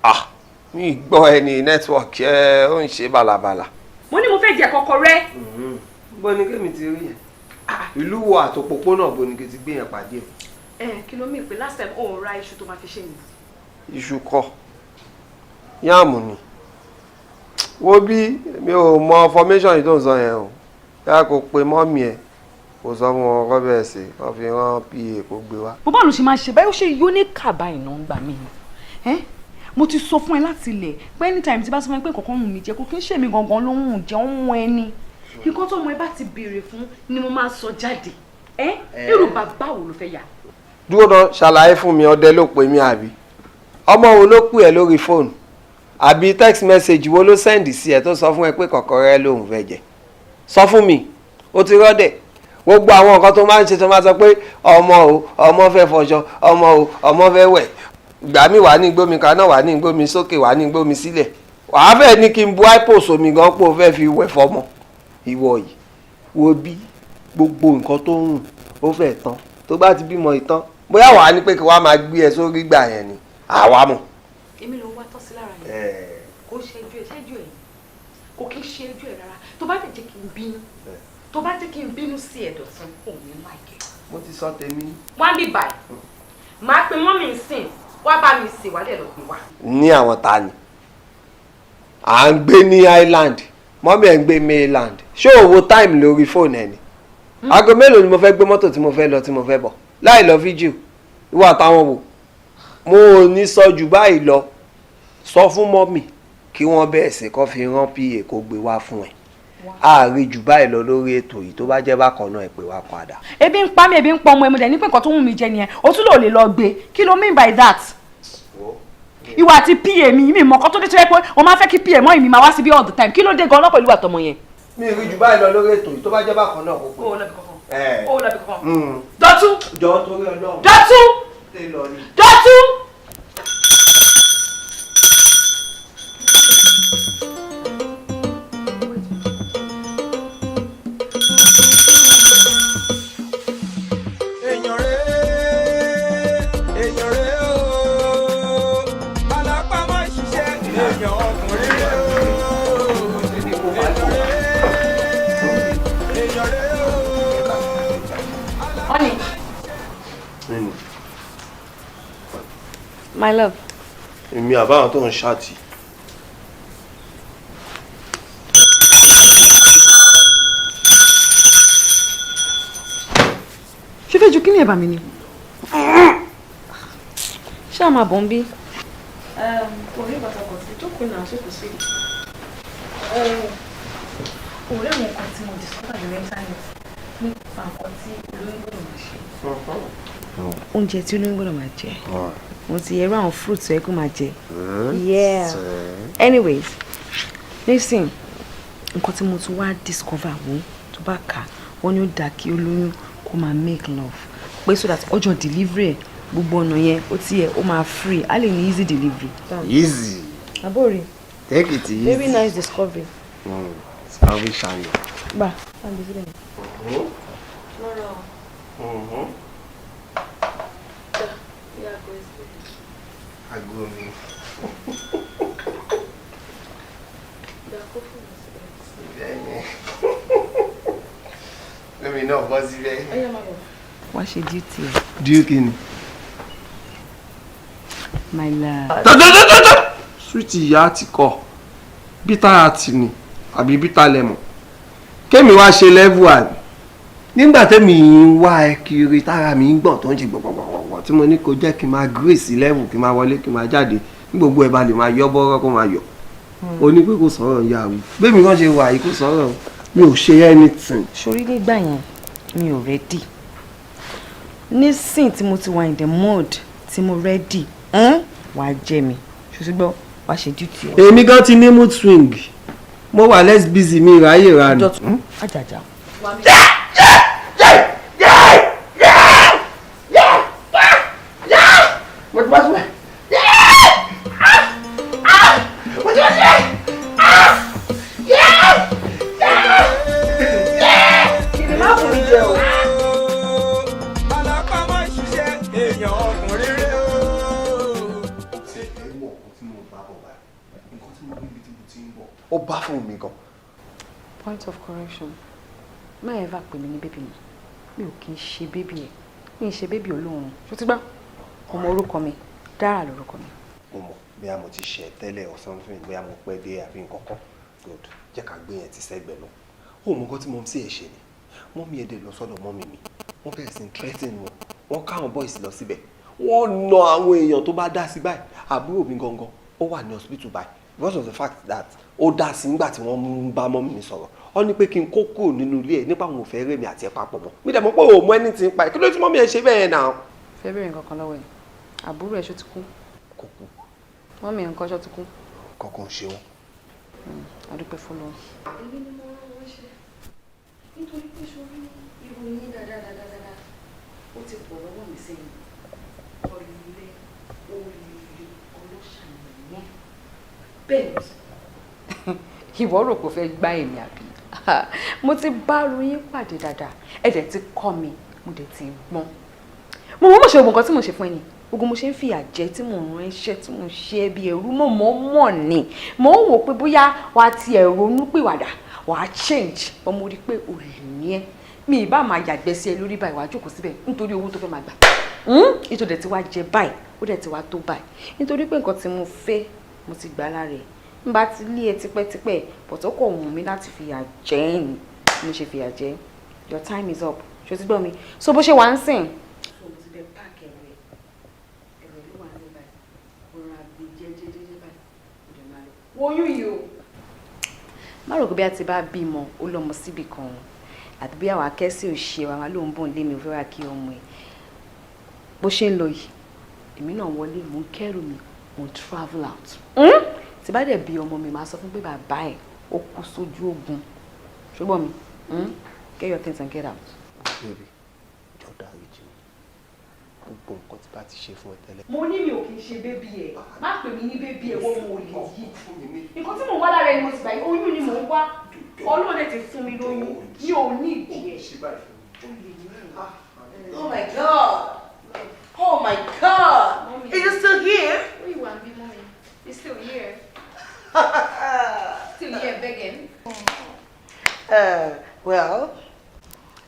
[SPEAKER 3] Ah, mi gbọ́ ẹ ní network ẹ ó ń ṣe bàlàbàlà.
[SPEAKER 8] Mo ní mo fẹ́ jẹ kọ́kọ́rẹ́.
[SPEAKER 3] Bó ni kémi ti rí yẹn? Ìlú wo àtòpópónà bó ni kí n ti gbé yẹn pàdé ẹ?
[SPEAKER 8] Ẹ kí ló mì pé last time ó ra iṣu tó máa fi ṣe yìí?
[SPEAKER 3] Iṣu kọ́, yáàmù ni. Wo bí, mi ò mọ formation yìí tó ń sọ yẹn o. Yá kó pe mummy ẹ̀, kó sọ fún wọn kọ́ bẹ́ẹ̀ sí kó fi rán pa kó gbé wá.
[SPEAKER 8] Bó báwo ló ṣe máa ṣe báyìí? Ó ṣe yóò ní kàbá ìná ń gbà mí ni. Mo ti sọ fún ẹ láti ilẹ̀ pé anytime tí bá sọ fún ẹ pé nǹkan kan ń mí jẹ, kó kí n ṣèmi gangan ló ń jẹ, ń wọ́n ẹni. Nǹkan tó mọ ẹ bá ti béèrè fún ni mo máa sọ jáde. Ẹ irú bàbá wo ló fẹ́ yà?
[SPEAKER 3] Dúró náà, ṣàlàyé fún mi. Ọdẹ ló pè mí àbí ọmọ wo ló pè ẹ́ lórí fóònù àbí text message wo ló send sí ẹ tó sọ fún ẹ pé kọ̀kọ̀rẹ́ lòun fẹ́ jẹ? Sọ fún mi. Ó ti rọ́dẹ̀ gbogbo àwọn nǹkan tó máa ń ṣe, tó máa sọ pé ọmọ o, ọmọ fẹ́ fọṣọ, ọmọ o, ọmọ fẹ́ wẹ̀. Ìgbà mi wà ní gbómi kaná, wà ní gbómi sókè, wà ní gbómi sílẹ̀. Wàá fẹ́ ní kí n bu ipo sómi gan pé o fẹ́ fi wẹ̀ fọmọ. Ìwọ yìí, wo bí gbogbo nǹkan tó ń rùn ó fẹ́ tán. Tó bá ti bímọ ìtàn, bóyá wàá ní pé kí wàá máa gbé ẹ sórí gbà yẹn ni àwa mọ̀.
[SPEAKER 8] Èmi ló wá tọ́ sí lára yẹn. Kò ṣẹ́jú ẹ̀, ṣẹ́jú ẹ̀, kò kí ń ṣe ẹjọ́ ẹ̀ rárá. Tó bá dẹ̀ jẹ́ kí n bínú, tó bá jẹ́ kí n bínú sí ẹ̀, Dọ̀tun, kò ní láìkẹ́.
[SPEAKER 3] Mo ti sọ tèmi.
[SPEAKER 8] Wá bí báyìí, màá pe mummy ń sìn wá bá mi sè, wá dẹ̀ lọ pè wá.
[SPEAKER 3] Ní àwọn ta ni à ń gbé ní island? Mummy ẹ̀ ń gbé mainland. Ṣé o wo time lórí fóònù ẹ̀ ni? Aago mélòó ni mo fẹ́ gbé mọ́tò tí mo fẹ́ lọ, tí mo fẹ́ bọ̀, láì lọ fíjì? Ìwọ àtàwọn wò mo ò ní sọ jù báyìí lọ. Sọ fún mummy kí wọ́n bẹ̀rẹ̀ sí kọ́ fi rán pa kó gbé wá fún ẹ. Ààrẹ jù báyìí lọ lórí ètò yìí. Tó bá jẹ́ bákan náà, ẹ pè wá padà.
[SPEAKER 8] Ebi ń pa mí, ebi ń pa ọmọ ẹ. Mo dẹ̀ ní pé nǹkan tó wù mí jẹ nìyẹn. O tún lò lè lọ gbé. Kí ló mean by that? Ìwà àti pa mi mọ̀ kọ́ tó dé, tó yẹ pé o máa fẹ́ kí pa mọ́ ìmí máa wá síbí all the time. Kí ló dé gan-an pẹ̀lú àtọmọ yẹn?
[SPEAKER 3] Mi ì rí jù báyìí lọ lórí ètò yìí. Tó bá jẹ́ bákan náà, kó pè.
[SPEAKER 8] Ó lọ bí kankan, ó lọ bí kankan. Dọ̀tún!
[SPEAKER 3] Jọ, torí Ọlọ́run.
[SPEAKER 8] Dọ̀tún!
[SPEAKER 3] Télọ̀ ni.
[SPEAKER 8] Dọ̀tún!
[SPEAKER 1] Èèyàn rẹ̀, èèyàn rẹ̀ ooo, alápámọ́ ṣiṣẹ́, èèyàn ọkùnrin rẹ̀ ooo, èèyàn rẹ̀, èèyàn rẹ̀ ooo.
[SPEAKER 8] Honey. My love.
[SPEAKER 3] Èmi àbáwọn tó ń ṣáàtì.
[SPEAKER 8] Ṣé fẹ́ ju kí ni ẹ̀ bá mi ni? Ṣé a máa bọ̀ ń bí? Kò rí bàtà kò sí jókòó náà, ṣé kò sí? Ọ̀rẹ́ àwọn nǹkan tí mo discover lórí internet nípa nǹkan tí olóyún gbọ́dọ̀ máa ṣe. Oúnjẹ tí olóyún gbọ́dọ̀ máa jẹ. Mo ti yẹ irú àwọn fruits tó yẹ kó máa jẹ. Yeah. Anyways, listen, nǹkan tí mo tún wá discover wo, tó bá kà, wọ́n ní ó dáa kí olóyún kó máa make love, pé so that ọjọ́ delivery ẹ̀, gbogbo ọ̀nà yẹn ó ti yẹ ó máa free, á lè ní easy delivery.
[SPEAKER 3] Easy.
[SPEAKER 8] Àbórí.
[SPEAKER 3] Take it easy.
[SPEAKER 8] Very nice discovery.
[SPEAKER 3] Salve ṣayọ.
[SPEAKER 8] Gbà, bá mi sílẹ̀. Lọ́rọ̀.
[SPEAKER 3] Aago mi. Bẹ́ẹ̀ni. Lẹ́mi náà bọ́ síbẹ̀.
[SPEAKER 2] Wá ṣe duty ẹ.
[SPEAKER 3] Duty ni.
[SPEAKER 2] My love.
[SPEAKER 3] Tọ́tọ́tọ́tọ́. Sweet ìyá ti kọ. Bitter àti ni àbí bitter lemon. Kémi wá ṣe level àbí. Nígbà tẹ́mi ń wá ẹ kiri, tára mi ń gbọ̀n, tó ń ṣe gbọ̀gbọ̀gbọ̀gbọ̀, tí mo ní kó jẹ́ kí n máa grace level, kí n máa wọlé, kí n máa jáde, ní gbogbo ẹ̀ bá lè máa yọ bọ́rọ́ kó máa yọ. O ní pé kò sọ̀rọ̀ ìyá wí. Bẹ́ẹ̀mi kan ṣe wà yìí, kò sọ̀rọ̀, mi ò ṣe anything.
[SPEAKER 2] Sórí nígbà yẹn mi ò ready. Nísìn tí mo ti wà in the mood, tí mo ready, wàá jẹ́ mi. Ṣùgbọ́n wàá ṣe duty ẹ.
[SPEAKER 3] Èmi gan ti ní mood swing. Mo wà less busy, mi ráyè ra nù.
[SPEAKER 2] Àjàjà.
[SPEAKER 3] Mo ti bá sílẹ̀. Mo ti bá sílẹ̀.
[SPEAKER 8] Kìnìún má fún mi jẹ o.
[SPEAKER 1] Alápámọ́ ṣiṣẹ́, èèyàn ọkùnrin rẹ̀ ooo.
[SPEAKER 3] Ṣé ẹ mọ nǹkan tí mo bá bọ̀ báyìí? Nǹkan tí mo rí ibi tí mo ti ń bọ̀, ó bá fún mi gan.
[SPEAKER 8] Point of correction, má ever pè mí ní baby mi. Mi ò kì í ṣe baby ẹ̀, mi ì ṣe baby olóhùn. Ṣó ti gbọ́? Ọmọ orúkọ mi, Dára lórúkọ mi.
[SPEAKER 3] Mo mọ̀, bóyá mo ti ṣẹ̀ tẹ́lẹ̀ or something, bóyá mo pẹ́ dé àbí nǹkan kan. Good, jẹ́ ká gbé yẹn ti sẹ́gbẹ̀ẹ́ náà. Ó mọ nǹkan tí mo ń sí ẹ̀ ṣe ni. Mummy ẹ̀ dẹ̀ lọ sọ́dọ̀ mummy mi, wọ́n bẹ̀rẹ̀ sí ní threaten wọn. Wọ́n káwọn boys lọ síbẹ̀, wọ́n na àwọn èèyàn tó bá dá sí báyìí. Àbúrò mi gangan ó wà ní hospital báyìí because of the fact that ó dá sí nígbà tí wọ́n ń bá mummy mi sọ̀rọ̀. Ó ní pé kí n kó kúrò nínú ilé ẹ̀ nípa àwọn ò fẹ́ rèmi àti ẹ̀ papọ̀ mọ́. Mi dẹ̀ mọ̀ pé òun mọ ẹni tí ń pa ẹ̀. Kí ló tí mummy ẹ̀ ṣe bẹ́ẹ̀ náà?
[SPEAKER 8] Fẹ́ bẹ̀rẹ̀ nǹkan kan lọ́wọ́ ẹ̀. Àbúrò ẹ̀, ṣó ti kú?
[SPEAKER 3] Kò kú.
[SPEAKER 8] Mummy ẹ̀ ńkọ́, ṣó ti kú?
[SPEAKER 3] Kankan ṣe wọ́n.
[SPEAKER 8] A dúpẹ́ fọ́lọ́run.
[SPEAKER 6] Èmi ni mo rán wọn ṣe nítorí pé sórí ìròyìn dáadáa dáadáa ó ti pọ̀ lọ́wọ́ mi sẹ́yìn. Ọ̀lẹ, olè, ọlọ́ṣà nìyẹn. Bẹ́ẹ̀ ni.
[SPEAKER 8] Ìwọ rò pé o fẹ́ gbá èmi àbí? Mo ti bá ru yín pàdé dáadáa. Ẹ dẹ̀ ti kọ́ mi, mo dẹ̀ ti gbọ́n. Mo mọ̀ mọ̀ ṣe gbogbo nǹkan tí mo ṣe fún ẹ ni. Gbogbo mo ṣe ń fìyà jẹ, tí mò ń ránṣẹ́, tí mò ń ṣe é bí ẹrú, mo mọ̀ mọ̀ ni. Mo ń wò pé bóyá wàá ti ẹ̀ ronú pìwàdà, wàá change. But mo rí i pé olè ní ẹ́. Mi ì bá máa yàgbẹ́ sí ẹ lórí báyìí, wàá jókòó síbẹ̀ nítorí owó tó fẹ́ máa gbà. Nítorí dẹ̀ ti wá jẹ báyìí, ó dẹ̀ ti wá tó báyìí. Nítorí pé nǹkan tí mo fẹ́, mo ti gbà lára ẹ̀. N bá ti lé ẹ tipẹ́tipẹ́, but ó kò wù mí láti fìyà jẹ ẹ́ ni. Mo ṣe fìyà jẹ ẹ́. Your time is up. Ṣé o ti gbọ́ mi? So bó ṣe wà ń sìn. So mo ti bẹ pack ẹrù ẹ. Ẹrù ẹ ló wà ní báyìí. Rọra gbé jẹ́jẹ́jẹ́jẹ́ báyìí. Ó dẹ̀ máa lọ. Wo oyún yìí o. Má rò pé bí a ti bá bímọ, ó lọ́mọ síbì kan o. Àbí bí àwọn akẹ́sì ò ṣe wa ló ń bọ̀ nílé mi, ò fẹ́ wá kí ọmọ ẹ̀. Bó ṣe ń lọ yìí, èmi náà wọlé, mò ń kẹ́rù mi, mò ń travel out. Tí bá dẹ̀ bí ọmọ mi, màá sọ fún pé bàbá ẹ̀ ó kú sójú ogun. Ṣùgbọ́n mi, Get your things and get out.
[SPEAKER 3] Baby, jọ dáríjì mi. Gbogbo nǹkan tí bá ti ṣe fún ẹ tẹ́lẹ̀.
[SPEAKER 8] Mo ní mi ò kì í ṣe baby ẹ̀. Má pè mí ní baby ẹ̀, wọ́n mo lè yí. Nǹkan tí mò ń wá lára ẹni mo ti gbà yìí, oyún ni mò ń wá. Ọlọ́run dẹ̀ ti fún mi lóyún. Mi ò ní ìdí ẹ̀.
[SPEAKER 5] Oh my God! Oh my God! Is it still here?
[SPEAKER 12] Where you want be, mommy? It's still here. Still here begging.
[SPEAKER 5] Well,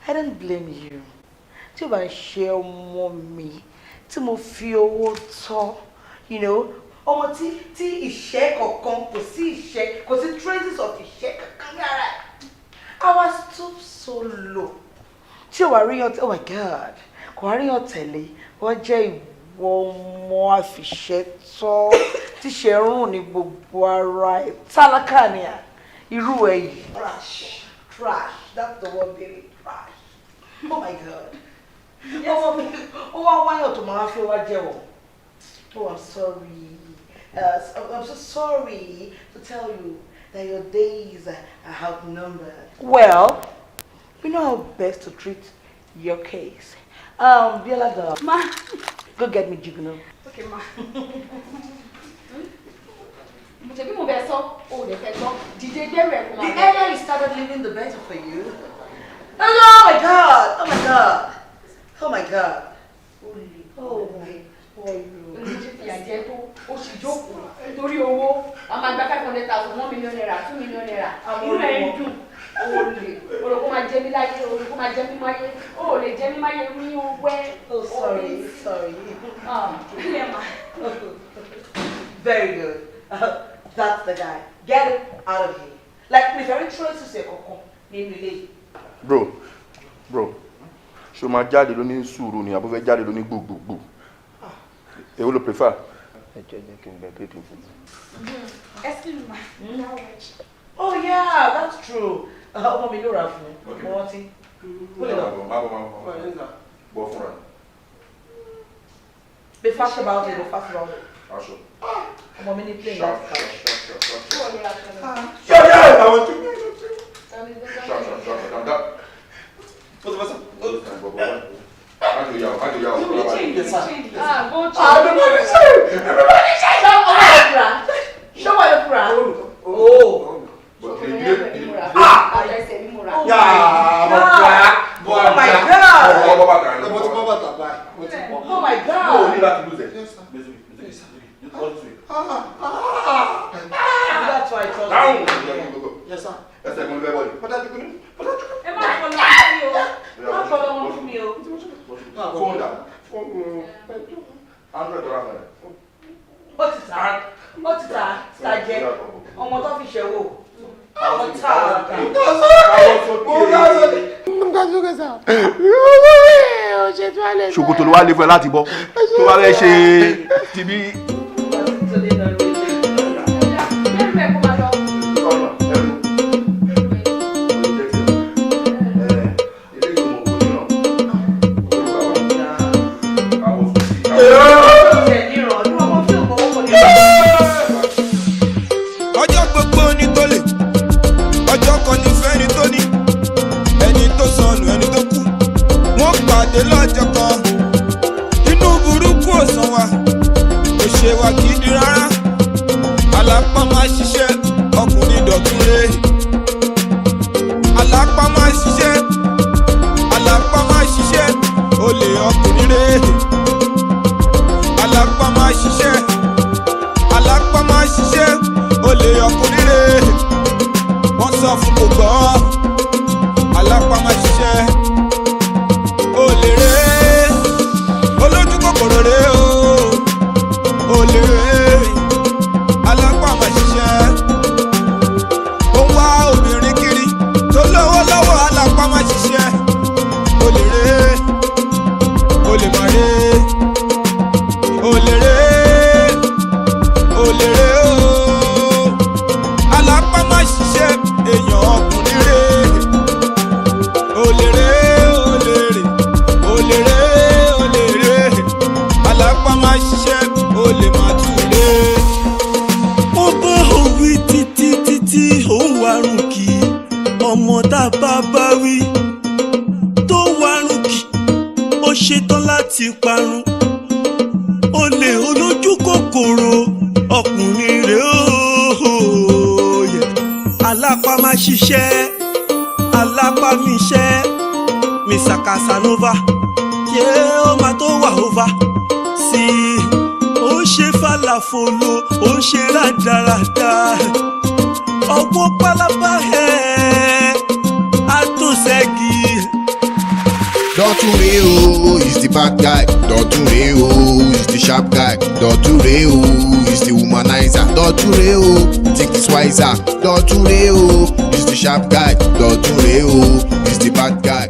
[SPEAKER 5] I don't blame you. Tí o bá ń ṣe ọmọ mi tí mo fi owó tọ́, ọmọ tí ìṣẹ́ kankan kò sí, ìṣẹ́ kò sí, traces of ìṣẹ́ kankan ní ara ẹ̀. I was stoop so low. Tí o wà rí yan, oh my God, kò wá rí yan tẹ̀lé, wọ́n jẹ́ ìwọ ọmọ àfiṣẹ́ tọ́ tí ṣe rùn ní gbogbo ara ẹ̀, tálákà ni à irú ẹ̀ yìí. Trash, trash, that's the word, baby, trash. Oh my God. Ọmọ mi, ó wá wáyọ̀ tó máa fẹ́ wá jẹ́wọ́. Oh, I'm sorry. I'm so sorry to tell you that your days are outnumbered. Well, we know how best to treat your case. Biola girl,
[SPEAKER 8] Ma.
[SPEAKER 5] Go get me Jugunu.
[SPEAKER 8] Okay, ma. Mo ṣe bí mo bẹ sọ, o ò lè fẹ́ gbọ́. Dìde, gbẹ́rù ẹ̀ kó máa
[SPEAKER 5] The
[SPEAKER 8] lọ.
[SPEAKER 5] earlier you started living, the better for you. Oh my God! Oh my God! Oh my God! Oh my God!
[SPEAKER 8] Ṣe fìyà jẹ tó, ó sì jókòó torí owó. A máa gba 500,000, ₦1 million, ₦2 million. Inú ẹ̀ ń dùn. O lè olùkó máa jẹ mí láyé, olùkó máa jẹ mí máyé. O ò lè jẹ mí máyé ní wẹ́.
[SPEAKER 5] Oh, sorry, sorry.
[SPEAKER 8] Ah, ilé ma.
[SPEAKER 5] Very good. That's the guy. Get him out of here. Like, mi fẹ́ rí traces ẹ̀ kankan nínú ilé yìí.
[SPEAKER 11] Bro, bro, ṣo máa jáde lóní sùúrù ni àbó fẹ́ jáde lóní gbùgbùgbù? Èwo ló prefer?
[SPEAKER 15] Ẹ jẹ́ jẹ́ kí n bẹ baby mi.
[SPEAKER 12] Excuse me, ma.
[SPEAKER 5] Oh yeah, that's true. Ọmọ mi ló rà fún mi. Mo rántí. Ó lè lọ.
[SPEAKER 11] Má bọ̀, má bọ̀, bọ̀ fúnra.
[SPEAKER 5] Be fast about it, be fast about it.
[SPEAKER 11] Aṣọ.
[SPEAKER 5] Ọmọ mi ní plane
[SPEAKER 11] Sharp,
[SPEAKER 5] láti
[SPEAKER 11] sharp, sharp, sharp, sharp.
[SPEAKER 5] Yeah,
[SPEAKER 11] I want to. Sharp, sharp, sharp, sharp, sharp. Bọ̀, bọ̀, bọ̀. Má jò yà o, má jò yà o.
[SPEAKER 8] Ah, go change.
[SPEAKER 5] Ah, everybody say, everybody say. Ṣé wà ló fura? Oh.
[SPEAKER 8] Ah! Àtẹ̀sẹ̀ mi múra.
[SPEAKER 5] Yeah, Oh my God.
[SPEAKER 11] Bọ́ bàtà rẹ̀.
[SPEAKER 3] Mo ti bọ́ bàtà báyìí. Mo ti bọ́.
[SPEAKER 5] Oh my God.
[SPEAKER 11] O ní láti lose ẹ̀.
[SPEAKER 5] That's why I trust
[SPEAKER 11] Down.
[SPEAKER 5] you.
[SPEAKER 3] Yes, sir.
[SPEAKER 11] Ẹsẹ̀ kan ló fẹ́ bọ̀ yìí.
[SPEAKER 8] Ẹ má fọlọ́ fún mi o.
[SPEAKER 5] Má fọlọ́ wọn fún mi o.
[SPEAKER 11] Fóònù dà. Android dọ́là fún ẹ.
[SPEAKER 5] Ó ti tà, ó ti tà, tàjẹ́. Ọmọ tó fi ṣẹ̀wò. Ọmọ tá a kà.
[SPEAKER 3] Mo ga sókè sá.
[SPEAKER 11] Ṣòkòtò ló wá lé fún ẹ láti bọ́ tó bá fẹ́ ṣe tibí.
[SPEAKER 8] Gbẹ́rù ẹ̀ kó máa lọ.
[SPEAKER 1] Ọjọ́ gbogbo ní tó lè, ọjọ́ kan ní fẹ́ni tó ní, ẹni tó sọnù, ẹni tó kú, wọ́n pàdé lọ́jọ́ kan. Inú burúkú ò sàn wá, kò ṣe wá gidi rárá. Alápá máa ṣiṣẹ́ ọkùnrin. Dọ̀tun rè. Alápá máa ṣiṣẹ́, alápá máa ṣiṣẹ́, olè ọkùnrin rè. Alápá máa ṣiṣẹ́, alápá máa ṣiṣẹ́, olè ọkùnrin rè. Wọ́n sọ fún kò gbọ́, alápá máa ṣiṣẹ́, olè rè, olójú kòkòrò rè o, olè rè, alápá máa ṣiṣẹ́. Ó ń wá obìnrin kiri tó lówó lọ́wọ́, alápá máa ṣiṣẹ́, olè rè, olè máa rè, olè rè, olè rè o, alápá máa ṣiṣẹ́, èèyàn ọkùnrin rè, olè rè, olè rè, olè rè, olè rè, alápá máa ṣiṣẹ́, olè máa tù rè.
[SPEAKER 17] Ó bá òwì títí títí òun warùn kì í. Ọmọ tá a bá bá wí tó warùn kì í, ó ṣetán láti parun. Olè olójú kòkòrò ọkùnrin rèé ooo. Alápá máa ṣiṣẹ́, alápá mi ṣẹ́, Mr. Casanova, ṣé ó máa tó wà over sí i? Ó ń ṣe fàlàfòlò, ó ń ṣe rádaràda, ọwọ́ pálábá ẹ̀ àtúnṣẹ́gi.
[SPEAKER 7] Dọ̀tun rè o is the bad guy. Dọ̀tun rè o is the sharp guy. Dọ̀tun rè o is the womanizer. Dọ̀tun rè o, he think he's wiser. Dọ̀tun rè o is the sharp guy. Dọ̀tun rè o is the bad guy.